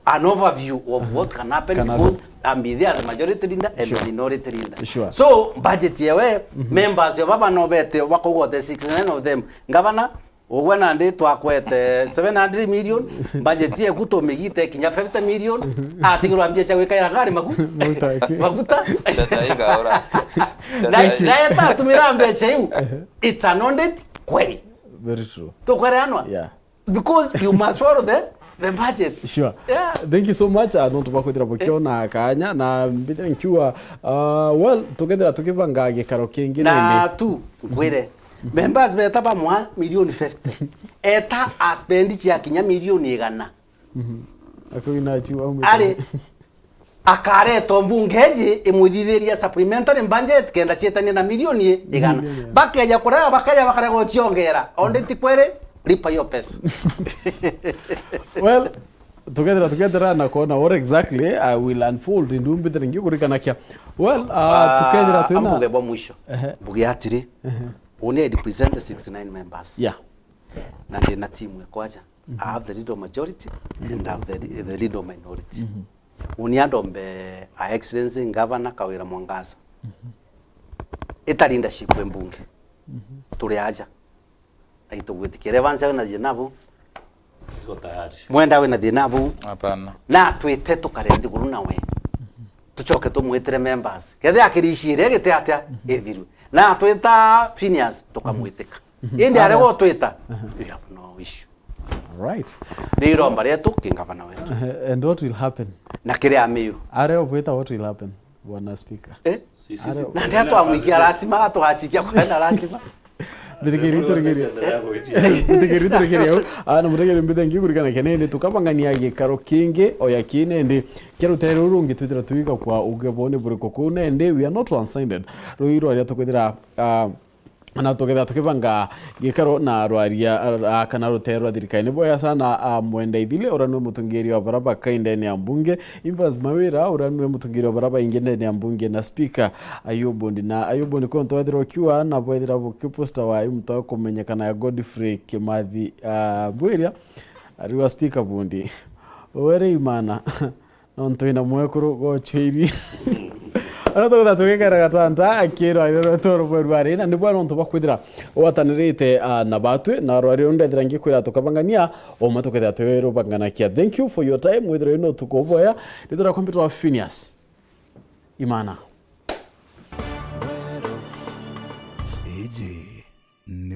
an overview of what can happen. Can happen. Because I'm be there as a majority leader and, sure, minority leader. Sure. So, budget yewe, members ya baba no bete, bakauga the sixty-nine of them. Governor, ugwe nandi twakwete seven hundred million, budget yeku tumigite kinya fifty million, atigirwa mbia cia gwikaira ngari magu-, maguta. Chacha igaora. Na, na eta atumira mbeca iu, it's an audit kweli. Very true. Tukwereanwa? Yeah. Because you must follow the, the budget. Sure. Yeah. Thank you so much, uh, nontu bwa kwithira bukiona kanya, na mbithire nkiuga, uh, well, tukethira tukibanga gikaro kingi na nindi. Tu, ngwire, members beta bamwa milioni fifty. Eta aspendi cia kinya milioni igana. Mhm. Akauga na achiu au. Ari, akaretwa mbunge iji imuthithiria supplementary budget kenda cietania na milioni igana. Milioni igana. Bakeja kurega, bakeja bakarega guciongera. Onde ti kweri, ripa hiyo pesa. Well, tukethira, tukethira na kuona what exactly, uh, will unfold, ndu mbithire ngikurikanakia. Well, uh, ah, tukethira twina ambuge bwa mwisho. Ehe. Mbuge atiri, ehe, uni I represent the sixty-nine members. Yeah. Na ndina timu ikwaja. Mhm. I have the leader of majority and I have the, the leader of minority. Mhm. Uni andombe Her Excellency Governor Kawira Mwangaza. Mhm. Ita leadership e mbunge. Mhm. Turi aja. Na itugwitikia. Evans wina thina bu. Iko tayari. Mwenda wina thina bu. Hapana. Na twite tukare nthiguru nawe. Mhm. Tucoke tumwitire members. Kethe akiriciria gite atia, mhm, ithirwe. Na twita Phineas tukamwitika. Mhm. Indi aria, aha, gutwita, aha, we have no issue. All right. Ni iromba rietu ki ngavana wetu. Eh, and what will happen? Na kiri Amiru. Aria ubwita, what will happen, Bwana Speaker? Eh? Si, si, si. Aria na ndia twamwikia lazima, tugachikia kwenda lazima. Mbithikiri, turikirie. Mbithikiri, turikirie au. Ah, na mutegeri mbithengi kurikana kene, indi tukabangania gikaro kingi, oya kine, indi kia rutere ruru rungi twithira tuiga kwa uge bone buriko kuu, na indi we are not one-sided. Rui rwaria tukwithira, ah, na tukethira tukibanga gikaro na rwaria, a, a, kana rutere rwa thirikari. Ni bwega sana, a, Mwenda Ithile, uria niwe mutongeria wa baria bakai ndene ya mbunge, Evans Mawira, uria niwe mutongeria wa baria baingi ndene ya mbunge, na speaker Ayubu Ndi. Na Ayubu Ndi, kontu wethira ukiuga na bwethira bukiposta wa yu mutwe kumenyekana ya Godfrey Kimathi, a, Bwiria, ariwa speaker bundi. Were imana. Nontu wina mwekuru gochwiri. Ona tugatha tugikara gatanta, akirwa rero toro bweru ari, na nibwa nontu bwa kwithira watanirite, ah, na batwi, na rwari rundethira ngikwira tukabangania, uma tukethira twirubanganakia. Thank you for your time, withira wina utuku uboya. Rithira kwa mbitwa Phineas Imana. Iji ni